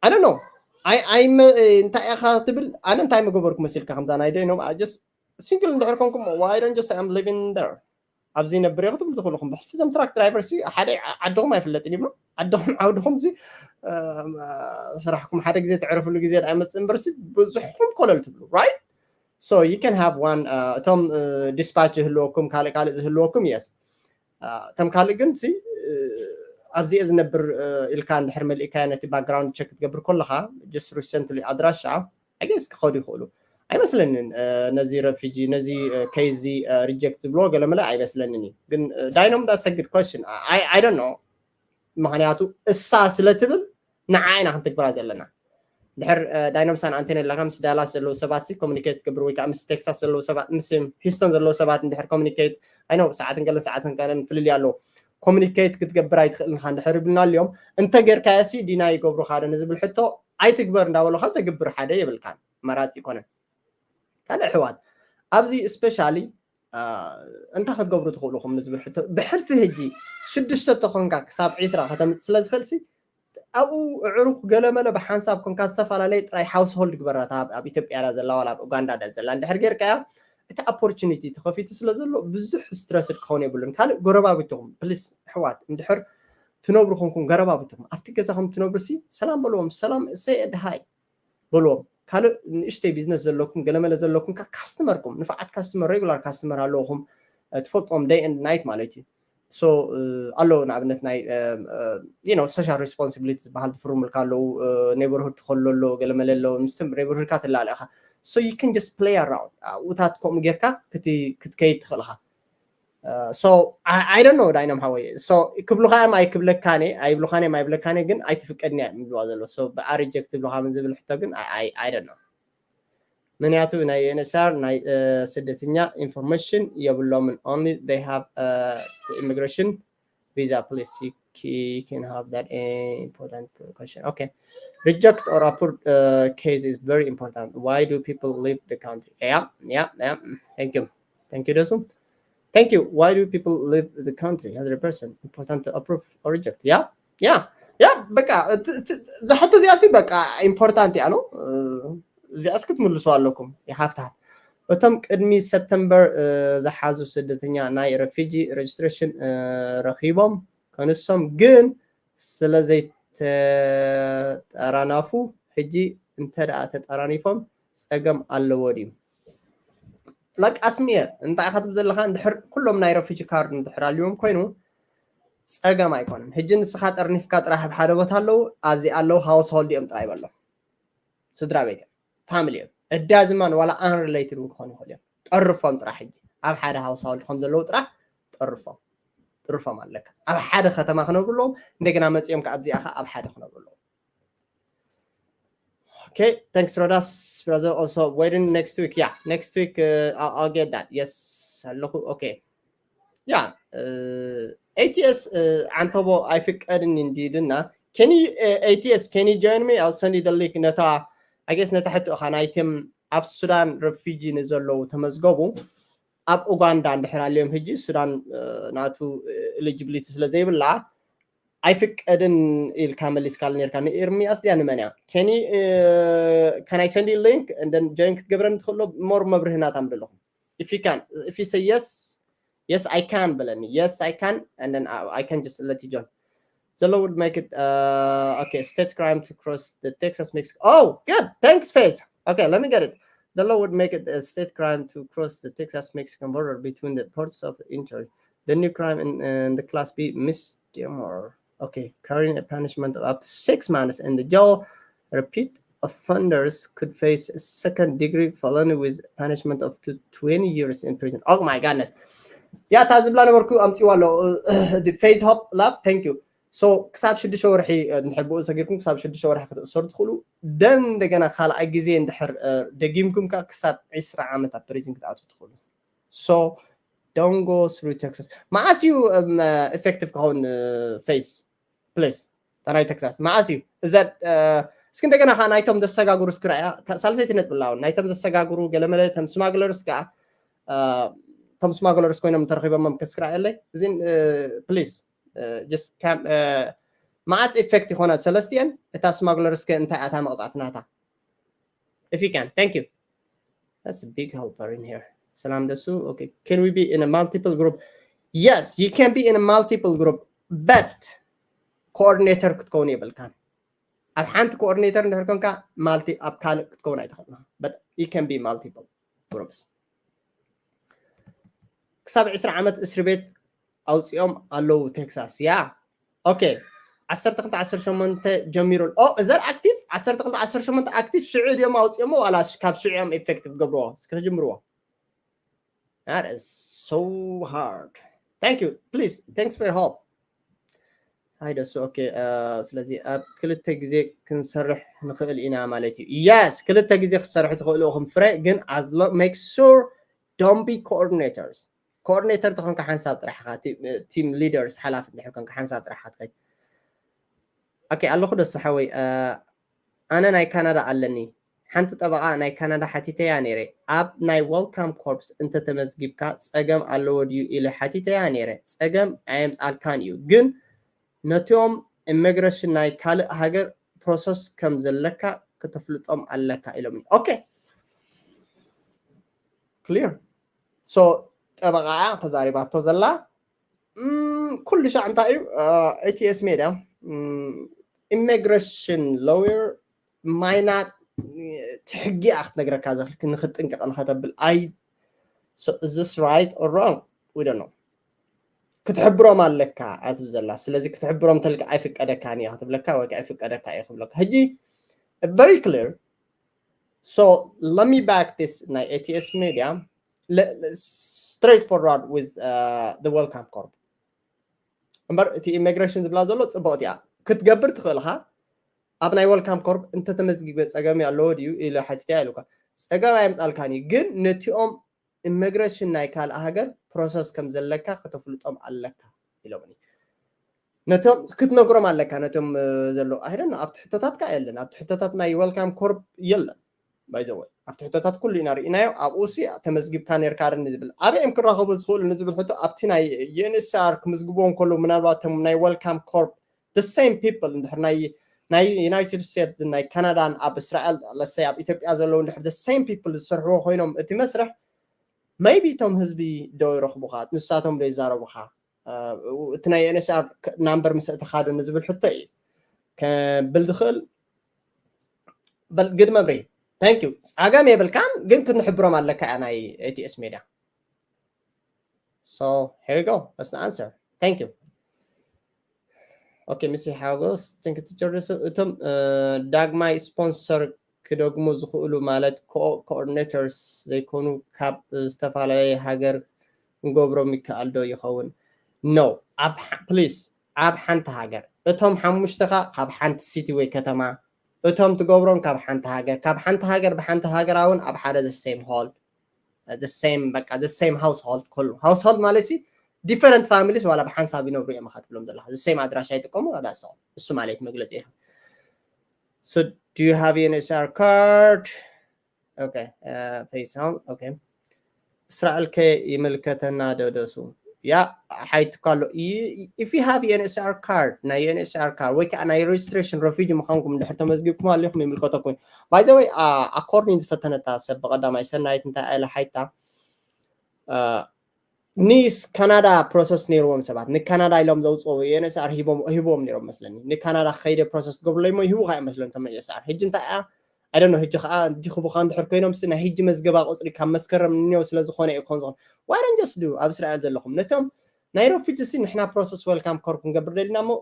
I don't know I I እንታይ ኢኻ ትብል ኣነ እንታይ መገበርኩ መሲልካ ከምዛ ናይ ደይኖም just single እንድሕር ኮንኩም why don't just I'm living there ኣብዚ ነብር ኢኹ ትብል ዝኽእልኹም ብሕፊዞም ትራክ ድራይቨር ሲ ሓደ ዓድኹም ኣይፍለጥን ይብሉ ዓድኹም ዓውድኹም ሲ ስራሕኩም ሓደ ግዜ ትዕርፍሉ ግዜ ዳኣ ይመፅእ እምበር ሲ ብዙሕኹም ኮለል ትብሉ right so you can have one እቶም dispatch ዝህልወኩም ካልእ ካልእ ዝህልወኩም yes እቶም ካልእ ግን ሲ ኣብዚኤ ዝነብር ኢልካ እንድሕር መሊእካዮ ነቲ background check ክትገብር ከለኻ just recently ኣድራሻ I guess ክኸዱ ይኽእሉ ኣይመስለንን ነዚ refugee ነዚ case ዚ reject ዝብልዎ ገለመለ ኣይመስለንን እዩ ግን dynam that's a good question I don't know ምክንያቱ እሳ ስለ ትብል ንዓ ኢና ክንትግብራ ዘለና ድሕር dynam San Antonio ኣለካ ምስ Dallas ዘለዉ ሰባት communicate ትገብር ወይ ከዓ ምስ Texas ዘለዉ ሰባት ምስ Houston ዘለዉ ሰባት እንድሕር communicate I know ሰዓትን ገለን ሰዓትን ገለን ፍልልይ ኣለዎ communicate ክትገብር ኣይትኽእልን ኢኻ እንድሕር ይብልና ኣልዮም እንተ ጌርካዮ ሲ deny ይገብሩኻ ዶ ንዝብል ሕቶ ኣይትግበር እንዳበሉኻ ዘግብር ሓደ የብልካን መራፂ ይኮነን ካልእ ኣሕዋት ኣብዚ especially እንታይ ክትገብሩ ትኽእሉ ኢኹም ንዝብል ሕቶ ብሕልፊ ሕጂ ሽዱሽተ ተኾንካ ክሳብ ዒስራ ከተምፅእ ስለ ዝኽእል ሲ ኣብኡ ኣዕሩኽ ገለመለ ብሓንሳብ ኮንካ ዝተፈላለየ ጥራይ household ግበራ እታ ኣብ ኢትዮጵያ ድያ ዘላ ዋላ ኣብ ኡጋንዳ ድያ ዘላ እንድሕር ጌርካያ እቲ opportunity ተኸፊቱ ስለ ዘሎ ብዙሕ stressed ክኸውን የብሉን ካልእ ጎረባብትኹም please ኣሕዋት እንድሕር ትነብሩ ኮንኩም ጎረባብትኹም ኣብቲ ገዛኹም ትነብሩ ሲ ሰላም በልዎም ሰላም say hi በልዎም ካልእ ንእሽተይ business ዘለኩም ገለመለ ዘለኩም customer ኩም ንፋዓት customer regular customer ኣለውኹም ትፈልጥዎም day and night ማለት እዩ so ኣሎ ንኣብነት ናይ you know social responsibility ዝበሃል ትፍርሙልካ ኣለዉ neighborhood ትኸሉ ኣሎ ገለመለ ኣለዉ ምስ neighborhood ካ ትላለ ኢኻ so you can just play around ኣብኡታት ከምኡ ጌርካ ክትከይድ ትኽእል ኢኻ so I, I don't know dynam ሓወይ so ክብሉኻ እዮም ኣይክብለካን እየ ኣይብሉኻን እዮም ኣይብለካን እየ ግን ኣይትፍቀድን እያ ይብልዋ ዘሎ so ብኣ reject ትብሉኻ ምን ዝብል ሕቶ ግን I, I, I don't know ምክንያቱ ናይ ዩኤንኤችሲአር ናይ ስደተኛ information የብሎምን only they have uh, the immigration visa please you, you can have that uh, important question okay reject or approve uh, case is very important why do people leave the country yeah yeah yeah thank you thank you ደሱ thank you why do people leave the country hundred percent important to approve or reject yeah yeah yeah በቃ ዝሕቶ እዚኣ ሲ በቃ important እያ ነው እዚኣስ ክትምልሱ ኣለኩም you have to have እቶም ቅድሚ ሰፕተምበር ዝሓዙ ስደተኛ ናይ ረፊጂ ሬጅስትሬሽን ረኺቦም ከንሶም ግን ስለ ዘይተጠራናፉ ሕጂ እንተ ደኣ ተጠራኒፎም ጸገም ኣለዎ ድዩ? ለቃስሚየ እንታይ ኢኻ ትብል ዘለኻ? እንድሕር ኩሎም ናይ ረፊጂ ካርድ እንድሕር ኣልዎም ኮይኑ ጸገም ኣይኮነን። ሕጂ ንስኻ ጠርኒፍካ ጥራሕ ኣብ ሓደ ቦታ ኣለዉ፣ ኣብዚ ኣለዉ ሃውስሆልድ እዮም ጥራይ በሎም። ስድራ ቤት እዮም፣ ፋሚሊ እዮም። እዳዝማን ዋላ ኣንሪሌትድ እውን ክኾኑ ይኽእሉ እዮም። ጠርፎም ጥራሕ ሕጂ ኣብ ሓደ ሃውስሆልድ ከም ዘለዉ ጥራሕ ጠርፎም ጥርፎም ኣለካ። ኣብ ሓደ ከተማ ክነብሩ ኣለዎም። እንደገና መጺኦም ከ ኣብዚኣ ከ ኣብ ሓደ ክነብሩ ኣለዎም። Okay, thanks Rodas, brother. Also waiting next week. Yeah, next week uh, I'll, I'll get that. Yes, ኣለኹ። Okay. Yeah, uh, A T S uh, ዓንተቦ ኣይፍቀድን እንዲልና። Can you uh, A T S can you join me? I'll send you the link. ነታ I guess ነታ ሕቶ እኻ ናይቶም ኣብ ሱዳን ረፊጂ ንዘለዉ ተመዝገቡ ኣብ ኡጋንዳ እንድሕር ኣልዮም ሕጂ ሱዳን ናቱ ኤሊጂቢሊቲ ስለ ዘይብላ ኣይፍቀድን ኢልካ መሊስካሉ ነርካ። ንኤርሚያስ ድያ ንመን እያ? Can I send you link and then join ክትገብረኒ ትኽእሎ? ሞር መብርሂ ናታ ምደለኹም። If you can, if you say yes, yes I can በለኒ። Yes I can and then I, I can just let you join. The law would make it uh, okay, state crime to cross the Texas Mexico. Oh, good. Thanks, Faith. Okay, let me get it. The law would make it a state crime to cross the Texas Mexican border between the ports of entry. The new crime in, in the class B misdemeanor. Okay, carrying a punishment of up to six months in the jail. Repeat offenders could face a second degree felony with punishment of to twenty years in prison. Oh my goodness. ያ እታ ዝብላ ነበርኩ ኣምፅዋ ኣሎ ፌዝ ሆፕ ላቭ ታንክ ዩ። So ክሳብ ሽዱሽተ ወርሒ እንድሕር ብኡ ሰጊርኩም ክሳብ ሽዱሽተ ወርሒ ክትእሰሩ ትኽእሉ። ደን እንደገና ካልኣይ ግዜ እንድሕር ደጊምኩም ከዓ ክሳብ ዕስራ ዓመት ኣብ ፕሪዝን ክትኣትዉ ትኽእሉ። So don't go through Texas። መዓስ እዩ ኢፌክቲቭ ክኸውን ፌዝ ፕሌስ ናይ ቴክሳስ መዓስ እዩ? እዛ እስኪ እንደገና ከዓ ናይቶም ዘሰጋግሩ እስኪ ርኣያ። ሳልሰይቲ ነጥቢ ኣላ እውን ናይቶም ዘሰጋግሩ ገለመለ ቶም ስማግለርስ ከዓ ቶም ስማግለርስ ኮይኖም እንተረኺቦሞም ከስክራ የለይ እዚን ፕሊዝ ጀስት ካም መዓስ ኢፌክት ይኾና ሰለስቲአን እታ ስማግለርስ ከ እንታይ ኣታ መቕፃዕቲ ናታ? If you can, thank you. That's a big helper in here. ሰላም ደሱ። Okay, can we be in a multiple group? Yes, you can be in a multiple group, but ኮኦርዲኔተር ክትከውን የብልካን። ኣብ ሓንቲ ኮኦርዲኔተር እንድሕር ኮንካ ማልቲ ኣብ ካልእ ክትከውን ኣይትኽእልና። But you can be multiple groups. ክሳብ ዕስራ ዓመት እስሪ ቤት ኣውፂኦም ኣለዉ ቴክሳስ። ያ ኦኬ። ዓሰርተ ክልተ ዓሰርተ ሸሞንተ ጀሚሩ። ኦ እዘር ኣክቲቭ ዓሰርተ ክልተ ዓሰርተ ሸሞንተ ኣክቲቭ ሽዑ ድዮም ኣውፂኦሞ ዋላ ካብ ሽዑ እዮም ኢፌክቲቭ ገብርዎ? እስኪ ክጅምርዎ። That is so hard. Thank you. Please, thanks for your help. ሃይ ደሱ። ኦኬ፣ ስለዚ ኣብ ክልተ ግዜ ክንሰርሕ ንኽእል ኢና ማለት እዩ። የስ፣ ክልተ ግዜ ክትሰርሑ ትኽእሉ ኢኹም ፍረ፣ ግን as long make sure don't be coordinators። ኮኦርዲኔተር ተኾንካ ሓንሳብ ጥራሕ ኢኻ፣ ቲም ሊደርስ ሓላፊ እንድሕር ኮንካ ሓንሳብ ጥራሕ ኢኻ ትኸይድ። ኦኬ፣ ኣለኹ ደሱ ሓወይ። ኣነ ናይ ካናዳ ኣለኒ። ሓንቲ ጠበቓ ናይ ካናዳ ሓቲተያ ነይረ። ኣብ ናይ ዌልካም ኮርፕስ እንተተመዝጊብካ ጸገም ኣለዎ ድዩ ኢለ ሓቲተያ ነይረ። ጸገም ኣየምጻልካን እዩ፣ ግን ነቲኦም ኢሚግሬሽን ናይ ካልእ ሃገር ፕሮሰስ ከም ዘለካ ከተፍልጦም ኣለካ ኢሎምኒ። ኦኬ፣ ክሊር። ሶ ጠበቓ ተዛሪባቶ ዘላ ኩሉ ሻዕ እንታይ እዩ? ኤቲኤስ ሜድያ ኢሚግሬሽን ሎየር ማይናት እቲ ሕጊ እያ ክትነግረካ ዘኽልክ ንክትጥንቀቕ ንኸተብል። ኣይ is this right or wrong? We don't know። ክትሕብሮም ኣለካ ኣትብ ዘላ። ስለዚ ክትሕብሮም ተልካ ኣይፍቀደካን እየ ክትብለካ ወይ ኣይፍቀደካ እየ ክብለካ። ሕጂ very clear. So let me back this ናይ ኤቲኤስ ሜድያ straight forward with the welcome corp። እምበር እቲ ኢሚግሬሽን ዝብላ ዘሎ ፅቡቕቲ እያ ክትገብር ትኽእል ኢኻ። ኣብ ናይ ዌልካም ኮርፕ እንተተመዝጊበ ፀገም ኣለዎ ድዩ ኢለ ሓቲተ ኢሉካ። ፀገም ኣየምፃልካን እዩ፣ ግን ነቲኦም ኢሚግሬሽን ናይ ካልእ ሃገር ፕሮሰስ ከም ዘለካ ከተፍልጦም ኣለካ ኢሎምኒ። ነቶም ክትነግሮም ኣለካ ነቶም ዘሎ ኣይደን ኣብቲ ሕቶታት ከ የለን። ኣብቲ ሕቶታት ናይ ዌልካም ኮርፕ የለን። ባይዘወይ ኣብቲ ሕቶታት ኩሉ ኢና ርኢናዮ። ኣብኡ ሲ ተመዝጊብካ ነርካ ርኒ ዝብል ኣበይ እዮም ክራኸቡ ዝኽእሉ ንዝብል ሕቶ ኣብቲ ናይ ዩኤንኤስኣር ክምዝግብዎ እንከሎ ምናልባት እቶም ናይ ዌልካም ኮርፕ the same people እንድሕር ናይ ናይ ዩናይትድ ስቴትስ ናይ ካናዳን ኣብ እስራኤል ለሰይ ኣብ ኢትዮጵያ ዘለዉ እንድሕር the same people ዝሰርሕዎ ኮይኖም እቲ መስርሕ maybe እቶም ህዝቢ ዶ ይረኽቡኻ ንሳቶም ዶ ይዛረቡኻ እቲ ናይ NSR number ምስ እተኻደ ንዝብል ሕቶ እዩ ከብል ዝኽእል በል ግድ መብርሂ thank you ጸገም የብልካን ግን ክንሕብሮም ኣለካ እያ ናይ ATS media so here you go that's the answer thank you okay ምስ ሓጎስ thank you teacher እቶም ዳግማይ sponsor ክደግሙ ዝኽእሉ ማለት coordinators ዘይኮኑ ካብ ዝተፈላለየ ሃገር ክንገብሮም ይከኣል ዶ ይኸውን no ኣብ please ኣብ ሓንቲ ሃገር እቶም ሓሙሽተኻ ካብ ሓንቲ city ወይ ከተማ እቶም ትገብሮም ካብ ሓንቲ ሃገር ካብ ሓንቲ ሃገር ብሓንቲ ሃገራ እውን ኣብ ሓደ the same hall the same በቃ the same household ኩሉ household ማለት ሲ different families ዋላ ብሓንሳብ ይነብሩ እዮም ኢኻ ትብሎም ዘለኻ the same ኣድራሻ ይጥቀሙ that's all እሱ ማለት መግለጺ እዩ so do you have NSR card okay uh, face home okay እስራኤል ከ ይምልከተና ደደሱ ያ ሓይትካ ኣሎ if you have NSR card ናይ NSR card ወይ ከዓ ናይ registration refugee ምዃንኩም እንድሕር ተመዝጊብኩም ኣለኹም ይምልከተኩም by the way according ዝፈተነታ ሰብ ብቐዳማይ ሰናይት እንታይ ኣለ ሓይታ ኒስ ካናዳ process ነይርዎም ሰባት ንካናዳ ኢሎም ዘውፅኡ NSR ሂቦም ነይሮም መስለኒ ንካናዳ ከይደ process ትገብርለይ ሞ ይህቡካ እዮም መስለኒ ተመ NSR ሕጂ እንታይ እያ I don't know ሕጂ ከዓ እንዲኽቡካ እንድሕር ኮይኖም ሲ ናይ ሕጂ መዝገባ ቁፅሪ ካብ መስከረም ንኔው ስለ ዝኾነ እዩ ክኾን ዝኾን why don't just do ኣብ እስራኤል ዘለኹም ነቶም ናይ refugee ሲ ንሕና process welcome card ክንገብር ደሊና ሞ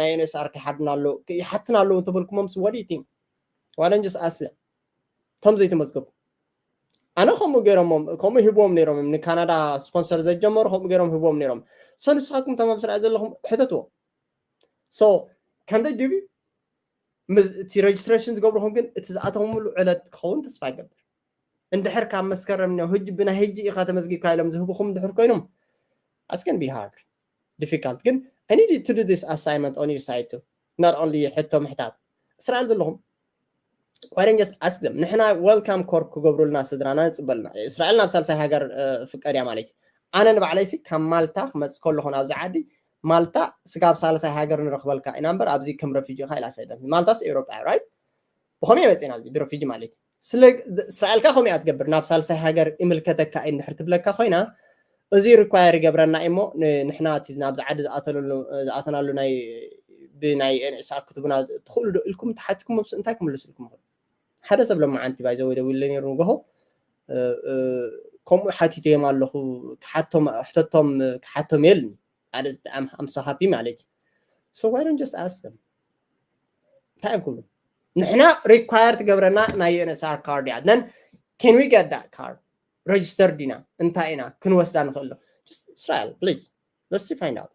ናይ NSR ክሓድና ኣለዉ ይሓትና ኣለዉ እንተበልኩሞም ሲ what do you think why don't just ask them እቶም ዘይተመዝገቡ ኣነ ከምኡ ገይሮሞም ከምኡ ሂብዎም ነይሮም እዮም ንካናዳ sponsor ዘጀመሩ ከምኡ ገይሮም ሂብዎም ነይሮም so ንስኻትኩም ተም ኣብ እስራኤል ዘለኹም ሕተትዎ so can they give you እቲ registration ዝገብርኹም ግን እቲ ዝኣተምሉ ዕለት ክኸውን ተስፋ ይገብር እንድሕር ካብ መስከረም ነው ህጂ ብናይ ህጂ ኢኻ ተመዝጊብካ ኢሎም ዝህብኹም እንድሕር ኮይኖም that's gonna be hard difficult ግን I need you to do this assignment on your side too not only ሕቶ ምሕታት እስራኤል ዘለኹም why don't just ask them ንሕና welcome card ክገብሩልና ስድራና ንፅበልና እስራኤል ናብ ሳልሳይ ሃገር ፍቀድ እያ ማለት እዩ ኣነ ንባዕለይ ሲ ካብ ማልታ ክመፅእ ከለኹ ናብዚ ዓዲ ማልታ ስጋብ ሳልሳይ ሃገር ንረኽበልካ ኢና እምበር ኣብዚ ከም refugee ኢኻ ኢላ ሰደት ማልታስ ኤውሮጳ right ብኸመይ መፅእ ናብዚ ብ refugee ማለት እዩ ስለ እስራኤልካ ከምኡ እያ ትገብር ናብ ሳልሳይ ሃገር ይምልከተካ እዩ እንድሕር ትብለካ ኮይና እዚ require ይገብረና እሞ ንሕና እቲ ናብዚ ዓዲ ዝኣተናሉ ናይ ብናይ NSR ክትቡና ትኽእሉ ዶ ኢልኩም ተሓትኩም ምስ እንታይ ክምልስልኩም ይኽእሉ ሓደ ሰብ ለማዓንቲ ባይዘ ወይ ደዊለ ነይሩ ንጎሆ ከምኡ ሓቲተዮም ኣለኹ ክሓቶም ሕተቶም ክሓቶም የልኒ ሓደ I'm so happy ማለት እዩ so why don't just ask them እንታይ እዮም ክብሉ ንሕና require ትገብረና ናይ NSR card እያ then can we get that card register ዲና እንታይ ኢና ክንወስዳ ንኽእሎ just እስራኤል please let's see find out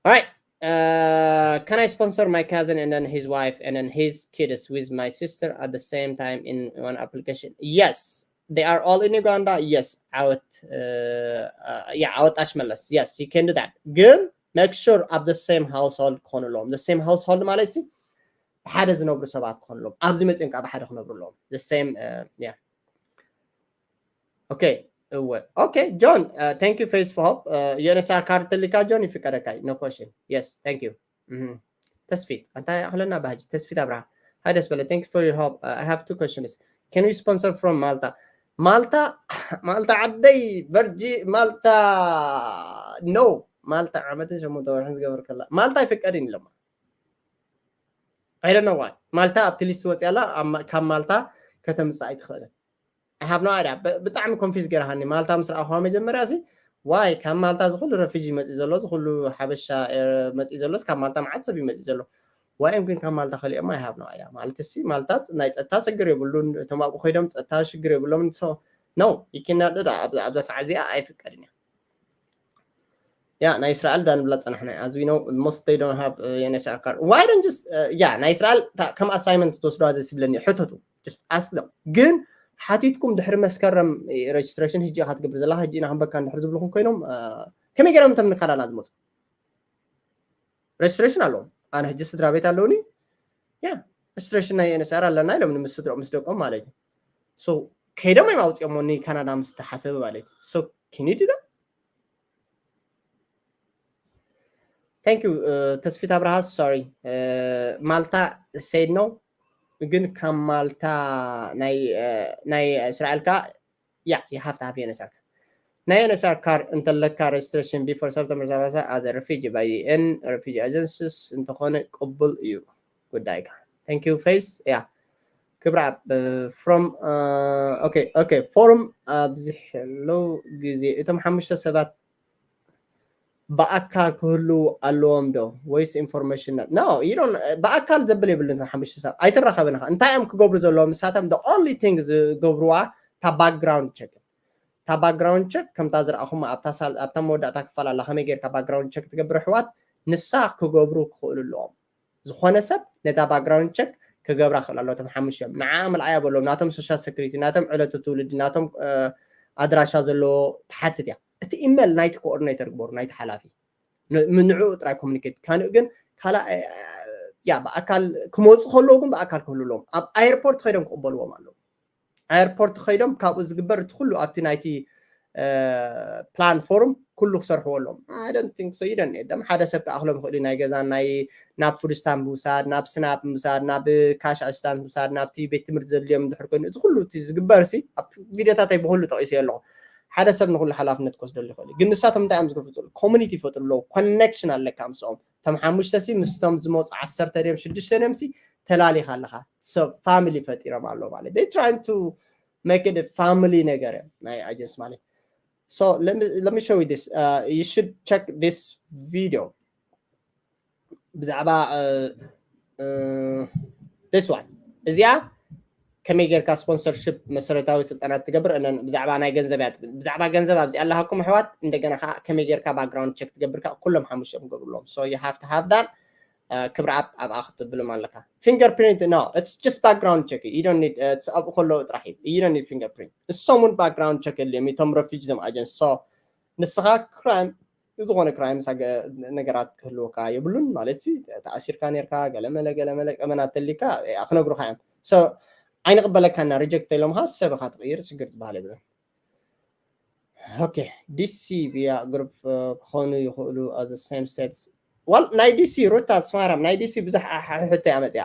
all right uh, can I sponsor my cousin and then his wife and then his kids with my sister at the same time in one application yes they are all in Uganda yes ዓወት uh, uh, yeah ዓወት ኣሽመለስ yes you can do that ግን make sure ኣብ the same household ክኾኑ ኣለዎም the same household ማለት ሲ ብሓደ ዝነብሩ ሰባት ክኾኑ ኣለዎም ኣብዚ መፅኦም ከዓ ብሓደ ክነብሩ ኣለዎም the same uh, yeah okay እወ okay John uh, thank you face for hope uh, UNSR card ተልካ John ይፍቀደካ no question yes thank you mm -hmm. ተስፊት ኣንታ ኣኽለና ባህጂ ተስፊት ኣብርሃ hi ደስ በለ thanks for your help uh, I have two questions can we sponsor from Malta ማልታ ማልታ ዓደይ በርጂ ማልታ no ማልታ ዓመትን ሸሞንተ ወርሕን ዝገበር ከላ ማልታ ኣይፍቀድን ኢሎማ I don't know why ማልታ ኣብቲ list ወፅያ ኣላ ካብ ማልታ ከተምፅእ ኣይትኽእልን I have no idea ብጣዕሚ confuse ገይርሃኒ ማልታ ምስ ረኣኹዋ መጀመርያ ሲ why ካብ ማልታ ዝኩሉ refugee መፅእ ዘሎ ዝኩሉ ሓበሻ መፅእ ዘሎስ ካብ ማልታ መዓት ሰብ ይመፅእ ዘሎ why እዮም ግን ካብ ማልታ ከሊኦም I have no idea ማለት ሲ ማልታ ናይ ፀጥታ ሽግር የብሉን እቶም ኣብኡ ኮይዶም ፀጥታ ሽግር የብሎምን so no you cannot do that ኣብዛ ሰዓት እዚኣ ኣይፍቀድን እያ yeah ናይ እስራኤል ዳንብላ ፀናሕና as we know most they don't have uh, UNSR card why don't just uh, yeah ናይ እስራኤል ከም assignment ትወስዶ ደስ ይብለኒ ሕተቱ just ask them ግን ሓቲትኩም ድሕሪ መስከረም registration ሕጂ ኢኻ ትገብር ዘለካ ሕጂ ኢና ክንበካ እንድሕር ዝብልኩም ኮይኖም ከመይ ገይሮም እቶም ንካናዳ ዝመፁ registration ኣለዎም ኣነ ሕጂ ስድራ ቤት ኣለውኒ yeah registration ናይ UNSR ኣለና ኢሎም ምስ ስድሮም ምስ ደቆም ማለት እዩ so ከይዶም እዮም ኣውፅኦሞ ንካናዳ ምስ ተሓሰበ ማለት እዩ so can you do that Thank you. ተስፊት ኣብርሃ፣ sorry። ማልታ said no፣ ግን ካብ ማልታ ናይ እስራኤል ከኣ yeah, you have to have የነሳር ካርድ። ናይ የነሳር ካርድ እንተለካ registration before September ሰላሳ as a refugee by UN refugee agencies እንተኾነ ቅቡል እዩ ጉዳይካ። Thank you face። Yeah, ክብራ from okay okay ፎርም ኣብዚ ሕለው ግዜ እቶም ሓሙሽተ ሰባት ብኣካል ክህሉ ኣለዎም ዶ ወይስ ኢንፎርሜሽን? No, ብኣካል ዘብል የብሉን። ሓሙሽተ ሰብ ኣይትራኸብን ኢኻ። እንታይ እዮም ክገብሩ ዘለዎም ንሳቶም? The only thing ዝገብርዋ እታ background check። እታ background check ከምታ ዝረኣኹማ ኣብታ መወዳእታ ክፋል ኣላ። ከመይ ጌርካ background check ትገብር ኣሕዋት? ንሳ ክገብሩ ክኽእሉ ኣለዎም። ዝኾነ ሰብ ነታ background check ክገብራ ክኽእል ኣለዎ። እቶም ሓሙሽተ ንዓ ምልኣያ በሎም። ናቶም social security፣ ናቶም ዕለተ ትውልዲ፣ ናቶም ኣድራሻ ዘለዎ ትሓትት እያ። እቲ ኢሜል ናይቲ ኮኦርዲኔተር ግበሩ፣ ናይቲ ሓላፊ። ንዕኡ ጥራይ ኮሚኒኬት። ካልእ ግን ካልእ ያ ብኣካል ክመፁ ከለዉ ግን ብኣካል ክህሉ ኣለዎም። ኣብ ኣየርፖርት ከይዶም ክቕበልዎም ኣለዎም። ኣየርፖርት ከይዶም ካብኡ ዝግበር እቲ ኩሉ ኣብቲ ናይቲ ፕላን ፎርም ኩሉ ክሰርሕዎ ኣለዎም። I don't think so። ይደን ደም ሓደ ሰብ ክኣኽሎም ይኽእሉ ናይ ገዛን ናይ ናብ ፉድ ስታምፕ ምውሳድ፣ ናብ ስናፕ ምውሳድ፣ ናብ ካሽ ኣሲስታንስ ምውሳድ፣ ናብቲ ቤት ትምህርቲ ዘድልዮም እንድሕር ኮይኑ እዚ ኩሉ እቲ ዝግበር ሲ ኣብቲ ቪዲዮታተይ ብኩሉ ጠቒሰ ኣለኹ። ሓደ ሰብ ንኩሉ ሓላፍነት ክወስደሉ ይኽእል እዩ። ግን ንሳቶም እንታይ እዮም ዝገፍፅሉ? ኮሚኒቲ ይፈጥሩ ኣለዉ። ኮኔክሽን ኣለካ ምስኦም። እቶም ሓሙሽተ ሲ ምስቶም ዝመፁ ዓሰርተ ድዮም ሽዱሽተ ድዮም ሲ ተላሊኻ ኣለኻ። ሰብ ፋሚሊ ፈጢሮም ኣለዉ ማለት they trying to make it family ነገር እዮም ናይ ኣጀንስ ማለት። So let me, let me show you this. Uh, you should check this video ብዛዕባ this one እዚኣ ከመይ ጌርካ ስፖንሰርሽፕ መሰረታዊ ስልጠና ትገብር እነን ብዛዕባ ናይ ገንዘብ እያ ትብል። ብዛዕባ ገንዘብ ኣብዚኣ ኣለሃኩም ኣሕዋት። እንደገና ከዓ ከመይ ጌርካ background check ትገብር ከዓ ኩሎም ሓሙሽቶም ገብርሎም። So you have to have that. ክብሪ ኣብ ኣብኣ ክትብልም ኣለካ። Fingerprint no, it's just background check. You don't need ኣብኡ ከለዉ ጥራሕ እዩ። You don't need fingerprint። እሶም እውን background check የድልዮም እቶም ረፊጂ ቶም ኣጀንስ። So ንስኻ ክራይም ዝኾነ ክራይም ነገራት ክህልወካ የብሉን ማለት ሲ ተኣሲርካ ነርካ ገለመለ ገለመለ ቀመናት ተሊካ ክነግሩካ እዮም። So ኣይንቕበለካና ሪጀክት ኢሎምካ ሰብኻ ትቕይር ሽግር ዝበሃል የብሉን። Okay, ዲሲ via group ክኾኑ ይኽእሉ as the same states። Well ናይ ዲሲ ሩታ ስማራም ናይ ዲሲ ብዙሕ ሕቶ እያ መፅያ።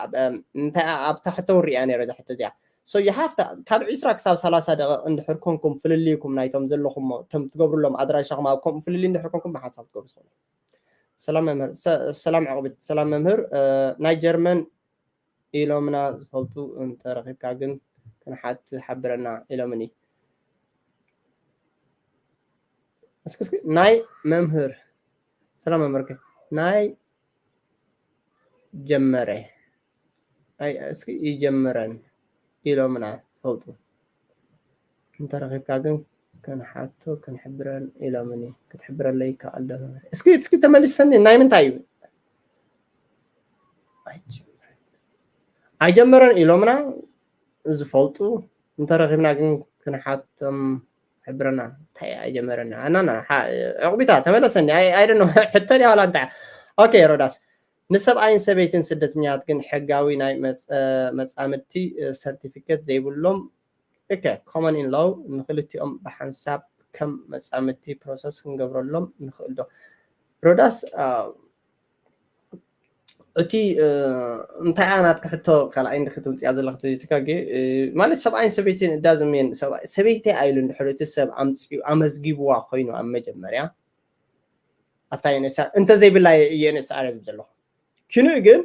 እንታይ ኣብታ ሕቶ ሪያ ነረ እዛ ሕቶ እዚኣ። So you have to ካብ ዒስራ ክሳብ ሰላሳ ደቂቕ እንድሕር ኮንኩም ፍልልይኩም ናይቶም ዘለኹም እቶም ትገብሩሎም ኣድራሻኹም ኣብ ከምኡ ፍልልይ እንድሕር ኮንኩም ብሓንሳብ ትገብሩ ትኽእሉ። ሰላም መምህር። ሰላም ዕቕቢት። ሰላም መምህር። ናይ ጀርመን ኢሎምና ዝፈልጡ እንተረኺብካ ግን ክንሓት ሓብረና ኢሎምኒ። እስኪ እስኪ ናይ መምህር ሰላም መምህር ናይ ጀመረ እስኪ ይጀምረን ኢሎምና ዝፈልጡ እንተረኺብካ ግን ክንሓቶ ክንሕብረን ኢሎምኒ። ክትሕብረለይ ይከኣል ዶ? እስኪ እስኪ ተመሊሰኒ። ናይ ምንታይ እዩ? ኣይጀመረን ኢሎምና ዝፈልጡ እንተረኺብና ግን ክንሓቶም ሕብረና እንታይ ኣይጀመረና ኣናና ዕቕቢታ ተመለሰኒ። ኣይደኖ ሕተን ያዋላ እንታይ። ኦኬ ሮዳስ፣ ንሰብኣይን ሰበይትን ስደተኛታት ግን ሕጋዊ ናይ መፃምድቲ ሰርቲፊኬት ዘይብሎም እከ ኮመን ኢን ሎው ንክልቲኦም ብሓንሳብ ከም መፃምድቲ ፕሮሰስ ክንገብረሎም ንኽእል ዶ? ሮዳስ እቲ እንታይ እያ ናትካ ሕቶ ካልኣይ እንዲ ክትምፅያ ዘለካ ተዘይትካጌ ማለት ሰብኣይን ሰበይትን እዳ ዝምየን ሰበይተይ ኣይሉ እንድሕር እቲ ሰብ ኣምፅኡ ኣመዝጊብዋ ኮይኑ ኣብ መጀመርያ ኣብታ ዩኤንኤስኣር እንተዘይብላ ዩኤንኤስኣር ዝብ ዘለኹ ኪኑ ግን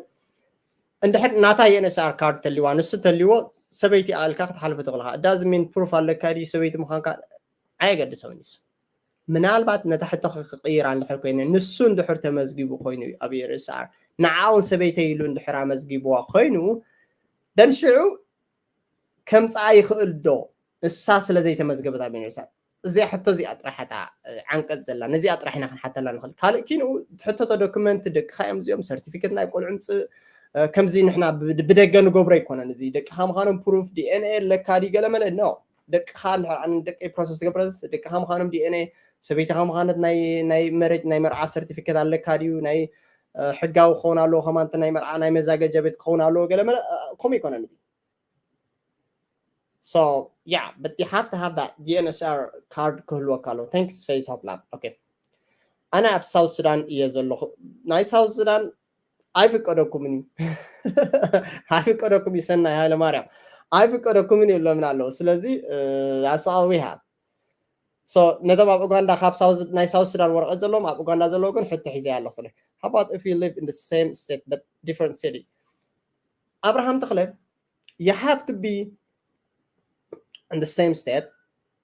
እንድሕር ናታ ዩኤንኤስኣር ካርድ ተሊዋ ንሱ ተሊዎ ሰበይቲ ኣልካ ክትሓልፈ ትኽእልካ እዳ ዝሜን ፕሩፍ ኣለካ ድዩ ሰበይቲ ምዃንካ ኣየገድሰውን እዩ። ምናልባት ነታ ሕቶ ክቕይራ እንድሕር ኮይነ ንሱ እንድሕር ተመዝጊቡ ኮይኑ እዩ ኣብ ዩኤንኤስኣር ንዓውን ሰበይተይ ኢሉ እንድሕር ኣመዝጊብዋ ኮይኑ ደን ሽዑ ከምፅኣ ይኽእል ዶ እሳ ስለ ዘይተመዝገበት ኣብ ዩኤንኤስኣር? እዚኣ ሕቶ እዚኣ ጥራሕ እታ ዓንቀፅ ዘላ ነዚኣ ጥራሕ ኢና ክንሓተላ ንኽእል። ካልእ ኪንኡ ትሕተቶ ዶክመንት ደቅኻ እዮም እዚኦም ሰርቲፊኬት ናይ ቆልዑ ምፅእ ከምዚ ንሕና ብደገ ንገብሮ ኣይኮነን። እዚ ደቅኻ ምዃኖም ፕሩፍ ዲኤንኤ ኣለካ ድዩ ገለመለ ኖ ደቅኻ እንድሕር ኣነ ደቀይ ፕሮሰስ ትገብረስ ደቅኻ ምዃኖም ዲኤንኤ ሰበይትኻ ምዃነት ናይ ናይ መረጅ ናይ መርዓ ሰርቲፊኬት ኣለካ ድዩ ናይ ሕጋዊ ክኸውን ኣለዎ ከማንቲ ናይ መርዓ ናይ መዛገጃ ቤት ክኸውን ኣለዎ ገለመለ ከምኡ ይኮነን እዚ so yeah but you have to have that ዲኤንኤስኣር ካርድ ክህልወካ ኣለዎ thanks face hope lab okay ኣነ ኣብ ሳውት ሱዳን እየ ዘለኹ። ናይ ሳውት ሱዳን ኣይፍቀደኩምን እዩ ኣይፍቀደኩም እዩ። ሰናይ ሃይለ ማርያም ኣይፍቀደኩምን እዩ ብሎምና ኣለዉ። ስለዚ ኣሳዊ ሃብ ነቶም ኣብ ኡጋንዳ ካብ ናይ ሳውት ሱዳን ወረቀት ዘለዎም ኣብ ኡጋንዳ ዘለዉ ግን ሕቶ ሒዘ ኣለኹ። ስለ how about if you live in the same state but different city? ኣብርሃም ተኽለ you have to be in the same state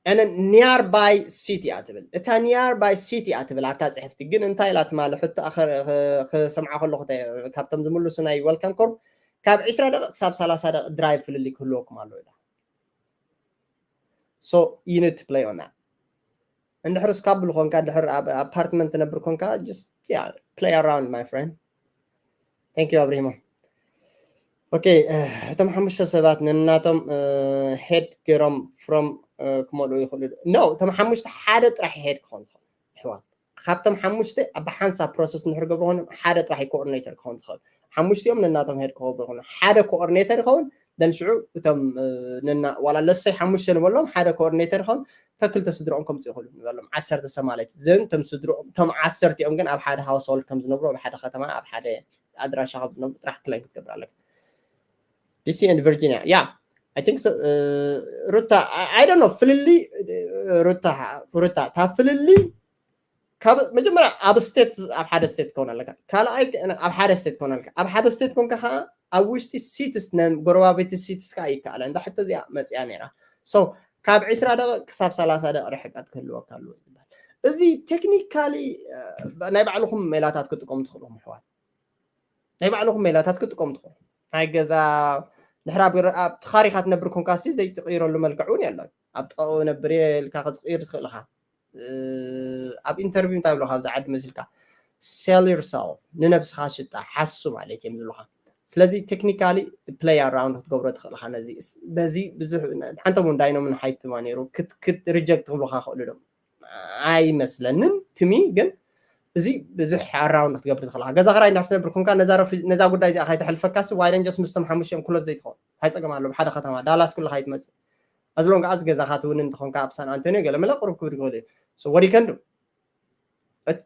and nearby city እያ ትብል። እታ nearby city እያ ትብል ኣብታ ፅሕፍቲ ግን እንታይ ኢላ ትማሊ ሕቶ ክሰምዓ ከለኹ ካብቶም ዝምልሱ ናይ welcome corps ካብ ዒስራ ደቂቕ ክሳብ ሰላሳ ደቂቕ ድራይቭ ፍልልይ ክህልወኩም ኣለዉ ኢላ። So you need to play on that. እንድሕር እስካብል ኮንካ ድሕር ኣብ ኣፓርትመንት ትነብር ኮንካ just yeah play around my friend. Thank you ኣብሪሂሞ። ኦኬ እቶም ሓሙሽተ ሰባት ነናቶም ሄድ ገይሮም from ክመልኡ ይኽእሉ። No እቶም ሓሙሽተ ሓደ ጥራሕ ሄድ ክኾን ዝኽእል ኣሕዋት ካብቶም ሓሙሽተ ኣብ ሓንሳብ ፕሮሰስ እንድሕር ገብሩ ኮይኑ ሓደ ጥራሕ ኮኦርዲኔተር ክኸውን ዝኽእል ሓሙሽቲኦም ነናቶም ሄድ ክኸውን ኮይኑ ሓደ ኮኦርዲኔተር ይኸውን። ደን ሽዑ እቶም ነና ዋላ ለሰይ ሓሙሽተ ንበሎም ሓደ ኮኦርዲኔተር ይኸውን ከክልተ ስድሮኦም ከምፅኡ ይኽእሉ ንበሎም ዓሰርተ ሰብ ማለት ዘን ቶም ስድሮኦም ቶም ዓሰርቲኦም ግን ኣብ ሓደ ሃውስሆልድ ከም ዝነብሩ ኣብ ሓደ ከተማ ኣብ ሓደ ኣድራሻ ከም ዝነብሩ ጥራሕ ክለይም ክትገብር ኣለካ። ዲሲ ኤንድ ቨርጂኒያ ያ I think so. ሩታ I don't know ፍልልይ ሩታ ሩታ እታ ፍልልይ ካብ መጀመርያ ኣብ ስቴት ኣብ ሓደ ስቴት ክኸውን ኣለካ ካልኣይ ኣብ ሓደ ስቴት ክኸውን ኣለካ ኣብ ሓደ ስቴት ኮንካ ከዓ ኣብ ውሽጢ ሲትስ ጎረባብቲ ሲትስ ከዓ ይከኣለ እንዳ ሕቶ እዚኣ መፅያ ነይራ። So ካብ ዒስራ ደቂቕ ክሳብ ሰላሳ ደቂቕ ርሕቀት ክህልወካ ኣለዎ ዝበሃል። እዚ ቴክኒካሊ ናይ ባዕልኹም ሜላታት ክጥቀሙ ትኽእሉ ምሕዋት ናይ ባዕልኹም ሜላታት ክጥቀሙ ትኽእሉ። ናይ ገዛ ድሕር ኣብ ተኻሪኻ ትነብር ኮንካ ሲ ዘይትቕይረሉ መልክዕ እውን የለን። ኣብ ጥቓኡ ነብር እየ ኢልካ ክትቕይር ትኽእል ኢኻ። ኣብ ኢንተርቪው እንታይ ብሎካ ኣብዚ ዓዲ መሲልካ sell yourself ንነብስኻ ሽጣ ሓሱ ማለት እዮም ዝብሉኻ። ስለዚ ቴክኒካሊ play around ክትገብሮ ትኽእል ኢኻ። ነዚ በዚ ብዙሕ ሓንቶም እውን ዳይኖምን ሓይትማ ነይሩ ሪጀክት ክብሉኻ ክእሉ ዶም ኣይመስለንን ትሚ ግን እዚ ብዙሕ ኣራውንድ ክትገብር ትኽእልካ ገዛ ክራይ እንዳትነብር ኮንካ ነዛ ጉዳይ እዚኣ ካይተሕልፈካሲ ዋይደንጀስ ምስቶም ሓሙሽቲኦም ክሎት ዘይትኸውን እንታይ ፀገም ኣለዎ ሓደ ከተማ ዳላስ ኩሉ ካይትመፅእ ኣዝሎንግ ኣዝ ገዛኻ ትውንን እንተኾንካ ኣብ ሳን ኣንቶኒዮ ገለ መለ ቁሩብ ክብድ ክብል እዩ ወዲከንዱ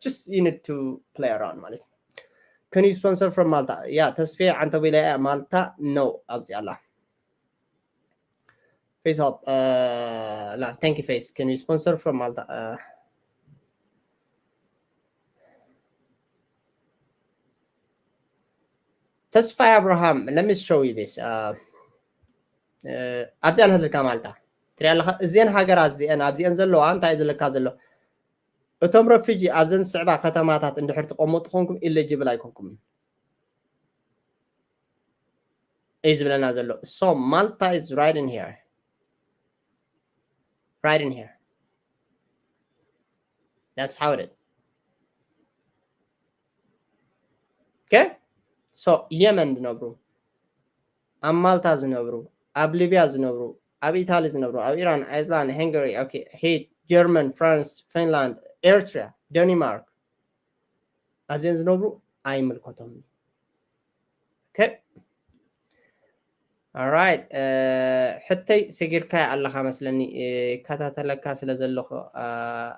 just you need to play around ማለት እዩ can you sponsor from Malta yeah ተስፌ ዓንተቢለ Malta no ኣብዚ ኣላ Face help. Uh, la, thank you, Face. Can you sponsor from Malta? Uh, ተስፋይ ኣብርሃም let me show you this ኣብዚኣ ንህልካ ማልታ ትሪኣ ኣለካ እዚአን ሃገራት እዚአን ኣብዚአን ዘለዋ እንታይ እዩ ዝለካ ዘሎ እቶም ረፊጂ ኣብዘን ዝስዕባ ከተማታት እንድሕር ትቐመጡ ኮንኩም ኢሊጅብል ኣይኮንኩምን እዩ ዝብለና ዘሎ so Malta is right in here right in here that's how it is okay so የመን ዝነብሩ ኣብ ማልታ ዝነብሩ ኣብ ሊብያ ዝነብሩ ኣብ ኢታሊ ዝነብሩ ኣብ ኢራን ኣይስላንድ ሃንጋሪ ሄት ጀርመን ፍራንስ ፊንላንድ ኤርትራ ደኒማርክ ኣብዚአን ዝነብሩ ኣይምልከቶም right ሕተይ ሰጊርካዮ ኣለኻ መስለኒ ይከታተለካ ስለ ዘለኹ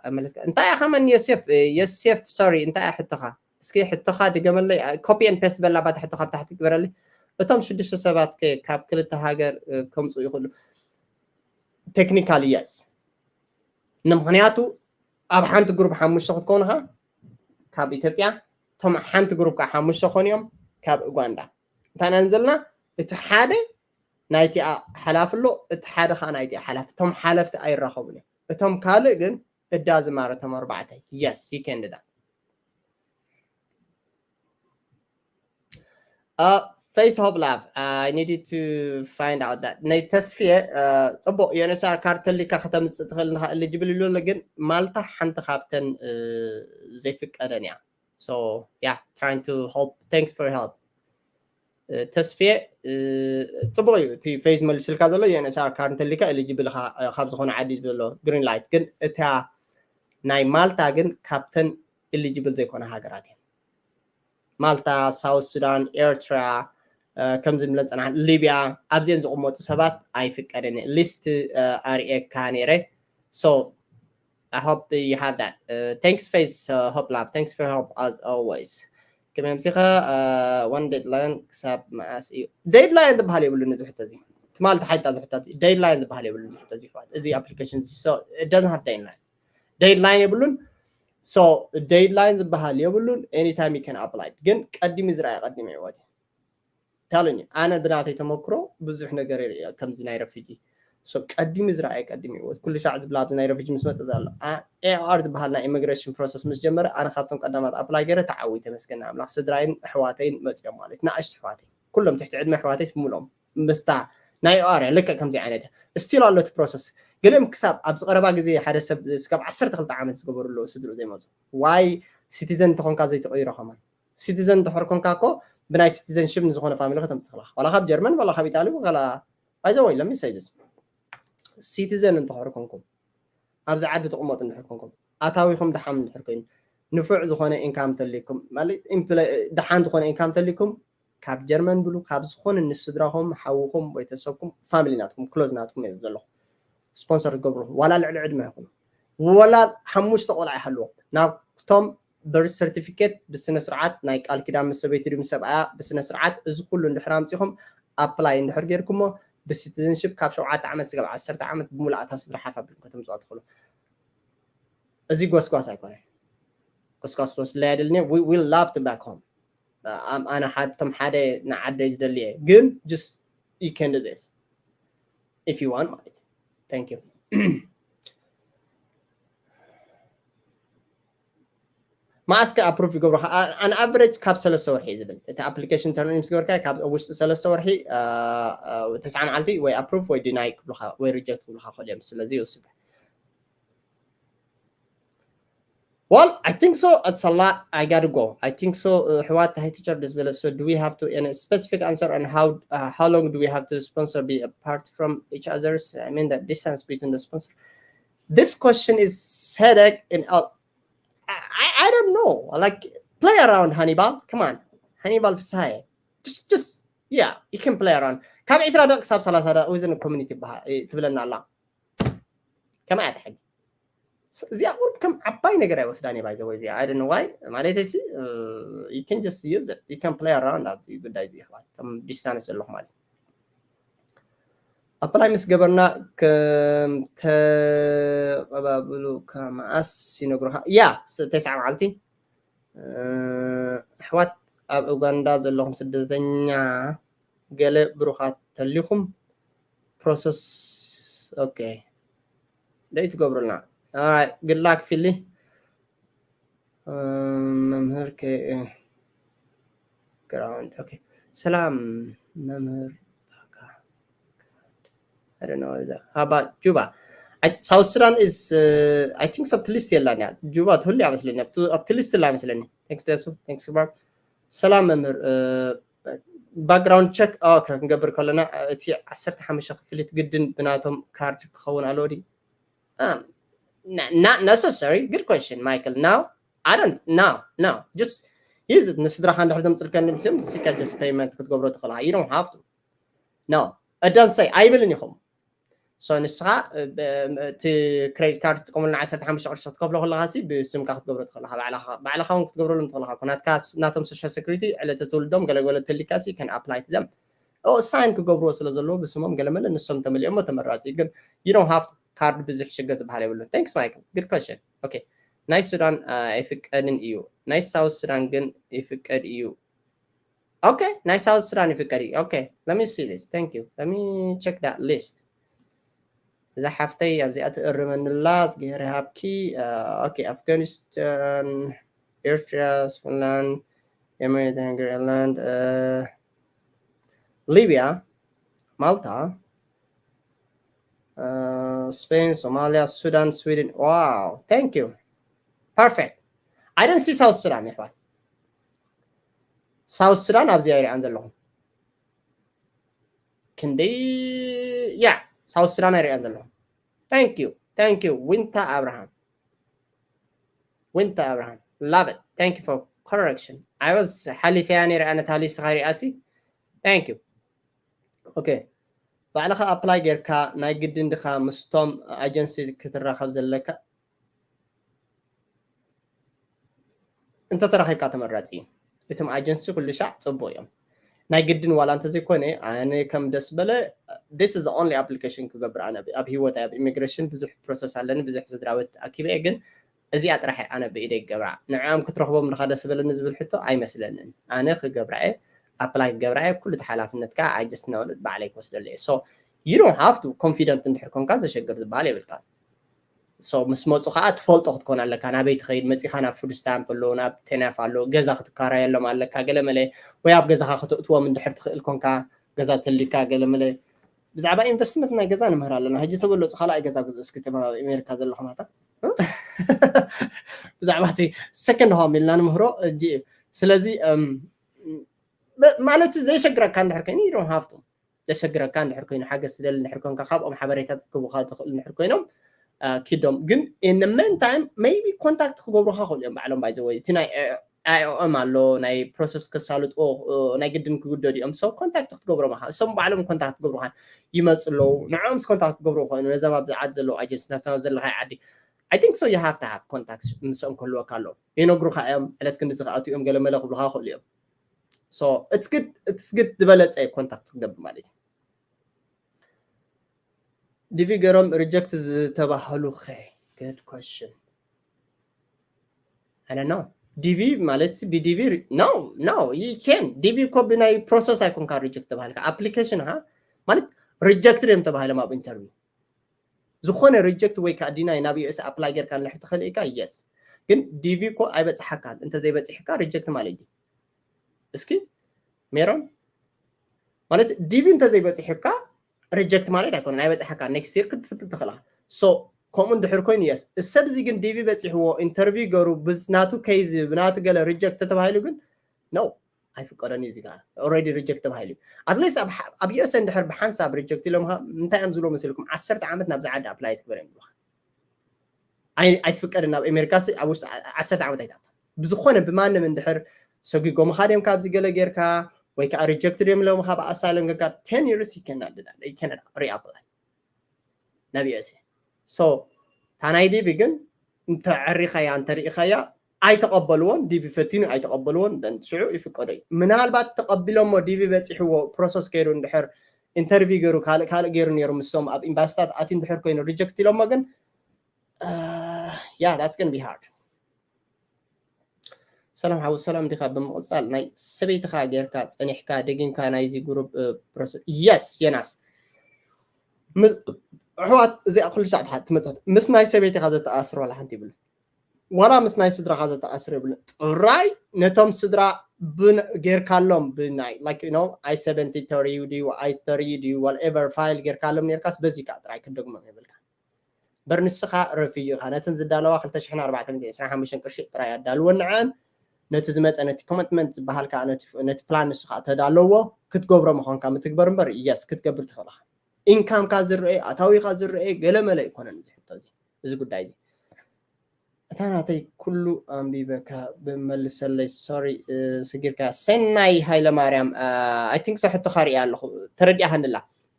ኣመለስካ እንታይ ኢኻ መን ዮሴፍ ዮሴፍ sorry እንታይ ሕተኻ እስኪ ሕቶኻ ድገመለይ copy and paste በላ ባታ ሕቶኻ ታሕቲ ግበረለይ እቶም ሽዱሽተ ሰባት ከ ካብ ክልተ ሃገር ከምፁ ይኽእሉ technically yes ንምኽንያቱ ኣብ ሓንቲ ግሩፕ ሓሙሽተ ክትኮንኻ ካብ ኢትዮጵያ እቶም ሓንቲ ግሩፕ ከዓ ሓሙሽተ ኮኑ እዮም ካብ ኡጋንዳ እንታይ ኢና ዘለና እቲ ሓደ ናይቲኣ ሓላፊ ኣሎ እቲ ሓደ ከዓ ናይቲኣ ሓላፊ እቶም ሓለፍቲ ኣይራኸቡን እዮም እቶም ካልእ ግን እዳ ዝማረ እቶም ኣርባዕተ yes you can do that Uh, face hope love uh, I needed to find out that ናይ ተስፍየ uh, ፅቡቅ የነሳር ካርተሊካ ከተምፅእ ትኽእል ንካ ኤሊጅብል ይብሉ ግን ማልታ ሓንቲ ካብተን uh, ዘይፍቀደን እያ so yeah trying to help thanks for help ተስፍየ ፅቡቅ እዩ እቲ ፌዝ መልስልካ ዘሎ የነሳር ካርተሊካ ኤሊጅብል ካብ ዝኾነ ዓዲ ዘሎ ግሪን ላይት ግን እታ ናይ ማልታ ግን ካብተን ኤሊጅብል ዘይኮነ ሃገራት እየን ማልታ ሳውት ሱዳን ኤርትራ ከምዚ ንብለን ፀናሕ ሊብያ ኣብዚአን ዝቕመጡ ሰባት ኣይፍቀደን ሊስት ኣርእየካ ነይረ so I hope you have that. Uh, thanks, Face uh, Hope Lab. Thanks for help as always. ከመይ ኣምሲኻ? Uh, one deadline ክሳብ መዓስ እዩ? Deadline ዝበሃል የብሉን እዚ ሕቶ እዚ። ትማል ተሓይጣ እዚ ሕቶ እዚ። Deadline ዝበሃል የብሉን እዚ ሕቶ እዚ። እዚ application እዚ። So, it doesn't have deadline. Deadline የብሉን። So, deadline ዝበሃል የብሉን። Anytime you can apply. ግን ቀዲሙ ዝረኣየ ቀዲሙ ይወት። Telling you፣ ኣነ ብናተይ ተመክሮ ብዙሕ ነገር የርኢ ከምዚ ናይ ረፊጂ። So ቀዲሙ ዝረኣየ ቀዲሙ ይወት። ኩሉ ሻዕ ዝብላ ኣብዚ ናይ ረፊጂ ምስ መጸ ዘሎ። ኤ ኣር ዝበሃል ናይ ኢሚግሬሽን ፕሮሰስ ምስ ጀመረ ኣነ ካብቶም ቀዳማት ኣፕላይ ገይረ ተዓዊተ፣ ተመስገን ኣምላኽ። ስድራይን ኣሕዋተይን መጽዮም ማለት፣ ንኣሽቱ ኣሕዋተይ፣ ኩሎም ትሕቲ ዕድመ ኣሕዋተይ ብምሎም ምስታ ናይ ኤ ኣር ልክዕ ከምዚ ዓይነት ስቲል ኣሎ እቲ ፕሮሰስ። ገሊኦም ክሳብ ኣብዚ ቀረባ ግዜ ሓደ ሰብ ስጋብ ዓሰርተ ክልተ ዓመት ዝገበሩ ኣለዉ ስድሩ ዘይመጹ። ዋይ? ሲቲዘን እንተኾንካ ዘይተቐይሮ ከማን። ሲቲዘን እንተኾር ኮንካ እኮ ብናይ ሲቲዘንሽፕ ንዝኾነ ፋሚሊ ከተምጽእ ትኽእላ። ዋላ ካብ ጀርመን፣ ዋላ ካብ ኢጣሊ፣ ዋላ፣ by the way, let me say this። ሲቲዘን እንተኾር ኮንኩም፣ ኣብዚ ዓዲ ትቕመጡ እንድሕር ኮንኩም፣ ኣታዊኹም ደሓን እንድሕር ኮይኑ፣ ንፉዕ ዝኾነ ኢንካም ተልይኩም፣ ማለት ኢምፕለ-፣ ደሓን ዝኾነ ኢንካም ተልይኩም፣ ካብ ጀርመን ብሉ፣ ካብ ዝኾነ ንስድራኹም፣ ሓውኹም ወይ ተሰብኩም፣ ፋሚሊ ናትኩም፣ ክሎዝ ናትኩም እዮም ዘለኹም። ስፖንሰር ትገብሩ፣ ዋላ ልዕሊ ዕድመ ይኹኑ፣ ዋላ ሓሙሽተ ቆልዓ ይሃልዎም፣ ናብቶም በርዝ ሰርቲፊኬት ብስነ ስርዓት፣ ናይ ቃል ኪዳን ምስ ሰበይቲ ድዩ ምስ ሰብኣያ ብስነ ስርዓት፣ እዚ ኩሉ እንድሕር ኣምጺኹም፣ ኣፕላይ እንድሕር ጌርኩሞ፣ ብሲቲዘንሽፕ ካብ ሸውዓተ ዓመት ስጋብ ዓሰርተ ዓመት ብሙሉእ ኣታ ስድራ ሓፍ ኣቢልኩም ከተምጽዋ ትኽእሉ። እዚ ጎስጓስ ኣይኮነን። ጎስጓስ ትወስድለይ ኣይደልን እየ። We, we love to back home. ኣም-፣ ኣነ ሓቶም ሓደ ንዓደይ ዝደሊ እየ። ግን just you can do this if you want ማለት እዩ። Thank you። መዓስከ ኣፕሩቭ ይገብሩኻ? ኣን ኣቨሬጅ ካብ ሰለስተ ወርሒ እዩ ዝብል። እቲ ኣፕሊኬሽን ተርሚን ምስ ገበርካ ካብ ውሽጢ ሰለስተ ወርሒ፣ አ፣ አ፣ ተስዓ መዓልቲ ወይ ኣፕሩቭ ወይ ዲናይ ክብሉኻ ወይ ሪጀክት ክብሉኻ ይኽእሉ እዮም። ስለዚ ይወስድ። Well, I think so. It's a lot. I gotta go. I think so. Uh, ኣሕዋት፣ hi teacher ደስ በለ። So do we have to, any specific answer on how, uh, how long do we have to sponsor be apart from each others? I mean the distance between the sponsor. This question is headache in all. I, I, I don't know. Like, play around, ሃኒባል. Come on. ሃኒባል ፍስሃየ። Just, just, yeah, you can play around. ካብ ዕስራ ደቂቕ ክሳብ ሰላሳ ደቂቕ within community ይበሃል፣ እ፣ ትብለና ኣላ። ከመይ እያ ትሕጊ? ስ-፣ እዚኣ ቁርብ ከም ዓባይ ነገር ኣይወስዳን እየ፣ by the way፣ እዚኣ። I don't know why። ማለት ሲ፣ እ፣ you can just use it. You can play around ኣብዚ ጉዳይ እዚ፣ ኣሕዋት። እቶም ዲስታንስ ዘለኹም ማለት። ኣፕላይ ምስ ገበርና ከም ተቐባብሉካ መዓስ ይነግሩኻ? ያ፣ ስ-፣ ተስዓ መዓልቲ። እ፣ ኣሕዋት ኣብ ኡጋንዳ ዘለኹም ስደተኛ ገለ ብሩኻት ተሊኹም ፕሮሰስ፣ ኦኬ፣ ደይ ትገብሩልና። Alright, good luck ፊሊ። እ፣ መምህር ከ-፣ እ፣ ግራውንድ፣ ኦኬ። ሰላም መምህር ባካ። I don't know, is that, how about Juba? I, South Sudan is, uh, I think so ኣብቲ ሊስት የላን እያ። ጁባ ትህሉ እያ መስለኒ። ኣብቲ፣ ኣብቲ ሊስት የላ መስለኒ። Thanks ደሱ፣ thanks ባ። ሰላም መምህር፣ እ፣ ባክግራውንድ ቸክ፣ ኦኬ፣ ክንገብር ከለና፣ እ፣ እቲ ዓሰርተ ሓሙሽተ ክፍሊት ግድን ብናቶም ካርድ ክኸውን ኣለዎ ድዩ? Um, n-, not necessary. Good question, Michael. No, I don't, no, no. Just use it. ንስድራኻ እንድሕር ዘምፅልካ ንብስም፣ ስካ just payment ክትገብሮ ትኽእልኻ። You don't have to. No, it doesn't say. ኣይብልን ኢኹም። So ንስኻ፣ እ፣ ብ-፣ እቲ ክሬዲት ካርድ ትጥቀመሉ ዓሰርተ ሓሙሽተ ቅርሺ ክትከፍሎ ከለኻ ሲ ብስምካ ክትገብሮ ትኽእል ኢኻ። ባዕልኻ፣ ባዕልኻ እውን ክትገብረሎም ትኽእል ኢኻ። ናትካ፣ ናቶም ሶሻል ሴኩሪቲ፣ ዕለተ ትውልዶም፣ ገለገለ ተሊካ ሲ፣ can apply to them። ኦ፣ ሳይን ክገብርዎ ስለ ዘለዎ ብስሞም ገለመለ ንሶም ተመሊኦሞ ተመራፂ። ግን you don't have to፣ ካርድ ብዙሕ ሽግር ዝበሃል የብሉን። Thanks Michael. Good question. Okay. ናይ ሱዳን፣ አ፣ ኣይፍቀድን እዩ። ናይ ሳውት ሱዳን ግን ይፍቀድ እዩ። ኦኬ፣ ናይ ሳውት ሱዳን ይፍቀድ እዩ። ኦኬ፣ let me see this. Thank you. Let me check that list. እዛ ሓፍተይ ኣብዚኣ ትእርመኒ ኣላ፣ እዝግሄር ይሃብኪ። አ፣ ኦኬ፣ ኣፍጋኒስታን፣ ኤርትራ፣ ፊንላንድ፣ የመን፣ ግሪንላንድ፣ አ፣ ሊብያ፣ ማልታ፣ አ፣ ስፔን፣ ሶማልያ፣ ሱዳን፣ ስዊድን። ዋው፣ thank you. Perfect. I don't see ሳውት ሱዳን፣ የሕዋት። ሳውት ሱዳን ኣብዚ ኣይሪኣን ዘለኹ። ክንደይ፣ ያ፣ ሳውት ሱዳን ኣይሪኣን ዘለኹ። Thank you. Thank you. ዊንታ ኣብርሃም። ዊንታ ኣብርሃም። Love it. Thank you for correction. I was ሓሊፈያ ነይረ ኣነ፣ ታሊ ስኻ ሪኣሲ። Thank you. ኦኬ። ባዕልኻ ኣፕላይ ጌርካ ናይ ግድን ድኻ ምስቶም ኣጀንሲ ክትራኸብ ዘለካ? እንተተራኺብካ ተመራፂ እዩ። እቶም ኣጀንሲ ኩሉ ሻዕ ፅቡቅ እዮም። ናይ ግድን ዋላ እንተዘይኮነ ኣነ ከም ደስ በለ this is the only application ክገብር ኣነ ኣብ ህይወት ኣብ ኢሚግሬሽን ብዙሕ ፕሮሰስ ኣለኒ ብዙሕ ስድራቤት ኣኪበ ግን እዚኣ ጥራሕ ኣነ ብኢደይ ክገብራ ንዕኦም ክትረኽቦም ድኻ ደስ በለኒ ዝብል ሕቶ ኣይመስለንን። ኣነ ክገብራ እየ ኣፕላይ ክገብራ እየ ኩሉ ተሓላፍነት ከዓ ኣጀስት ናውለት ባዕለይ ክወስደሉ እየ። So you don't have to confident እንድሕር ኮንካ ዘሸግር ዝበሃል የብልካ። So ምስ መፁ ከዓ ትፈልጦ ክትኮን ኣለካ ናበይ ትኸይድ መፂኻ ናብ ፉድ ስታምፕ ኣሎ ናብ ቴናፍ ኣሎ ገዛ ክትካራየሎም ኣለካ ገለመለ ወይ ኣብ ገዛኻ ከተእትዎም እንድሕር ትኽእል ኮንካ ገዛ ተሊካ ገለመለ። ብዛዕባ ኢንቨስትመንት ናይ ገዛ ንምህር ኣለና ሕጂ ተበለፁ ካልኣይ ገዛ ግዝኡ እስኪ ተበላ ኣሜሪካ ዘለኹም ኣታ ብዛዕባ እቲ ሰከንድ ሆም ኢልና ንምህሮ እጂ እዩ። ስለዚ ማለት ዘየሸግረካ እንድሕር ኮይኑ you don't have to ዘሸግረካ እንድሕር ኮይኑ ሓገዝ ትደሊ እንድሕር ኮንካ ካብኦም ሓበሬታት ክትህቡካ ትኽእል እንድሕር ኮይኖም ኪዶም ግን in the meantime maybe ኮንታክት ክገብሩካ ክእሉ እዮም ባዕሎም by the way እቲ ናይ IOM ኣሎ ናይ ፕሮሰስ ከሳልጥዎ ናይ ግድን ክግደዱ እዮም so ኮንታክት ክትገብሮም ኢኻ እሶም ባዕሎም ኮንታክት ክገብሩካ ይመፁ ኣለዉ ንዕኦምስ ኮንታክት ክገብሩ ኮይኑ ነዞም ኣብዚ ዓዲ ዘለዉ ኣጀንሲ ናብቶም ኣብ ዘለካዮ ዓዲ I think so you have to have contact ምስኦም ክህልወካ ኣለዎ ይነግሩካ እዮም ዕለት ክንድዚ ክኣትዉ እዮም ገለመለ ክብሉካ ክእሉ እዮም so it's good ዝበለፀ ኮንታክት ክትገብር ማለት እዩ ዲቪ ገይሮም ሪጀክት ዝተባህሉ ኸ good question I don't know ዲቪ ማለት ብዲቪ no no you can ዲቪ እኮ ብናይ ፕሮሰስ ኣይኮንካ ሪጀክት ተባሃልካ ኣፕሊኬሽን ሃ ማለት ሪጀክት እዮም ተባሂሎም ኣብ ኢንተርቪው ዝኾነ ሪጀክት ወይ ከዓ ዲናይ ናብ ዩኤስ ኣፕላይ ጌርካ ንድሕር ትኽእል ኢካ የስ ግን ዲቪ እኮ ኣይበፅሓካን እንተዘይበፂሕካ ሪጀክት ማለት እዩ እስኪ ሜሮን ማለት ዲቪ እንተዘይበፂሑካ ሪጀክት ማለት ኣይኮነን ኣይበፅሓካ ኔክስት ይር ክትፍትል ትኽእላ so ከምኡ እንድሕር ኮይኑ የስ እሰብ እዚ ግን ዲቪ በፂሕዎ ኢንተርቪው ገሩ ብናቱ ኬዝ ብናቱ ገለ ሪጀክት ተባሂሉ ግን ነው ኣይፍቀደን እዩ እዚጋ ኦረዲ ሪጀክት ተባሂሉ እዩ ኣትሊስት ኣብ ዩኤስ እንድሕር ብሓንሳብ ሪጀክት ኢሎም እንታይ እዮም ዝብሎ መሲልኩም ዓሰርተ ዓመት ናብዚ ዓዲ ኣፕላይ ትግበር እዮም ብሉካ ኣይትፍቀድን ናብ ኣሜሪካ ኣብ ውሽጢ ዓሰርተ ዓመት ኣይታት ብዝኾነ ብማንም እንድሕር ሰጒጎምኻ ድዮም ካብዚ ገለ ጌርካ ወይ ከዓ ሪጀክት ድዮም ኢሎም ካብ ኣሳይለም ጌርካ ten years you cannot do that you cannot reapply ናብ ዩኤስኤ so ታናይ ዲቪ ግን እንተዕሪኻያ እንተርኢኻያ ኣይተቐበልዎን ዲቪ ፈቲኑ ኣይተቐበልዎን ሽዑ ይፍቀዶ እዩ ምናልባት ተቐቢሎሞ ዲቪ በፂሕዎ ፕሮሰስ ከይሩ እንድሕር ኢንተርቪው ገይሩ ካልእ ካልእ ገይሩ ነይሩ ምስቶም ኣብ ኤምባሲታት ኣትዩ እንድሕር ኮይኑ ሪጀክት ኢሎሞ ግን yeah that's gonna be hard ሰላም ሓው ሰላም ዲኻ ብምቕፃል ናይ ሰበይትኻ ጌርካ ፀኒሕካ ደጊምካ ናይዚ ግሩፕ ፕሮሰስ የስ የናስ ኣሕዋት እዚኣ ኩሉ ሳዕ ትመፅት ምስ ናይ ሰበይትኻ ዘተኣስር ዋላ ሓንቲ ይብሉ ዋላ ምስ ናይ ስድራኻ ዘተኣስር ይብሉ ጥራይ ነቶም ስድራ ጌርካሎም ብናይ like you know I seventy thirty you do I thirty you do whatever file ጌርካሎም ኔርካስ በዚ ከዓ ጥራይ ክደግሞም የብልካ በር ንስኻ ረፊጂ ኢኻ ነተን ዝዳለዋ ክልተ ሽሕን ኣርባዕተ ሚእትን ዕስራን ሓሙሽተን ቅርሺ ጥራይ ኣዳልወን ንዐን ነቲ ዝመፀ ነቲ ኮሚትመንት ዝበሃል ከዓ ነቲ ፕላን ንስኻ ተዳለዎ ክትገብሮ ምዃንካ ምትግበር እምበር የስ ክትገብር ትኽእል ኢኻ ኢንካምካ ዝረአ ኣታዊካ ዝረአ ገለመለ ኣይኮነን እዚ ሕቶ እዚ እዚ ጉዳይ እዚ እታ ናተይ ኩሉ ኣንቢበካ ብመልሰለይ ሶሪ ስጊርካ ሰናይ ሃይለ ማርያም I think so ሕቶኻ ሪኣ ኣለኹ ተረዲኣ ሃንድላ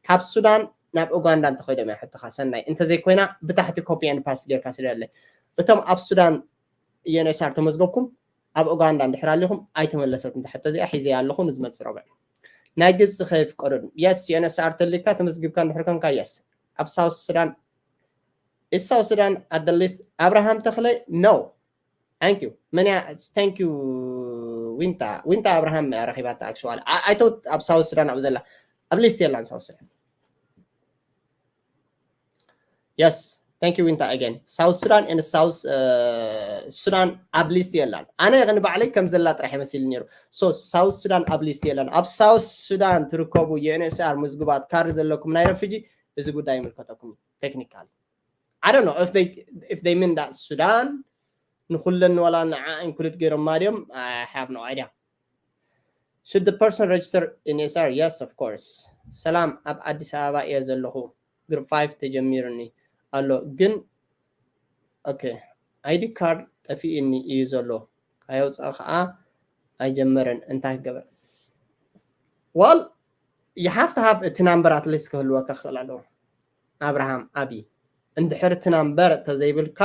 ካብ ሱዳን ናብ ኡጋንዳ እንተኸይዶም እያ ሕቶኻ ሰናይ እንተዘይኮይና ብታሕቲ copy and paste ጌርካ ስደለይ እቶም ኣብ ሱዳን ዩኤንኤስኣር ተመዝገብኩም ኣብ ኡጋንዳ እንድሕር ኣሊኹም ኣይተመለሰት እንተ ሕቶ እዚኣ ሒዘያ ኣለኹ ንዝመፅእ ረብዕ ናይ ግብፂ ከይፍቀዶ ድዩ yes ዩኤንኤስኣር ተሊካ ተመዝጊብካ እንድሕር ኮንካ yes ኣብ ሳውት ሱዳን is South Sudan at the least ኣብርሃም ተኽለ no thank you መን thank you ዊንታ ዊንታ ኣብርሃም ረኺባታ actually I thought ኣብ ሳውት ሱዳን ኣብኡ ዘላ ኣብ ሊስት የላን ሳውት ሱዳን yes thank you ዊንታ again ሳውት ሱዳን and ሳውት ሱዳን ኣብ ሊስት የላን ኣነ ንባዕለይ ከም ዘላ ጥራሕ ይመስል ነይሩ so ሳውት ሱዳን ኣብ ሊስት የላን ኣብ ሳውት ሱዳን ትርከቡ ዩኤንኤስኣር ምዝግባት ካርድ ዘለኩም ናይ ረፊጂ እዚ ጉዳይ ይምልከተኩም technically I don't know if they if they mean that Sudan ንኩለን ዋላ ንዓ include ገይሮማ ድዮም I have no idea should the person register in S R yes of course ሰላም ኣብ ኣዲስ ኣበባ እየ ዘለኹ group five ተጀሚሩኒ ኣሎ ግን okay ID card ጠፊእኒ እዩ ዘሎ ካየውፃእ ከዓ ኣይጀመረን እንታይ ክገበር well you have to have እቲ number at least ክህልወካ ክኽእል ኣለዎ ኣብርሃም ኣቢ እንድሕር እቲ number ተዘይብልካ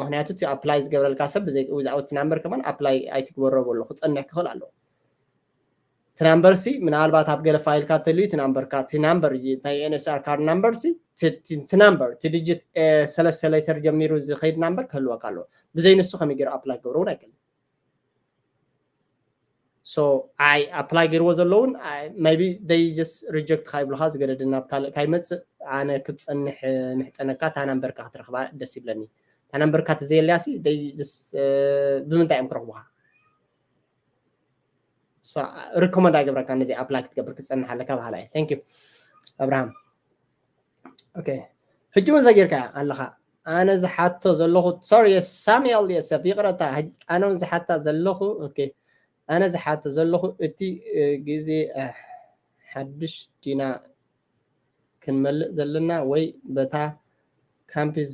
ምክንያቱ እቲ apply ዝገብረልካ ሰብ ብዘይ without number ከማን apply ኣይትግበሮ በሎ ክፀንሕ ክኽእል ኣለዎ። እቲ number ሲ ምናልባት ኣብ ገለ ፋይልካ ተልዩ እቲ number ካ እቲ number ናይ NSR card number ሲ እቲ number እቲ digit ሰለስተ letter ጀሚሩ ዝኸይድ number ክህልወካ ኣለዎ። ብዘይ ንሱ ከመይ ገይሩ apply ክገብሮ እውን ኣይክእልን። So I apply ገይርዎ ዘለውን maybe they just reject ካ ይብሉካ ዝገደደ ናብ ካልእ ካይመፅእ ኣነ ክትፀንሕ ምሕፀነካ እታ number ካ ክትረክባ ደስ ይብለኒ። እታ number ካ ተዘየልያ ሲ they just ብምንታይ እዮም ክረክቡካ? Recommend ኣይገብረካ ነዚ apply ክትገብር ክትፀንሕ ኣለካ በሃላ እየ። Thank you ኣብርሃም። Okay ሕጂ እውን ዘጊርካ ኣለካ። ኣነ ዝሓቶ ዘለኹ sorry ሳሙኤል የሰብ ይቕረታ። ኣነ እውን ዝሓታ ዘለኹ okay ኣነ ዝሓቶ ዘለኹ እቲ ግዜ ሓድሽ ዲና ክንመልእ ዘለና ወይ በታ ካምፕስ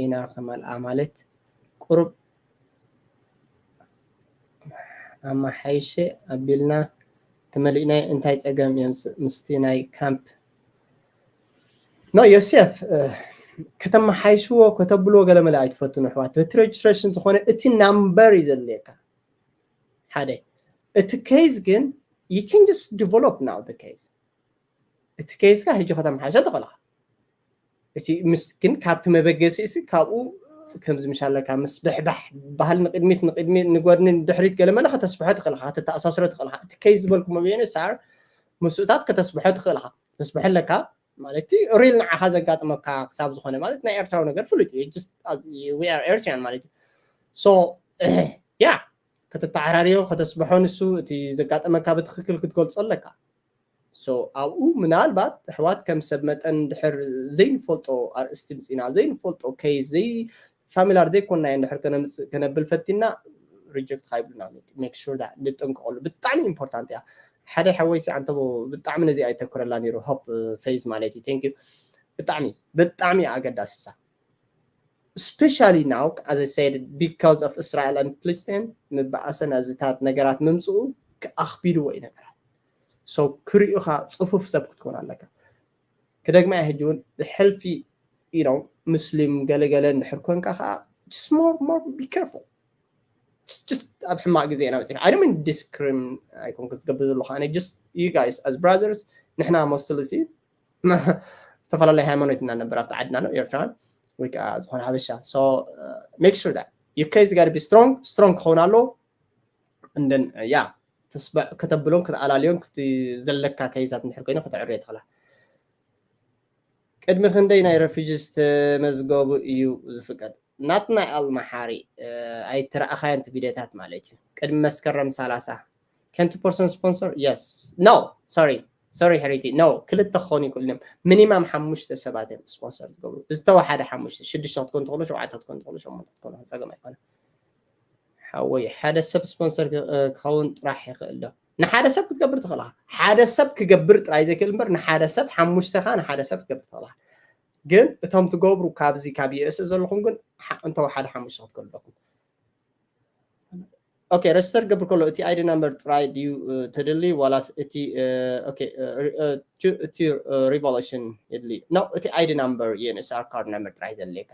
ኢና ክመልኣ ማለት ቁሩብ ኣማሓይሸ ኣቢልና ተመሊእናይ እንታይ ፀገም የምፅእ ምስቲ ናይ ካምፕ ኖ ዮሴፍ ከተመሓይሽዎ ከተብልዎ ገለመለ ኣይትፈትኑ ኣሕዋት እቲ registration ዝኾነ እቲ number እዩ ዘድልየካ ሓደ እቲ case ግን you can just develop now the case እቲ case ካ ሕጂ ከተመሓይሾ ትኽእልኻ እቲ ምስ ግን ካብቲ መበገሲ ሲ ካብኡ ከምዚ ምሽ ኣለካ ምስ ብሕባሕ ባህል ንቅድሚት ንቅድሚት ንጎድኒ ንድሕሪት ገለመለ ከተስብሖ ትኽእልካ ከተተኣሳስሮ ትኽእልካ እቲ case ዝበልኩሞ ብየነ ሳር ምስኡታት ከተስብሖ ትኽእልካ ተስብሖ ኣለካ ማለት real ንዓኻ ዘጋጥመካ ክሳብ ዝኾነ ማለት ናይ ኤርትራዊ ነገር ፍሉጥ እዩ just we are Eritrean ማለት እዩ so yeah ከተተዓራርዮ ከተስብሖ ንሱ እቲ ዘጋጠመካ ብትኽክል ክትገልጾ ኣለካ so ኣብኡ ምናልባት ኣሕዋት ከም ሰብ መጠን ድሕር ዘይንፈልጦ ኣርእስቲ ምፅና ዘይንፈልጦ case ዘይ familiar ዘይኮንናዮ እንድሕር ከነብል ፈቲና reject ካይብሉና make sure ንጠንቀቀሉ ብጣዕሚ important እያ ሓደ ሓወይሲ ኣንተ ብጣዕሚ ነዚ ኣይተኩረላ ነይሩ hope phase ማለት እዩ thank you ብጣዕሚ ብጣዕሚ ኣገዳሲ ሳ especially now as I said because of Israel and Palestine ምበኣሰን ኣዝታት ነገራት ምምፅኡ ኣኽቢድዎ እዩ ነገራት so ክሪኡኻ ፅፉፍ ሰብ ክትኮን ኣለካ ክደግማ ሕጂ እውን ብሕልፊ you know ሙስሊም ገለገለ እንድሕር ኮንካ ከዓ just more more be careful just ኣብ ሕማቅ ግዜ ኢና በፂና I don't mean discrim ኣይኮንኩ ዝገብር ዘለኹ ኣነ just you guys as brothers ንሕና mostly ሲ ዝተፈላለየ ሃይማኖት ኢና ነበር ኣብቲ ዓድና ነው ኤርትራን ወይ ከዓ ዝኾነ ሓበሻ so make sure that you case got be strong strong ክኸውን ኣሎ and then yeah ተስበዕ ከተብሎን ክትኣላልዮን ዘለካ case ታት እንድሕር ኮይነ ከተዕርዮ ትኽእላ ቅድሚ ክንደይ ናይ refugees ተመዝገቡ እዩ ዝፍቀድ ናትናኤል መሓሪ ኣይተረኣኻዮን እቲ ቪድዮታት ማለት እዩ ቅድሚ መስከረም ሰላሳ can two percent sponsor yes no sorry sorry ሕሪቲ no ክልተ ክኾኑ ይክእሉ እዮም minimum ሓሙሽተ ሰባት እዮም sponsor ዝገብሩ ዝተወሓደ ሓሙሽተ ሽዱሽተ ክትኮን ትኽእሉ ሸውዓተ ክትኮን ትኽእሉ ሸሞንተ ክትኮኑ ፀገም ኣይኮነ ሓወይ ሓደ ሰብ sponsor ክኸውን ጥራሕ ይኽእል ዶ ንሓደ ሰብ ክትገብር ትኽእልኻ ሓደ ሰብ ክገብር ጥራይ ዘይክእል እምበር ንሓደ ሰብ ሓሙሽተኻ ንሓደ ሰብ ክትገብር ትኽእልኻ ግን እቶም ትገብሩ ካብዚ ካብ US ዘለኹም ግን እንተወሓደ ሓሙሽተ ክትገብሩ ኣለኩም okay register ገብር ከሎ እቲ ID number ጥራይ ድዩ ተደሊ ዋላስ እቲ okay እቲ revolution የድሊ no እቲ ID number UNSR card number ጥራይ ዘድልየካ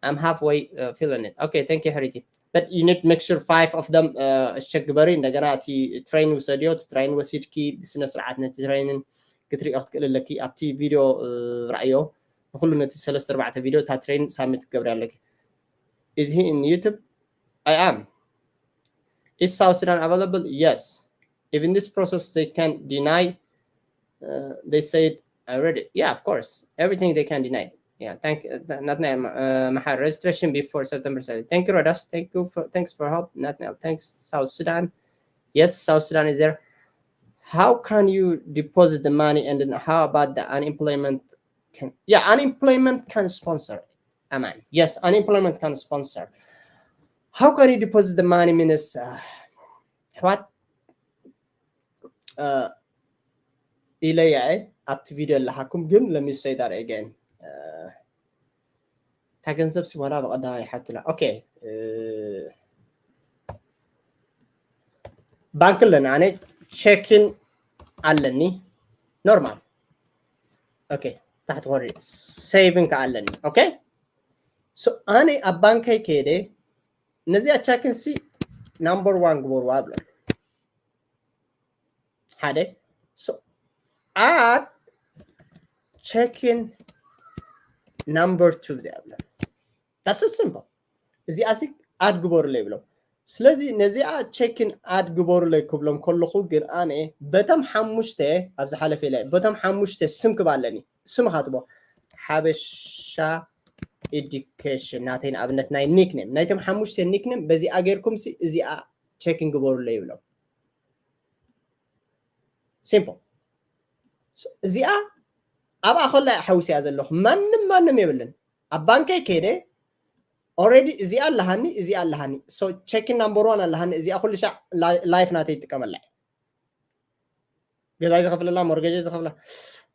I'm halfway uh, feeling it okay thank you ሕሪቲ but you need make sure five of them uh, check ግበሪ እንደገና እቲ train ውሰድዮ እቲ train ወሲድኪ ብስነ ስርዓት ነቲ train ን ክትሪኦ ክትክእል ኣለኪ ኣብቲ ቪድዮ ራእዮ ንኩሉ ነቲ ሰለስተ ኣርባዕተ ቪድዮ እታ train submit ክትገብሪ ኣለኪ is he in YouTube I am is South Sudan available yes even this process they can deny uh, they said I read it yeah of course everything they can deny yeah thank uh, not uh, Mahar registration before September seventh thank you Rodas thank you for thanks for help not now thanks South Sudan yes South Sudan is there how can you deposit the money and then how about the unemployment can yeah unemployment can sponsor Aman yes unemployment can sponsor how can you deposit the money means uh, what uh, ኢለያ ኣብቲ ቪድዮ ኣለሃኩም ግን let me say that again እታ ገንዘብ ሲ ዋላ ብቐዳማይ ይሓትላ okay ባንክ ኣለና ኣነ ቸኪን ኣለኒ normal okay ታሕቲ ኮሪ saving ከኣ ኣለኒ። Okay, so ኣነ ኣብ ባንከይ ከይደ ነዚኣ checking ሲ number one ግበርዋ ብሎም። ሓደ። So add checking number two እዚኣ ብሎም። That's simple። እዚኣ ሲ add ግበሩለይ ብሎም። ስለዚ ነዚኣ checking add ግበሩለይ ክብሎም ከለኹ ግን ኣነ በቶም ሓሙሽተ ኣብ ዝሓለፈ ኢለ በቶም ሓሙሽተ ስም ክብ ኣለኒ። ስም ካትቦ ሓበሻ education ናተይ ንኣብነት ናይ nickname ናይቶም ሓሙሽተ nickname በዚኣ ጌርኩም ሲ እዚኣ checking ግበሩለይ ይብሎም። Simple። እዚኣ ኣብኣ ከላ ሓውስ እያ ዘለኹ። ማንም ማንም የብልን። ኣብ ባንከይ ከይደ already እዚኣ ኣለሃኒ እዚኣ ኣለሃኒ። So checking number one ኣለሃኒ። እዚኣ ኩሉ ሻዕ life ናተይ ይጥቀመላ እየ። ገዛይ ዝኸፍለላ፣ ሞርገጅ ዝኸፍላ፣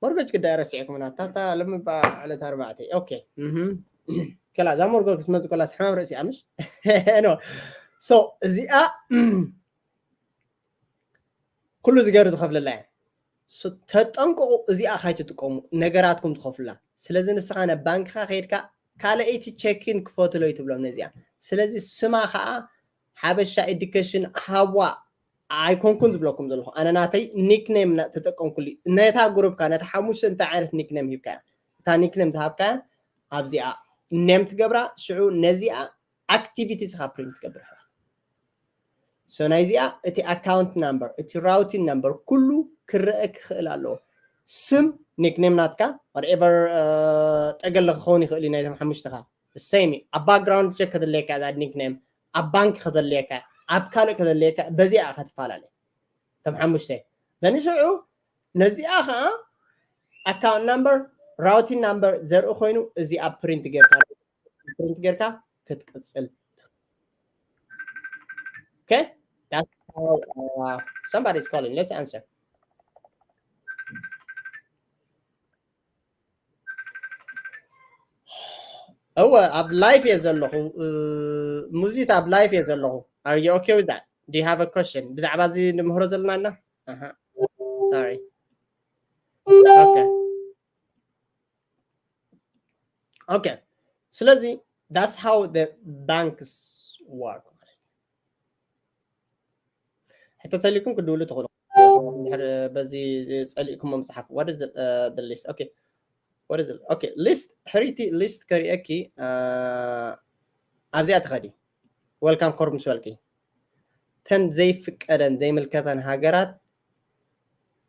ሞርገጅ ግዳይ ረሲዕኩምና። ታታ ለምባ ዕለት ኣርባዕተ። Okay። ከላ እዛ ሞርገጅ ክትመጽእ ከላ ሕማም ርእሲ እያ ምሽ? No። So እዚኣ ኩሉ ዝገር ዝኸፍለላ እያ። ተጠንቀቑ፣ እዚኣ ካይትጥቀሙ ነገራትኩም ትኸፍሉላ። ስለዚ ንስኻ ናብ ባንክኻ ከይድካ ካልኣይቲ checking ክፈትሎ እዩ ትብሎም ነዚኣ። ስለዚ ስማ ከዓ ሓበሻ education ሃዋ ኣይኮንኩን ዝብለኩም ዘለኹ። ኣነ ናተይ nickname ተጠቀምኩሉ። ነታ ግሩፕካ ነታ ሓሙሽተ እንታይ ዓይነት nickname ሂብካያ? እታ nickname ዝሃብካያ ኣብዚኣ name ትገብራ። ሽዑ ነዚኣ activity ስኻ print ትገብር። So ናይዚኣ እቲ account number፣ እቲ routing number ኩሉ ክረአ ክኽእል ኣለዎ። ስም፣ nickname ናትካ whatever ጠገለ ክኸውን ይኽእል እዩ። ናይቶም ሓሙሽተኻ same እዩ። ኣብ background check ከድልየካ እዛ nickname፣ ኣብ ባንክ ከድልየካ፣ ኣብ ካልእ ከድልየካ፣ በዚኣ ኢኻ ትፈላለ። እቶም ሓሙሽተ በንሽዑ ነዚኣ ከዓ account number፣ routing number ዘርኢ ኮይኑ እዚኣ print ጌርካ print ጌርካ ክትቅጽል። Okay? That's how, uh, somebody is calling. Let's answer. እወ ኣብ live እየ ዘለኹ። ሙዚት ኣብ live እየ ዘለኹ። Are you okay with that? Do you have a question? ብዛዕባ እዚ ንምህሮ ዘለና እና? Sorry. Okay. Okay. ስለዚ that's how the banks work ማለት እዩ። ሕቶ ተልዩኩም ክድውሉ ትኽእሉ። በዚ ጸሊእኩሞ መጽሓፍ what is the list? Okay. What is it? Okay, list፣ ሕሪቲ list ከርእየኪ። ኣብዚኣ ትኸዲ። Welcome corps ምስ በልኪ፣ ተን ዘይፍቀደን ዘይምልከተን ሃገራት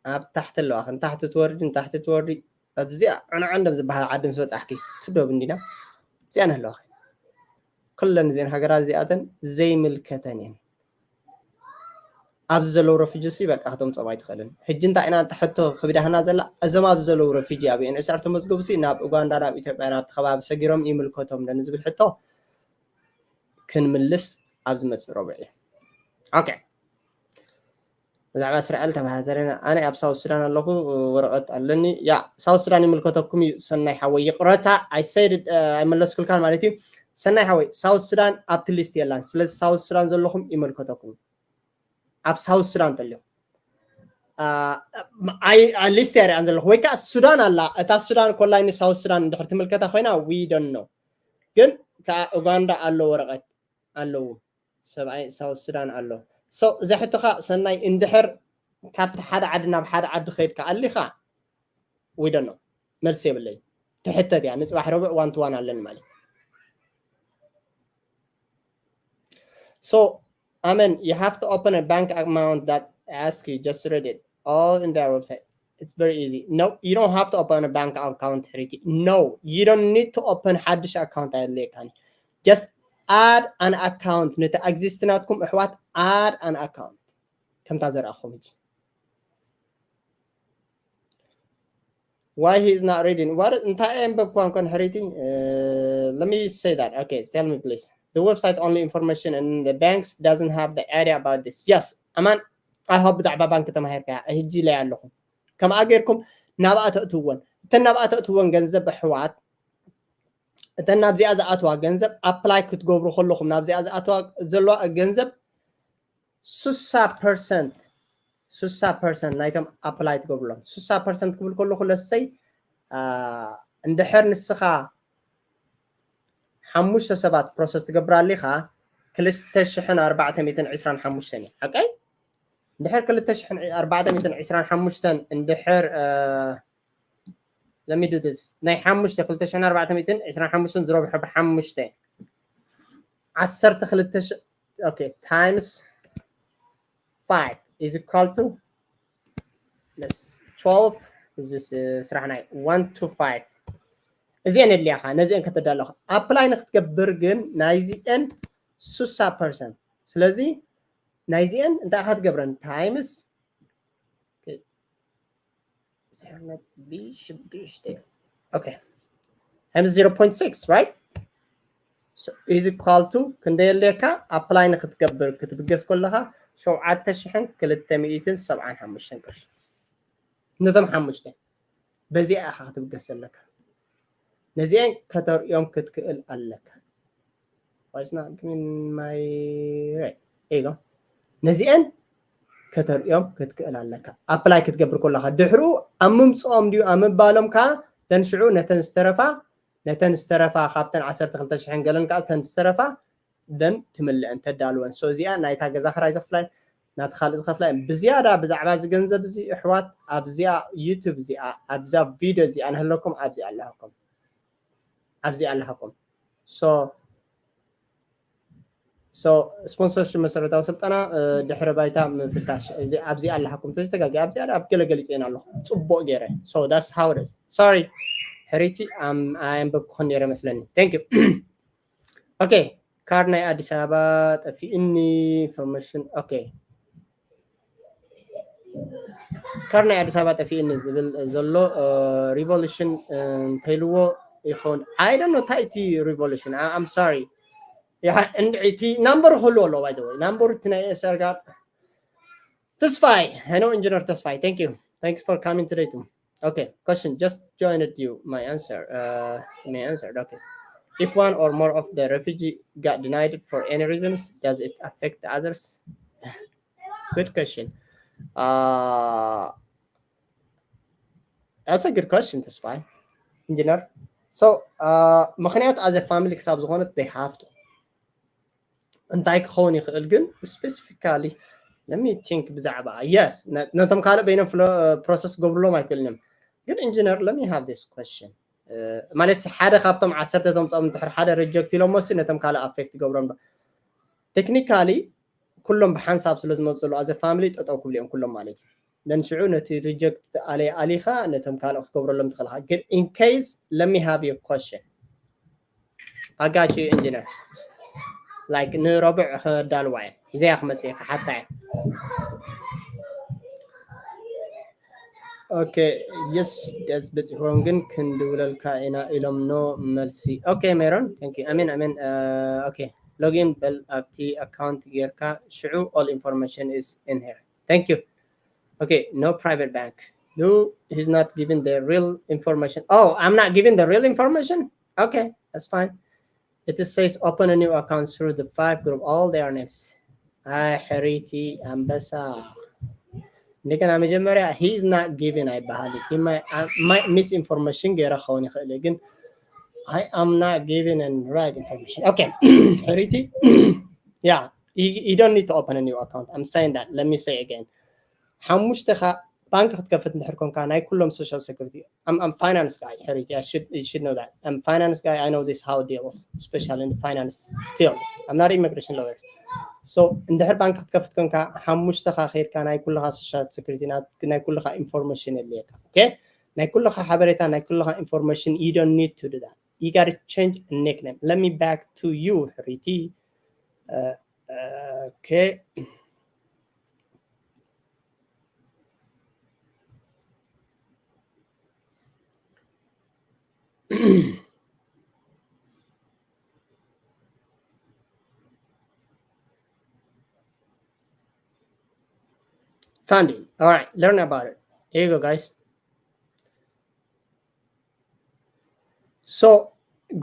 ኣብ ታሕቲ ኣለዋ። ንታሕቲ ትወርዲ፣ ንታሕቲ ትወርዲ። ኣብዚኣ ዕንዓንደም ዝበሃል ዓዲ ምስ በጻሕኪ ትዶብ እንዲና እዚኣ ነህለዋኺ። ኩለን እዚአን ሃገራት እዚኣተን ዘይምልከተን እየን። ኣብዚ ዘለዉ ረፊጂ ሲ በቃ ክተምፅኦም ኣይትኽእልን። ሕጂ እንታይ ኢና እታ ሕቶ ክብዳህና ዘላ? እዞም ኣብዚ ዘለዉ ረፊጂ ኣብ ዩኤንኤችሲኣር ተመዝገቡ ሲ ናብ ኡጋንዳ፣ ናብ ኢትዮጵያ፣ ናብቲ ከባቢ ሰጊሮም ይምልከቶም ዶ ንዝብል ሕቶ ክንምልስ ኣብ ዝመፅእ ረቡዕ እዩ። ኦኬ። ብዛዕባ እስራኤል ተመሃዘረና። ኣነ ኣብ ሳውት ሱዳን ኣለኹ፣ ወረቐት ኣለኒ። ያ፣ ሳውት ሱዳን ይምልከተኩም እዩ ሰናይ ሓወይ። ይቕረታ፣ I said it፣ ኣይመለስኩልካን ማለት እዩ። ሰናይ ሓወይ፣ ሳውት ሱዳን ኣብቲ ሊስት የላን። ስለዚ ሳውት ሱዳን ዘለኹም ይምልከተኩም። ኣብ ሳውት ሱዳን ተልዩ። ሊስት እያ ሪኣን ዘለኹ። ወይ ከዓ ሱዳን ኣላ። እታ ሱዳን ኮላይ ንሳውት ሱዳን እንድሕር ትምልከታ ኮይና፣ we don't know። ግን ከዓ ኡጋንዳ ኣሎ፣ ወረቐት ኣለዉ። ሰብኣይ ሳውት ሱዳን ኣሎ። So፣ እዚ ሕቶኻ ሰናይ፣ እንድሕር ካብቲ ሓደ ዓዲ ናብ ሓደ ዓዲ ከይድካ ኣሊኻ፣ we don't know። መልሲ የብለይ። ትሕተት እያ። ንጽባሕ ረቡዕ one to one ኣለኒ ማለት። So, ኣመን፣ you have to open a bank account that I ask you, just read it. All in their website. It's very easy. No, you don't have to open a bank account, ሕሪቲ። No, you don't need to open ሓድሽ ኣካውንት ኣየድልየካን። Just add an account። ነቲ exist ናትኩም ኣሕዋት add an account። ከምታ ዘርኣኹም ሕጂ። Why he is not reading? What እንታይ ኣንበብኳ እንኮን ሕሪቲ? Let me say that. Okay, tell me please. The website only information and the banks doesn't have the idea about this. Yes, ኣማን፣ I hope ብዛዕባ ባንክ ተማሂርካ። ሕጂ ላይ ኣለኹም። ከምኣ ጌርኩም ናብኣ ተእትወን። እተን ናብኣ ተእትወን ገንዘብ ኣሕዋት፣ እተን ናብዚኣ ዝኣትዋ ገንዘብ apply ክትገብሩ ከለኹም፣ ናብዚኣ ዝኣትዋ ዘለዋ ገንዘብ ስሳ ፐርሰንት፣ ስሳ ፐርሰንት ናይቶም apply ትገብሩሎም። ስሳ ፐርሰንት ክብል ከለኹ፣ ለሰይ እንድሕር ንስኻ ሓሙሽተ ሰባት ፕሮሰስ ትገብር ኣሊኻ ክልተ ሽሕን ኣርባዕተ ሚእትን ዕስራን ሓሙሽተን እዩ ሓቀይ። እንድሕር ክልተ ሽሕን ኣርባዕተ ሚእትን ዕስራን ሓሙሽተን እንድሕር let me do this ናይ ሓሙሽተ ክልተ ሽሕን ኣርባዕተ ሚእትን ዕስራን ሓሙሽተን ዝረብሑ ብሓሙሽተ ዓሰርተ ክልተ okay times five is equal to this twelve እዚ ስራሕ ናይ one to five እዚአን የድልያኻ ነዚአን ከተዳለኻ ኣፕላይ ንክትገብር ግን ናይዚአን ስሳ ፐርሰንት ስለዚ ናይዚአን እንታይ ኢኻ ትገብረን times okay times zero point six right is equal to ክንደይ የድልየካ ኣፕላይ ንክትገብር ክትብገስ ከለኻ ሸውዓተ ሽሕን ክልተ ሚእትን ሰብዓን ሓሙሽተን ቅርሺ ነቶም ሓሙሽተ በዚኣ ኢኻ ክትብገስ ዘለካ ነዚአን ከተርእዮም ክትክእል ኣለካ my ነዚአን ከተርእዮም ክትክእል ኣለካ ኣፕላይ ክትገብር ከለካ ድሕሩ ኣብ ምምፅኦም ድዩ ኣብ ምባሎም ከዓ ተንሽዑ ነተን ዝተረፋ ነተን ዝተረፋ ካብተን ዓሰርተ ክልተ ሽሕን ገለን ከዓ ተን ዝተረፋ ደን ትምልአን ተዳልወን so እዚኣ ናይታ ገዛ ክራይ ዘኽፍላ ናቲ ካልእ ዝኸፍላ ብዝያዳ ብዛዕባ እዚ ገንዘብ እዚ ኣሕዋት ኣብዚኣ ዩቱብ እዚኣ ኣብዛ ቪድዮ እዚኣ ንህለኩም ኣብዚ ኣለሃኩም ኣብዚ ኣለሃኩም so so ስፖንሰርሽፕ መሰረታዊ ስልጠና ድሕረ ባይታ ምፍታሽ እዚ ኣብዚ ኣለሃኩም ተዝተጋጊ ኣብዚ ኣብ ገለ ገሊፀ ኢና ኣለኹ ፅቡቅ ገይረ so that's how it is sorry ሕሪቲ ኣየንበብኩኽን ነይረ መስለኒ thank you okay ካርድ ናይ ኣዲስ ኣበባ ጠፊእኒ ኢንፎርሜሽን okay ካርድ ናይ ኣዲስ ኣበባ ጠፊእኒ ዝብል ዘሎ ሪቮሉሽን እንተይልዎ ይኸውን I don't know እንታይ እቲ ሪቮሉሽን I'm sorry እንድዒ እቲ ናምበሩ ክህልዎ ኣለዎ ባይዘወይ ናምበሩ እቲ ናይ ኤስኣር ጋር ተስፋይ hello ኢንጂነር ተስፋይ thank you thanks for coming today too okay question just joined you my answer uh my answer okay if one or more of the refugee got denied for any reasons does it affect the others good question uh that's a good question ተስፋይ ኢንጂነር so uh ምክንያት as a family ክሳብ ዝኾነት they have to እንታይ ክኸውን ይኽእል ግን specifically let me think ብዛዕባ yes ነቶም ካልእ በይኖም ፕሮሰስ ገብርሎም ኣይክእልን እዮም ግን ኢንጂነር let me have this question ማለት ሓደ ካብቶም ዓሰርተ ተምፅኦም እንድሕር ሓደ ሪጀክት ኢሎም ሲ ነቶም ካልእ ኣፌክት ይገብሮም ዶ technically ኩሎም ብሓንሳብ ስለ ዝመፅሉ as a family ጠጠው ክብሉ እዮም ኩሎም ማለት እዩ ነንሽዑ ነቲ ሪጀክት ኣለ ኣሊኻ ነቶም ካልእ ክትገብረሎም ትኽእልካ ግን in case let me have your question I got you ኢንጂነር like ንረቡዕ ከዳልዋ እየ እዚያ ክመፅእ እየ ክሓታ እየ okay yes ደስ በፂሕዎም ግን ክንድውለልካ ኢና ኢሎም no መልሲ okay ሜሮን thank you ኣሜን ኣሜን okay login በል ኣብቲ ኣካውንት ጌርካ ሽዑ all information is in here thank you okay no private bank no he's not giving the real information oh I'm not giving the real information okay that's fine it says open a new account through the five group all their names ኣይ ሕሪቲ ኣንበሳ እንደገና መጀመርያ he is not giving ኣይበሃል might misinformation ገይረ ክኸውን ይኽእል ግን I am not giving and right information okay ሕሪቲ yeah you, you don't need to open a new account I'm saying that let me say again ሓሙሽተኻ ባንክ ክትከፍት እንድሕር ኮንካ ናይ ኩሎም social security I'm, I'm finance guy ሕሪቲ I should, you should know that I'm finance guy I know this how it deals especially in the finance field I'm not immigration lawyers so እንድሕር ባንክ ክትከፍት ኮንካ ሓሙሽተኻ ከይድካ ናይ ኩልኻ social security ናይ ኩልኻ information የድልየካ okay ናይ ኩልኻ ሓበሬታ ናይ ኩልኻ information you don't need to do that you got to change a nickname let me back to you ሕሪቲ uh, okay funding all right learn about it here you go guys so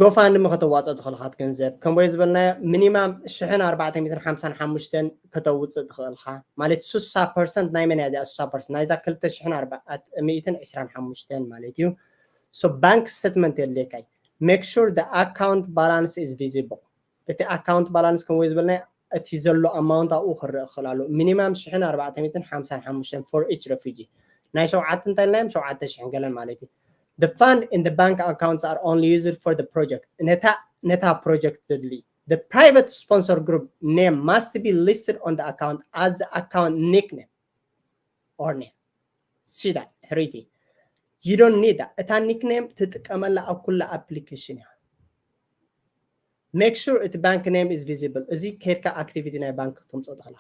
GoFundMe ከተዋፅኦ ትኽእልኻት ገንዘብ ከምቦይ ዝበልናዮ ሚኒማም ሽሕን ኣርባዕተ ሚእትን ሓምሳን ሓሙሽተን ከተውፅእ ትኽእልካ ማለት ስሳ ፐርሰንት ናይ መን እያ እዚኣ ስሳ ፐርሰንት ናይዛ ክልተ ሽሕን ኣርባዕተ ሚእትን ዕስራን ሓሙሽተን ማለት እዩ So bank statement የድልየካ እዩ። Make sure the account balance is visible። እቲ account balance ከም ወይ ዝበልና እቲ ዘሎ amount ኣብኡ ክረእ ክኽእል ኣለዎ። Minimum ሽሕን ኣርባዕተ ሚእትን ሓምሳን ሓሙሽተን for each refugee። ናይ ሸውዓተ እንታይ ኢልናዮም? ሸውዓተ ሽሕን ገለን ማለት እዩ። The fund in the bank accounts are only used for the project። ነታ ነታ project ዘድሊ። The private sponsor group name must be listed on the account as the account nickname or name. See that? ሕሪቲ። You don't need that. እታ nickname ትጥቀመላ ኣብ ኩላ application እያ። Make sure እቲ bank name is visible። እዚ ከድካ activity ናይ ባንክ ክትምጾ ትኽእላ።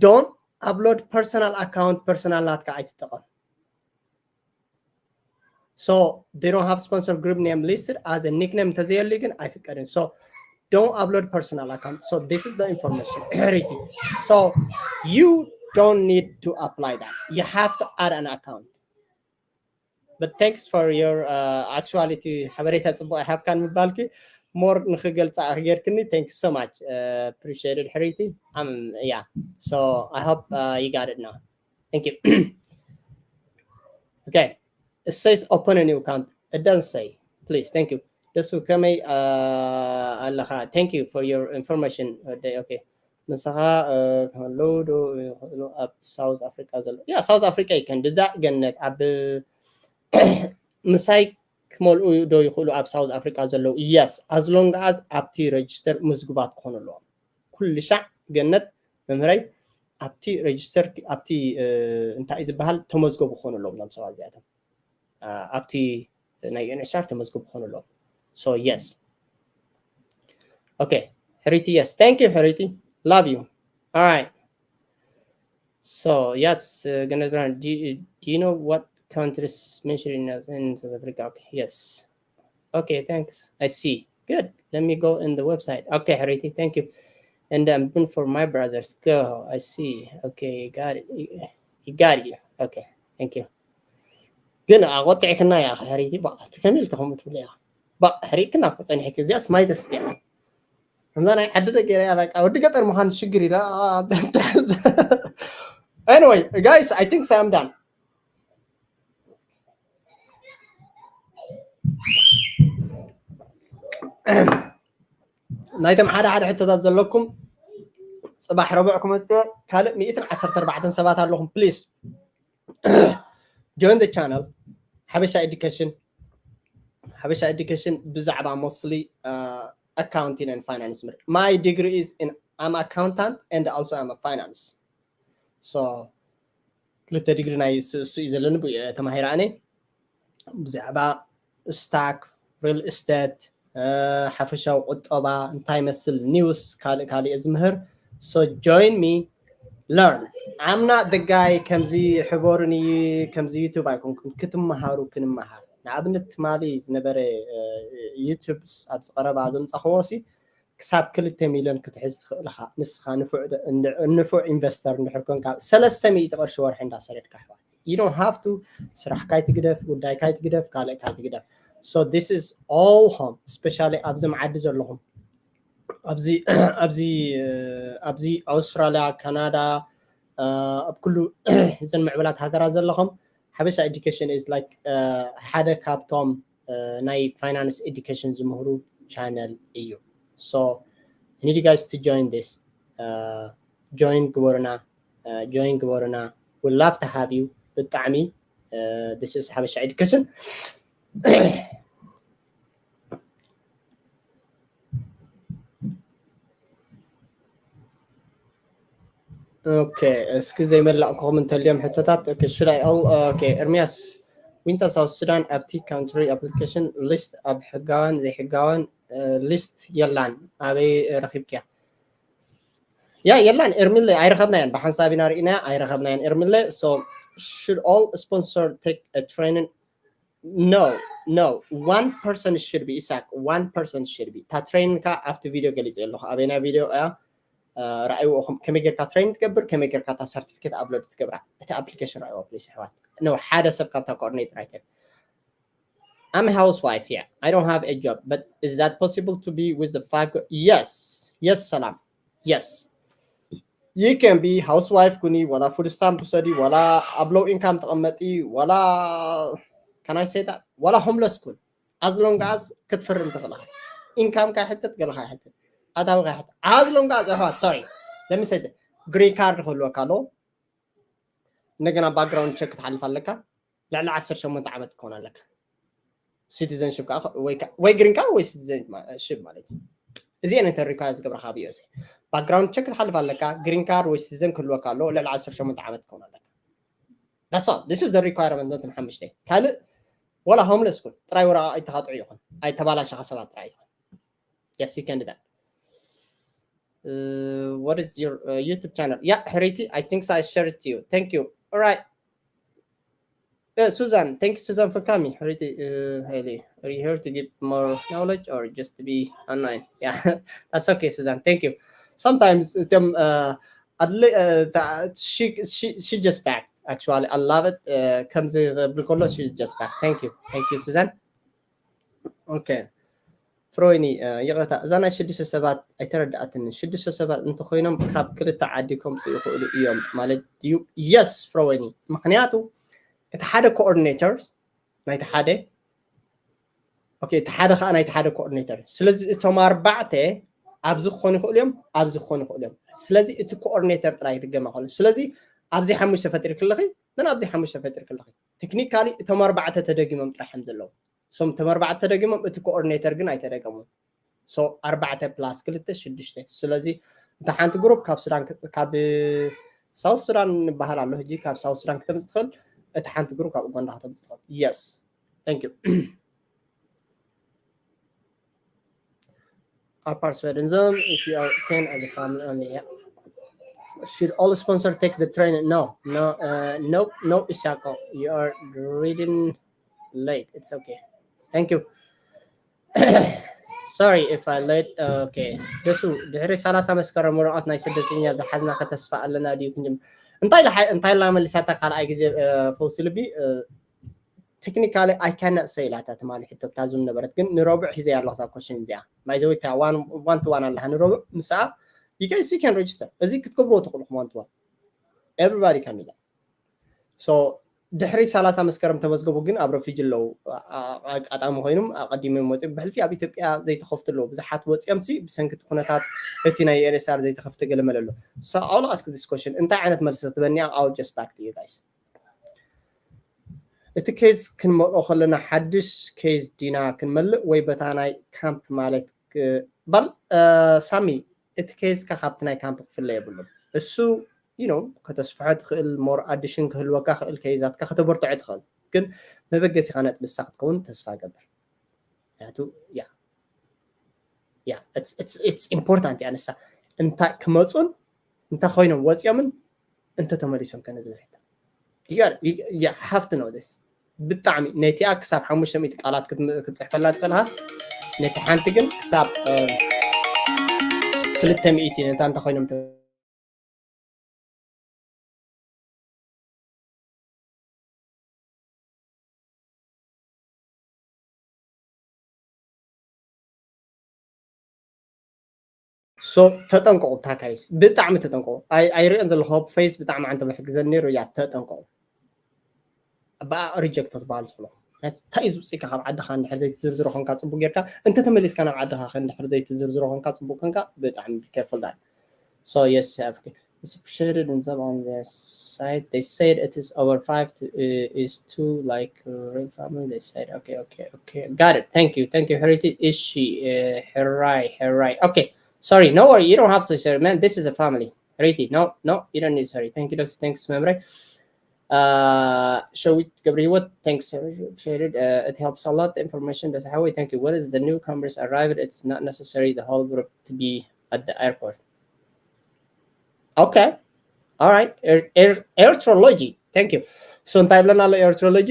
Don't upload personal account፣ personal ናትካ ኣይትጠቐም። So they don't have sponsor group name listed as a nickname እንተዘየሉ ግን ኣይፍቀድን። So don't upload personal account. So this is the information. Everything. So you don't need to apply that. You have to add an account. But thanks for your uh, actuality. ሓበሬታ ጽቡቕ ኣይሃብካን ምባልኪ more ንክገልጻ ክጌርክኒ። Thank you so much. Uh, appreciated ሕሪቲ። Um, yeah. So I hope uh, you got it now. Thank you. Okay. It says open a new account. It doesn't say. Please, thank you. ደሱ ከመይ uh, ኣለኻ? Thank you for your information. Uh, okay. ምሳኻ uh, ከመለዉ ዶ ይኽእሉ ኣብ ሳውዝ ኣፍሪካ ዘሎ? Yeah, ሳውዝ ኣፍሪካ you can do that። ገነት ኣብ ምሳይ ክመልኡ ዶ ይኽእሉ ኣብ ሳውዝ ኣፍሪካ ዘለዉ? Yes, as long as ኣብቲ register ምዝጉባት ክኾኑ ኣለዎም። ኩሉ ሻዕ ገነት መምህረይ ኣብቲ register ኣብቲ uh, እንታይ እዩ ዝበሃል ተመዝገቡ ክኾኑ ኣለዎም እዞም ሰባት እዚኣቶም። Uh, ኣብቲ ናይ UNHCR ተመዝገቡ ክኾኑ ኣለዎም። So yes. Okay. ሕሪቲ, yes. Thank you ሕሪቲ. Love you. All right. So yes, uh, ገነት ብርሃን, do, you- do you know what countries mentioned in, in South Africa? Okay, yes. Okay, thanks. I see. Good. Let me go in the website. Okay, Hariti, thank you. And I'm been for my brothers. Go. I see. Okay, got it. You, you got it. Okay, thank you. ግን ኣቆጢዕክና ያ ሕሪቲ። ባ ትከሚል ከኹም ትብሉ ያ። ባ ሕሪክና እኮ ጸኒሕክ። እዚኣስ ማይ ደስ እያ። ከምዛ ናይ ዓዲ ደገ እያ። በቃ ወዲ ገጠር ምዃን ሽግር ኢላ። Anyway, guys, I think I'm done. ናይቶም ሓደ ሓደ ሕቶታት ዘለኩም ጽባሕ ረቡዕ ክመጽእ ካልእ ሚእትን ዓሰርተ ኣርባዕተን ሰባት ኣለኹም። Please join the channel ሓበሻ education። ሓበሻ education ብዛዕባ mostly uh, accounting and finance ምር- my degree is in I'm accountant and also I'm a finance. So ክልተ ዲግሪ ናይ እሱ እዩ ዘለኒ። ተማሂረ ኣነ ብዛዕባ stock, real estate, ሓፈሻዊ ቁጠባ እንታይ መስል፣ news፣ ካልእ ካልእ እየ ዝምህር። So join me, learn. I'm not the guy ከምዚ ሕበሩኒ ከምዚ YouTube ኣይኮንኩን። ክትመሃሩ ክንመሃር። ንኣብነት ትማሊ ዝነበረ YouTube ኣብ ዝቀረባ ዘምጻኽዎ ሲ ክሳብ ክልተ ሚልዮን ክትሕዝ ትኽእል ኢኻ። ንስኻ ንፉዕ ዶ- እንድ- ንፉዕ ኢንቨስተር እንድሕር ኮንካ ሰለስተ ሚእቲ ቅርሺ ወርሒ እንዳሰደድካ ኣሕዋት። You don't have to ስራሕካ ኣይትግደፍ፣ ጉዳይካ ኣይትግደፍ፣ ካልእካ ኣይትግደፍ። So this is all home, especially ኣብዚ መዓዲ ዘለኹም ኣብዚ ኣብዚ ኣብዚ ኣውስትራልያ፣ ካናዳ፣ ኣብ ኩሉ እዘን ምዕብላት ሃገራት ዘለኹም ሓበሻ education is like ሓደ ካብቶም ናይ finance education ዝምህሩ channel እዩ። So I need you guys to join this. Join ግበሩና፣ join ግበሩና። We love to have you። ብጣዕሚ this is ሓበሻ education። Okay, እስኪ ዘይመላእኩም እንተልዮም ሕቶታት። Okay, should I all uh, okay, ኤርሚያስ ዊንታ ሳውት ሱዳን ኣብቲ country application list ኣብ ሕጋውን ዘይሕጋውን list የላን፣ ኣበይ ረኺብክያ? ያ የላን ኤርሚለ፣ ኣይረኸብናያን። ብሓንሳብ ኢና ርኢና ኣይረኸብናያን ኤርሚለ። So should all sponsor take a training? No, no. One person should be ኢሳቅ፣ one person should be። እታ train ካ ኣብቲ ቪድዮ ገሊጽ ኣለኹ። ኣበይና ቪድዮ እያ? ረኣይዎ። ከመይ ጌርካ train ትገብር፣ ከመይ ጌርካ እታ certificate upload ትገብራ። እቲ application ረኣይዎ please ኣሕዋት። No ሓደ ሰብ ካብታ coordinator ኣይትብ። I'm a housewife, yeah. I don't have a job, but is that possible to be with the five? Yes, yes, ሰላም። Yes. You can be housewife ኩኒ፣ ወላ food stamp ውሰዲ፣ ወላ ኣብ low income ተቐመጢ፣ ወላ Can I say that? ዋላ homeless ኩን, as long as ክትፍርም ትኽእል ኢኻ። Income ካ ይሕትት፣ ገለኻ ይሕትት፣ ኣታዊ ካ ይሕትት፣ as long as ኣሕዋት፣ sorry፣ let me say that, green card ክህልወካ ኣለዎ። እንደገና background check ክትሓልፍ ኣለካ። ልዕሊ ዓሰርተ ሸሞንተ ዓመት ክኸውን ኣለካ። Citizenship ወይ green card ወይ citizenship ማለት እዩ። እዚ እየን እንተ require ዝገብረካ ኣብ USA። Background check ክትሓልፍ ኣለካ። Green card ወይ citizen ክህልወካ ኣለዎ። ልዕሊ ዓሰርተ ሸሞንተ ዓመት ክኸውን ኣለካ። That's all. This is the requirement ነቶም ሓሙሽተ። ካልእ ዋላ homeless ኩን፣ ጥራይ ወረቓ ኣይተኻጥዑ ይኹን፣ ኣይተባላሸኻ ሰባት ጥራይ ይኹን። Yes, you can do that. Uh, what is your uh, YouTube channel? Yeah, Hariti, I think so. I shared it to you. Thank you. All right. Uh, Susan, thank you, Susan, for coming. Hariti, uh, Haley, are you here to give more knowledge or just to be online? Yeah, that's okay, Susan. Thank you. Sometimes them uh, at least uh, she she she just back. Actually, I love it. Uh, comes the Bricolo, she's just back. Thank you, thank you, Susan. Okay. ፍሮይኒ፣ ይቕረታ፣ እዛ ናይ ሽዱሽተ ሰባት ኣይተረድኣትንን። ሽዱሽተ ሰባት እንተኾይኖም ካብ ክልተ ዓዲ ከምፁ ይኽእሉ እዮም ማለት ድዩ? የስ ፍሮይኒ፣ ምክንያቱ እቲ ሓደ ኮኦርዲኔተር ናይቲ ሓደ፣ ኦኬ፣ እቲ ሓደ ከዓ ናይቲ ሓደ ኮኦርዲኔተር። ስለዚ እቶም ኣርባዕተ ኣብዚ ክኾኑ ይኽእሉ እዮም፣ ኣብዚ ክኾኑ ይኽእሉ እዮም። ስለዚ እቲ ኮኦርዲኔተር ጥራይ ይድገማ ከሎ፣ ስለዚ ኣብዚ ሓሙሽተ ፈጢርክለኺ፣ ን ኣብዚ ሓሙሽተ ፈጢርክለኺ፣ ቴክኒካሊ እቶም ኣርባዕተ ተደጊሞም ጥራሕ እዮም ዘለዉ። ሶም ተመርባዕቲ ተደጊሞም፣ እቲ ኮኦርዲኔተር ግን ኣይተደገሙን። ሶ ኣርባዕተ ፕላስ ክልተ ሽዱሽተ። ስለዚ እታ ሓንቲ ግሩፕ ካብ ሱዳን ክ- ካብ ሳውት ሱዳን ንበሃል ኣሎ። ሕጂ ካብ ሳውት ሱዳን ክተምፅ ትኽእል፣ እታ ሓንቲ ግሩፕ ካብ ኡጋንዳ ክተምፅ ትኽእል። Yes, thank you. Apart Sweden zone, if you are ten as a family only, yeah. Should all sponsor take the train? No, no, uh, no, no, Isako. You are reading late. It's okay. Thank you. Sorry if I late. Uh, okay. ደሱ ድሕሪ ሰላሳ መስከረም ወረቐት ናይ ስደተኛ ዝሓዝና ከተስፋ ኣለና ድዩ ክንጅም እንታይ ኢላ ሓ- እንታይ ኢላ መሊሳታ ካልኣይ ግዜ uh, ፈውሲ ልቢ uh, technically I cannot say ኢላታ ትማሊ ሕቶ ብታ ዙም ነበረት ግን ንረቡዕ ሒዘ ኣለኹ እዛ ኮሽን እዚኣ by the way one one to one ኣለሃ ንረቡዕ ምስኣ you guys you can register እዚ ክትገብርዎ ትኽእሉ one to one everybody can do that so ድሕሪ ሰላሳ መስከረም ተመዝገቡ ግን ኣብ ረፊጅ ኣለዉ ኣጋጣሚ ኮይኖም ኣቀዲሞም ወፂኦም ብሕልፊ ኣብ ኢትዮጵያ ዘይተኸፍቱ ኣለዉ ብዙሓት ወፂኦም ሲ ብሰንኪ እቲ ኩነታት እቲ ናይ UNHCR ዘይተኸፍተ ገለመለ ኣሎ so I will ask this question እንታይ ዓይነት መልሲ ትበኒ I will just back to you guys እቲ ኬዝ ክንመልኦ ከለና ሓድሽ ኬዝ ዲና ክንመልእ ወይ በታ ናይ ካምፕ ማለት ባል ሳሚ እቲ ኬዝካ ካብቲ ናይ ካምፕ ክፍለ የብሉን እሱ you know ከተስፍሖ ትኽእል more addition ክህልወካ ክእል ኬዛትካ ከተበርትዖ ትኽእል ግን መበገሲኻ ነጥቢ ንሳ ክትከውን ተስፋ ገብር ምክንያቱ ያ ያ it's important እያ ንሳ እንታይ ክመፁን እንታይ ኮይኖም ወፂኦምን እንተተመሊሶም ከነ ዝብል ሕቶ you have to know this ብጣዕሚ ነቲኣ ክሳብ ሓሙሽተ ሚእቲ ቃላት ክትፅሕፈላ ትኽእልካ ነቲ ሓንቲ ግን ክሳብ ክልተ ሚእቲ ነታ እንታይ ኮይኖም so ተጠንቀቑ ታካይስ ብጣዕሚ ተጠንቀቑ ኣይሪኦን ዘለኹ ሆፕ ፌስ ብጣዕሚ ዓንተ ብሕግዘን ነይሩ እያ ተጠንቀቑ ብኣ ሪጀክት ትበሃል ዝኽእሎ እንታይ እዩ ዝውፅእካ ካብ ዓድኻ እንድሕር ዘይትዝርዝሮ ኮንካ ፅቡቅ ጌርካ እንተ ተመሊስካ ናብ ዓድኻ እንድሕር ዘይትዝርዝሮ ኮንካ ፅቡቅ ኮንካ ብጣዕሚ ኬርፉል ዳን so yes it's appreciated in some on their side they said it is over five to, uh, is too like uh, real family they said okay okay okay got it thank you thank you Hariti is she uh, Herai Herai okay sorry no worry you don't have to say man this is a family Hariti no no you don't need sorry thank you Dosi thanks Memre uh, Showit Gabriel thanks appreciated uh, it helps a lot the information that's how we thank you when is the newcomers arrived it's not necessary the whole group to be at the airport okay all right air, air, airtrology thank you so እንታይ ብለና ኣሎ ኤርትሮሎጂ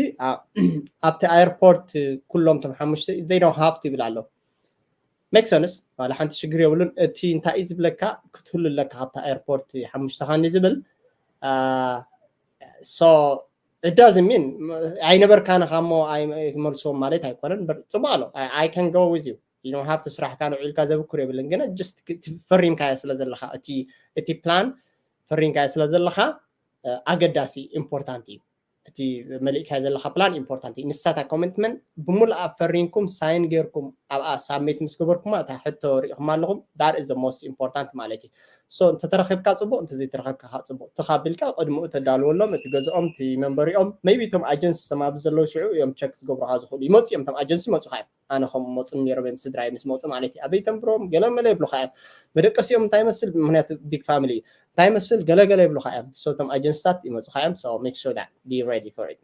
ኣብቲ ኣየርፖርት ኩሎም ቶም ሓሙሽተ they don't have to ይብል ኣሎ make sense ማለት ሓንቲ ሽግር የብሉን እቲ እንታይ እዩ ዝብለካ ክትህሉ ኣለካ ካብታ ኤርፖርት ሓሙሽተ ካኒ ዝብል so it doesn't mean ኣይነበርካን ኢኻ እሞ ኣይመልስዎም ማለት ኣይኮነን ጽቡቅ ኣሎ I can go with you you don't have to ስራሕካ ንዑ ኢልካ ዘብክር የብልን ግን just ፈሪምካዮ ስለ ዘለኻ እቲ እቲ ፕላን ፈሪምካዮ ስለ ዘለኻ ኣገዳሲ ኢምፖርታንት እዩ እቲ መሊእካ ዘለካ ፕላን ኢምፖርታንት እዩ። ንሳታ ኮሚትመንት ብምሉኣ ፈሪምኩም ሳይን ጌርኩም ኣብኣ ሳብሚት ምስ ገበርኩማ እታ ሕቶ ሪኢኹም ኣለኹም። That is the most important ማለት እዩ። So እንተተረኺብካ ፅቡቅ፣ እንተዘይተረኸብካ ከዓ ፅቡቅ። ትኻቢልካ ቅድሚኡ ተዳልወሎም፣ እቲ ገዝኦም፣ እቲ መንበሪኦም፣ maybe እቶም ኣጀንሲ ሰማብ ዘለዉ ሽዑ እዮም ቸክ ዝገብሩካ ዝኽእሉ። ይመፁ እዮም፣ እቶም ኣጀንሲ ይመፁካ እዮም። ኣነ ከም መፁ ነይሮም እዮም ስድራይ ምስ መፁ ማለት እዩ። ኣበይ ተንብሮም ገለ መለ ይብሉካ እዮም። መደቀሲኦም እንታይ ይመስል? ምክንያቱ ቢግ ፋሚሊ እዩ። እንታይ ይመስል? ገለ ገለ ይብሉካ እዮም። So እቶም ኣጀንስታት ይመፁካ እዮም። So make sure that be ready for it.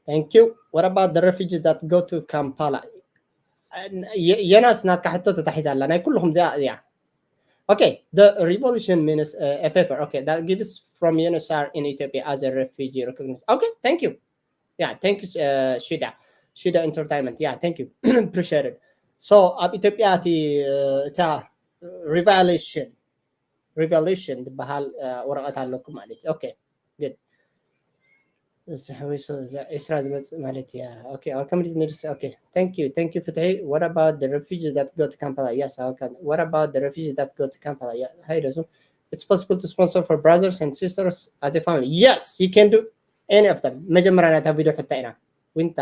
Thank you. What about the refugees that go to Kampala? የናስ ናትካ ሕቶ ተታሒዛ ኣላ። ናይ ኩልኹም እዚኣ እያ። Okay, the revolution means uh, a paper. Okay, that gives from U N H C R in Ethiopia as a refugee recognition. Okay, thank you. Yeah, thank you, uh, Shida. Shida Entertainment. Yeah, thank you. Appreciate it. So ኣብ ኢትዮጵያ እቲ እታ ሪቫሉሽን ሪቫሉሽን ዝበሃል ወረቐት ኣለኩም ማለት እዩ። Okay, good. እዚ ሕዊሱ እዛ ዒስራ ዝመጽእ ማለት እያ። Okay, our community needs, okay, thank you, thank you ፍትሒ። What about the refugees that go to Kampala? Yes, our can. What about the refugees that go to Kampala? Yeah, hi, Rasul. It's possible to sponsor for brothers and sisters as a family. Yes, you can do any of them. መጀመርያ ናታ ቪድዮ ሕታ ኢና። ዊንታ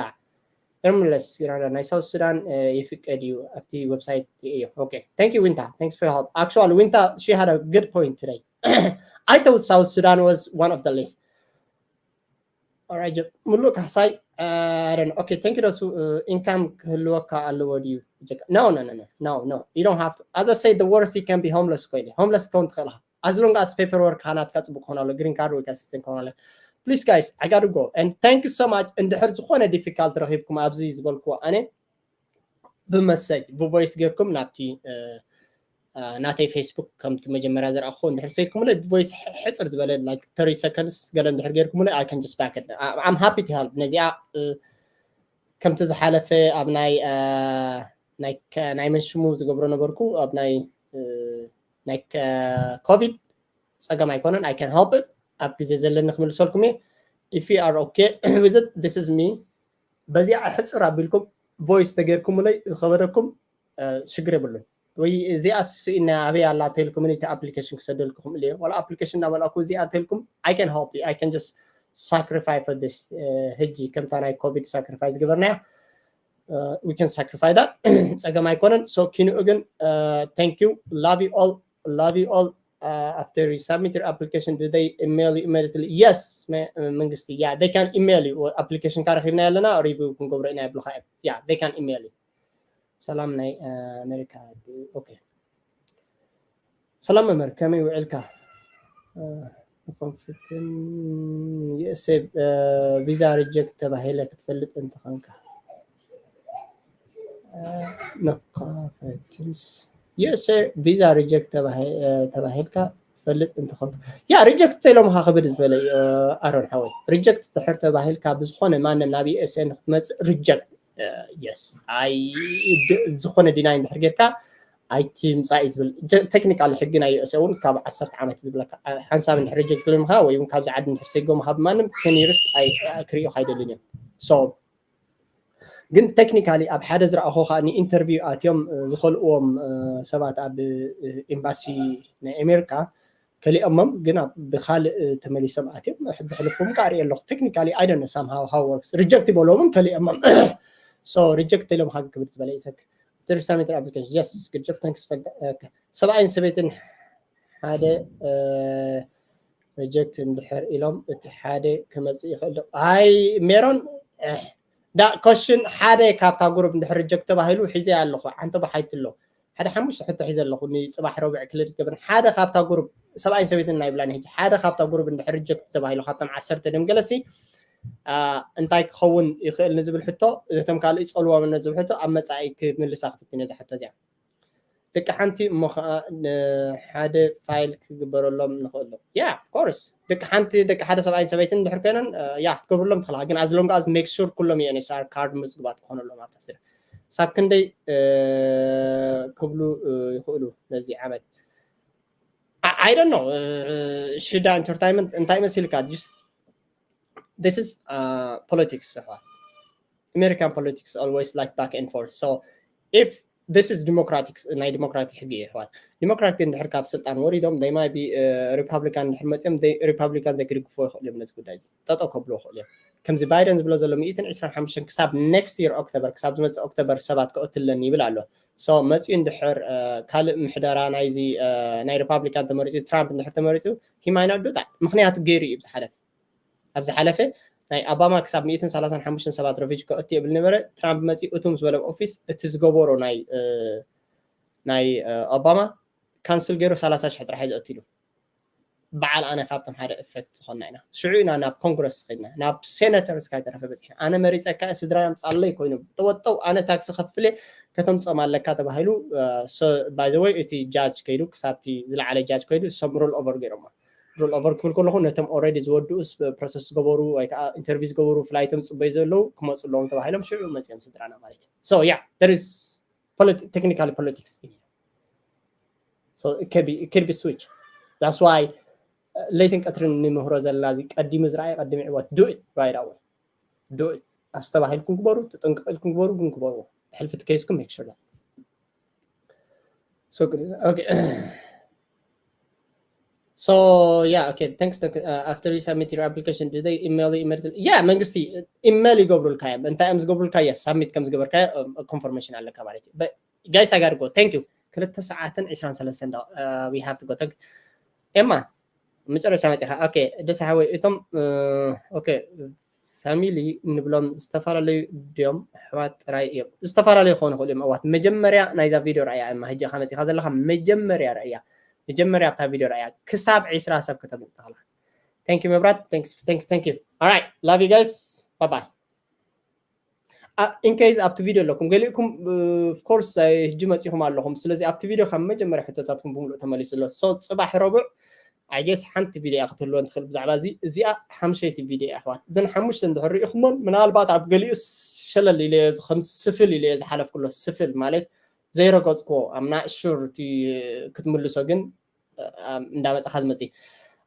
ኤርምለስ ኢራዳ ናይ ሳውት ሱዳን ይፍቀድ እዩ ኣብቲ ዌብሳይት እዩ። Okay, thank you ዊንታ, thanks for help. Actually ዊንታ, she had a good point today. I thought South Sudan was one of the list. Alright, ሙሉእ ካሕሳይ፣ I don't know. Okay, thank you ደሱ። ኢንካም ክህልወካ ኣለዎ ድዩ? No, no, no, no, no, no. You don't have to. As I say, the worst you can be homeless ኮይነ homeless ክኸውን ትኽእል ኢኻ። As long as paperwork ናትካ ጽቡቅ ክኾን ኣሎ፣ ግሪን ካርድ ወይ ካሲቲዘን ክኾን ኣሎ። Please guys, I gotta go and thank you so much. እንድሕር ዝኾነ ዲፊካልት ረኺብኩም ኣብዚ ዝበልክዎ ኣነ ብመሰጅ ብቮይስ ጌርኩም ናብቲ ናተይ ፌስቡክ ከምቲ መጀመርያ ዘርኣኹ እንድሕር ሰይድኩምለይ ብቮይስ ሕፅር ዝበለ like thirty seconds ገለ እንድሕር ጌርኩምለይ I can just back it. I'm happy to help። ነዚኣ ከምቲ ዝሓለፈ ኣብ ናይ ናይ መን ሽሙ ዝገብሮ ነበርኩ ኣብ ናይ ናይ ኮቪድ ጸገም ኣይኮነን። I can help it። ኣብ ግዜ ዘለኒ ክምልሰልኩም እየ። If you are okay with it, this is me። በዚኣ ሕፅር ኣቢልኩም ቮይስ ተጌርኩምለይ ዝኸበደኩም ሽግር የብሉን። ወይ እዚኣ ስኢና ኣበይ ኣላ ተልኩም እቲ ኣፕሊኬሽን ክሰደልኩም እየ። ዋላ ኣፕሊኬሽን እናመልኣኩ እዚኣ ተልኩም I can help you. I can just sacrifice for this. ሕጂ ከምታ ናይ ኮቪድ ሳክሪፋይስ ዝገበርናያ we can sacrifice that. ጸገም ኣይኮነን። So ኪንኡ ግን thank you, love you all, love you all. After you submit your application, do they email you immediately? Yes, መንግስቲ, yeah, they can email you. ኣፕሊኬሽን ካ ረኺብና ኣለና ሪቪው ክንገብሮ ኢና ይብሉካ እዮም። Yeah, they can email you. ሰላም ናይ ኣሜሪካ። Okay, ሰላም መምህር፣ ከመይ ውዕልካ? ንኸንፍትን USA ቪዛ ሪጀክት ተባሂለ ክትፈልጥ እንተኾንካ። ንኸንፍትንስ USA ቪዛ ሪጀክት ተባሂልካ ትፈልጥ እንተኾንካ። ያ ሪጀክት ተኢሎምኻ ክብል ዝበለ ኣሮን ሓወይ። ሪጀክት ድሕር ተባሂልካ ብዝኾነ ማንም ናብ USA ንክትመፅእ ሪጀክት የስ ኣይ ዝኾነ ዲናይ እንድሕር ጌርካ ኣይትምፃእ እዩ ዝብል። ቴክኒካል ሕጊ ናይ ዩኤስኤ እውን ካብ ዓሰርተ ዓመት ዝብለካ ሓንሳብ እንድሕር ሪጀክት ክልምካ ወይ እውን ካብዚ ዓዲ እንድሕር ሰይጎምካ ብማንም ቴን ይርስ ክርእዩ ኣይደልን እዮም። So ግን ቴክኒካሊ ኣብ ሓደ ዝረኣኹ ከዓ ንኢንተርቪው ኣትዮም ዝኸልእዎም ሰባት ኣብ ኤምባሲ ናይ ኣሜሪካ ከሊኦሞም ግን ብካልእ ተመሊሶም ኣትዮም ዘሕልፍዎም ከዓ ርኢ ኣለኹ። ቴክኒካሊ I don't know somehow how works። ሪጀክት ይበልዎምን ከሊኦሞም። So ሪጀክት ኢሎም ሃግ ክብል ዝበለ ይሰክ ትርሳሜት ኣፕሊኬሽን ጀስ ግድ ጆብ ታንክስ ፈልጠ። ሰብኣይን ሰበይትን ሓደ ሪጀክት እንድሕር ኢሎም እቲ ሓደ ክመፅእ ይኽእል ዶ? ኣይ ሜሮን ዳ ኮሽን ሓደ ካብታ ጉሩብ እንድሕር ሪጀክት ተባሂሉ ሒዘ ኣለኹ። ዓንተ ባሓይት ኣሎ ሓደ ሓሙሽተ ሕቶ ሒዘ ኣለኹ። ንፅባሕ ረቡዕ ክልል ዝገብር ሓደ ካብታ ጉሩብ ሰብኣይን ሰበይትን ናይ ብላኒ ሕጂ ሓደ ካብታ ጉሩብ እንድሕር ሪጀክት ተባሂሉ ካብቶም ዓሰርተ ደም ገለሲ እንታይ ክኸውን ይኽእል ንዝብል ሕቶ እቶም ካልእ ይፀልዎም ንዝብል ሕቶ ኣብ መፃኢ ክምልሳ ክፍትን እዛ ሕቶ እዚኣ። ደቂ ሓንቲ እሞ ከዓ ንሓደ ፋይል ክግበረሎም ንኽእሎ። Yeah, of course ደቂ ሓንቲ ደቂ ሓደ ሰብኣይን ሰበይትን እንድሕር ኮይነን ያ ክትገብርሎም ትኽእላ። ግን as long as make sure ኩሎም ዩ ኤን ኤች ሲ ኣር ካርድ ምዝግባት ክኾነሎም ኣብታ ስለ ሳብ ክንደይ ክብሉ ይኽእሉ ነዚ ዓመት? I don't know። ሽዳ ኢንተርታይመንት እንታይ መሲልካ? This is politics ኣሕዋት። American politics always like back and forth. So if this is democratic ናይ ዲሞክራቲክ ሕጊ እዩ ኣሕዋት። ዲሞክራቲክ እንድሕር ካብ ስልጣን ወሪዶም they might be Republican እንድሕር መፅኦም Republican ዘይክድግፎ ይኽእሉ እዮም ነዚ ጉዳይ እዚ ጠጠው ከብሎ ይኽእሉ እዮም። ከምዚ ባይደን ዝብሎ ዘሎ ሚእትን ዕስራን ሓሙሽተን ክሳብ next year October ክሳብ ዝመፅእ October ሰባት ክቕትለኒ ይብል ኣሎ። So መፂኡ እንድሕር ካልእ ምሕደራ ናይዚ ናይ Republican ተመሪፁ ትራምፕ እንድሕር ተመሪፁ he might not do that ምክንያቱ ገይሩ እዩ ዝሓለፈ ኣብ ዝሓለፈ ናይ ኣባማ ክሳብ ሚእትን ሰላሳን ሓሙሽተን ሰባት ረፊጂ ከእቱ የብል ነበረ። ትራምፕ መፂኡ እቱም ዝበለ ኦፊስ እቲ ዝገበሮ ናይ ናይ ኣባማ ካንስል ገይሩ ሰላሳ ሽሕ ጥራሕ እዩ ዘእትሉ። በዓል ኣነ ካብቶም ሓደ ኢፌክት ዝኾንና ኢና። ሽዑ ኢና ናብ ኮንግረስ ከድና ናብ ሴነተርስ ካይተረፈ በፂሕና። ኣነ መሪፀካ ስድራ ምፃለይ ኮይኑ ተወጠው ኣነ ታክሲ ከፍል ከተምፅኦም ኣለካ ተባሂሉ። ባይዘወይ እቲ ጃጅ ከይዱ ክሳብቲ ዝለዓለ ጃጅ ከይዱ እሶም ሩል ኦቨር ገይሮሞ። ሩል ኦቨር ክብል ከለኹ ነቶም ኦልሬዲ ዝወድኡስ ፕሮሰስ ዝገበሩ ወይ ከዓ ኢንተርቪው ዝገበሩ ፍላይቶም ፅበዩ ዘለዉ ክመፁ ኣለዎም ተባሂሎም ሽዑ መፅኦም ስድራና ማለት እዩ። So yeah there is technically politics. So it could be switch. That's why ለይትን ቀትርን ንምህሮ ዘለና እዚ ቀዲሙ ዝረኣየ ቀዲሙ ዕወት do it right away. Do it. ኣስተባሂልኩም ግበሩ፣ ተጠንቀቕ ኢልኩም ግበሩ፣ ግን ግበሩ። ሕልፊ ትከይስኩም make sure that. So good. Okay. So yeah, okay. Thanks. After you submit your application, do they email you immediately? Yeah, መንግስቲ ኢሜል ይገብሩልካ እዮም። እንታይ እዮም ዝገብሩልካ? Yes, ሳብሚት ከም ዝገበርካ ኮንፈርሜሽን ኣለካ ማለት እዩ። Guys, I gotta go. Thank you. ክልተ ሰዓትን ዕስራን ሰለስተን we have to go. Thank you. ኤማ መጨረሻ መፂኻ። Okay ደስ ሓወይ እቶም okay ፋሚሊ እንብሎም ዝተፈላለዩ ድዮም ኣሕዋት ጥራይ እዮም? ዝተፈላለዩ ክኾኑ ይኽእሉ እዮም ኣሕዋት። መጀመርያ ናይዛ ቪድዮ ረኣያ እማ ህጂ ኢኻ መፂኻ ዘለኻ መጀመርያ ረኣያ። መጀመርያ ኣብታ ቪድዮ ረኣያ ክሳብ ዕስራ ሰብ ከተምፅእ ተኽእላ። Thank you መብራት። Thanks, thanks, thank you. All right, love you guys. Bye bye. In case ኣብቲ ቪድዮ ኣለኩም ገሊእኩም of course ህጂ መፂኹም ኣለኹም። ስለዚ ኣብቲ ቪድዮ ካብ መጀመርያ ሕቶታትኩም ብምሉእ ተመሊሱ ኣሎ። So ፅባሕ ረቡዕ I guess ሓንቲ ቪድዮ ክትህልወን ትኽእል ብዛዕባ እዚ። እዚኣ ሓምሸይቲ ቪድዮ እያ ኣሕዋት። እዘን ሓሙሽተ እንድሕር ሪኢኹሞን ምናልባት ኣብ ገሊኡ ሸለል ኢለ ከም ስፍል ኢለ ዝሓለፍኩሎ ስፍል ማለት ዘይረገፅኩዎ I'm not sure እቲ ክትምልሶ ግን እንዳመፅኻ ዝመፅእ።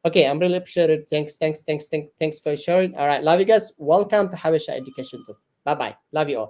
Okay, I'm really appreciated. Thanks, thanks, thanks, thanks, thanks for sharing. All right, love you guys. Welcome to ሓበሻ Education too. Bye bye. Love you all.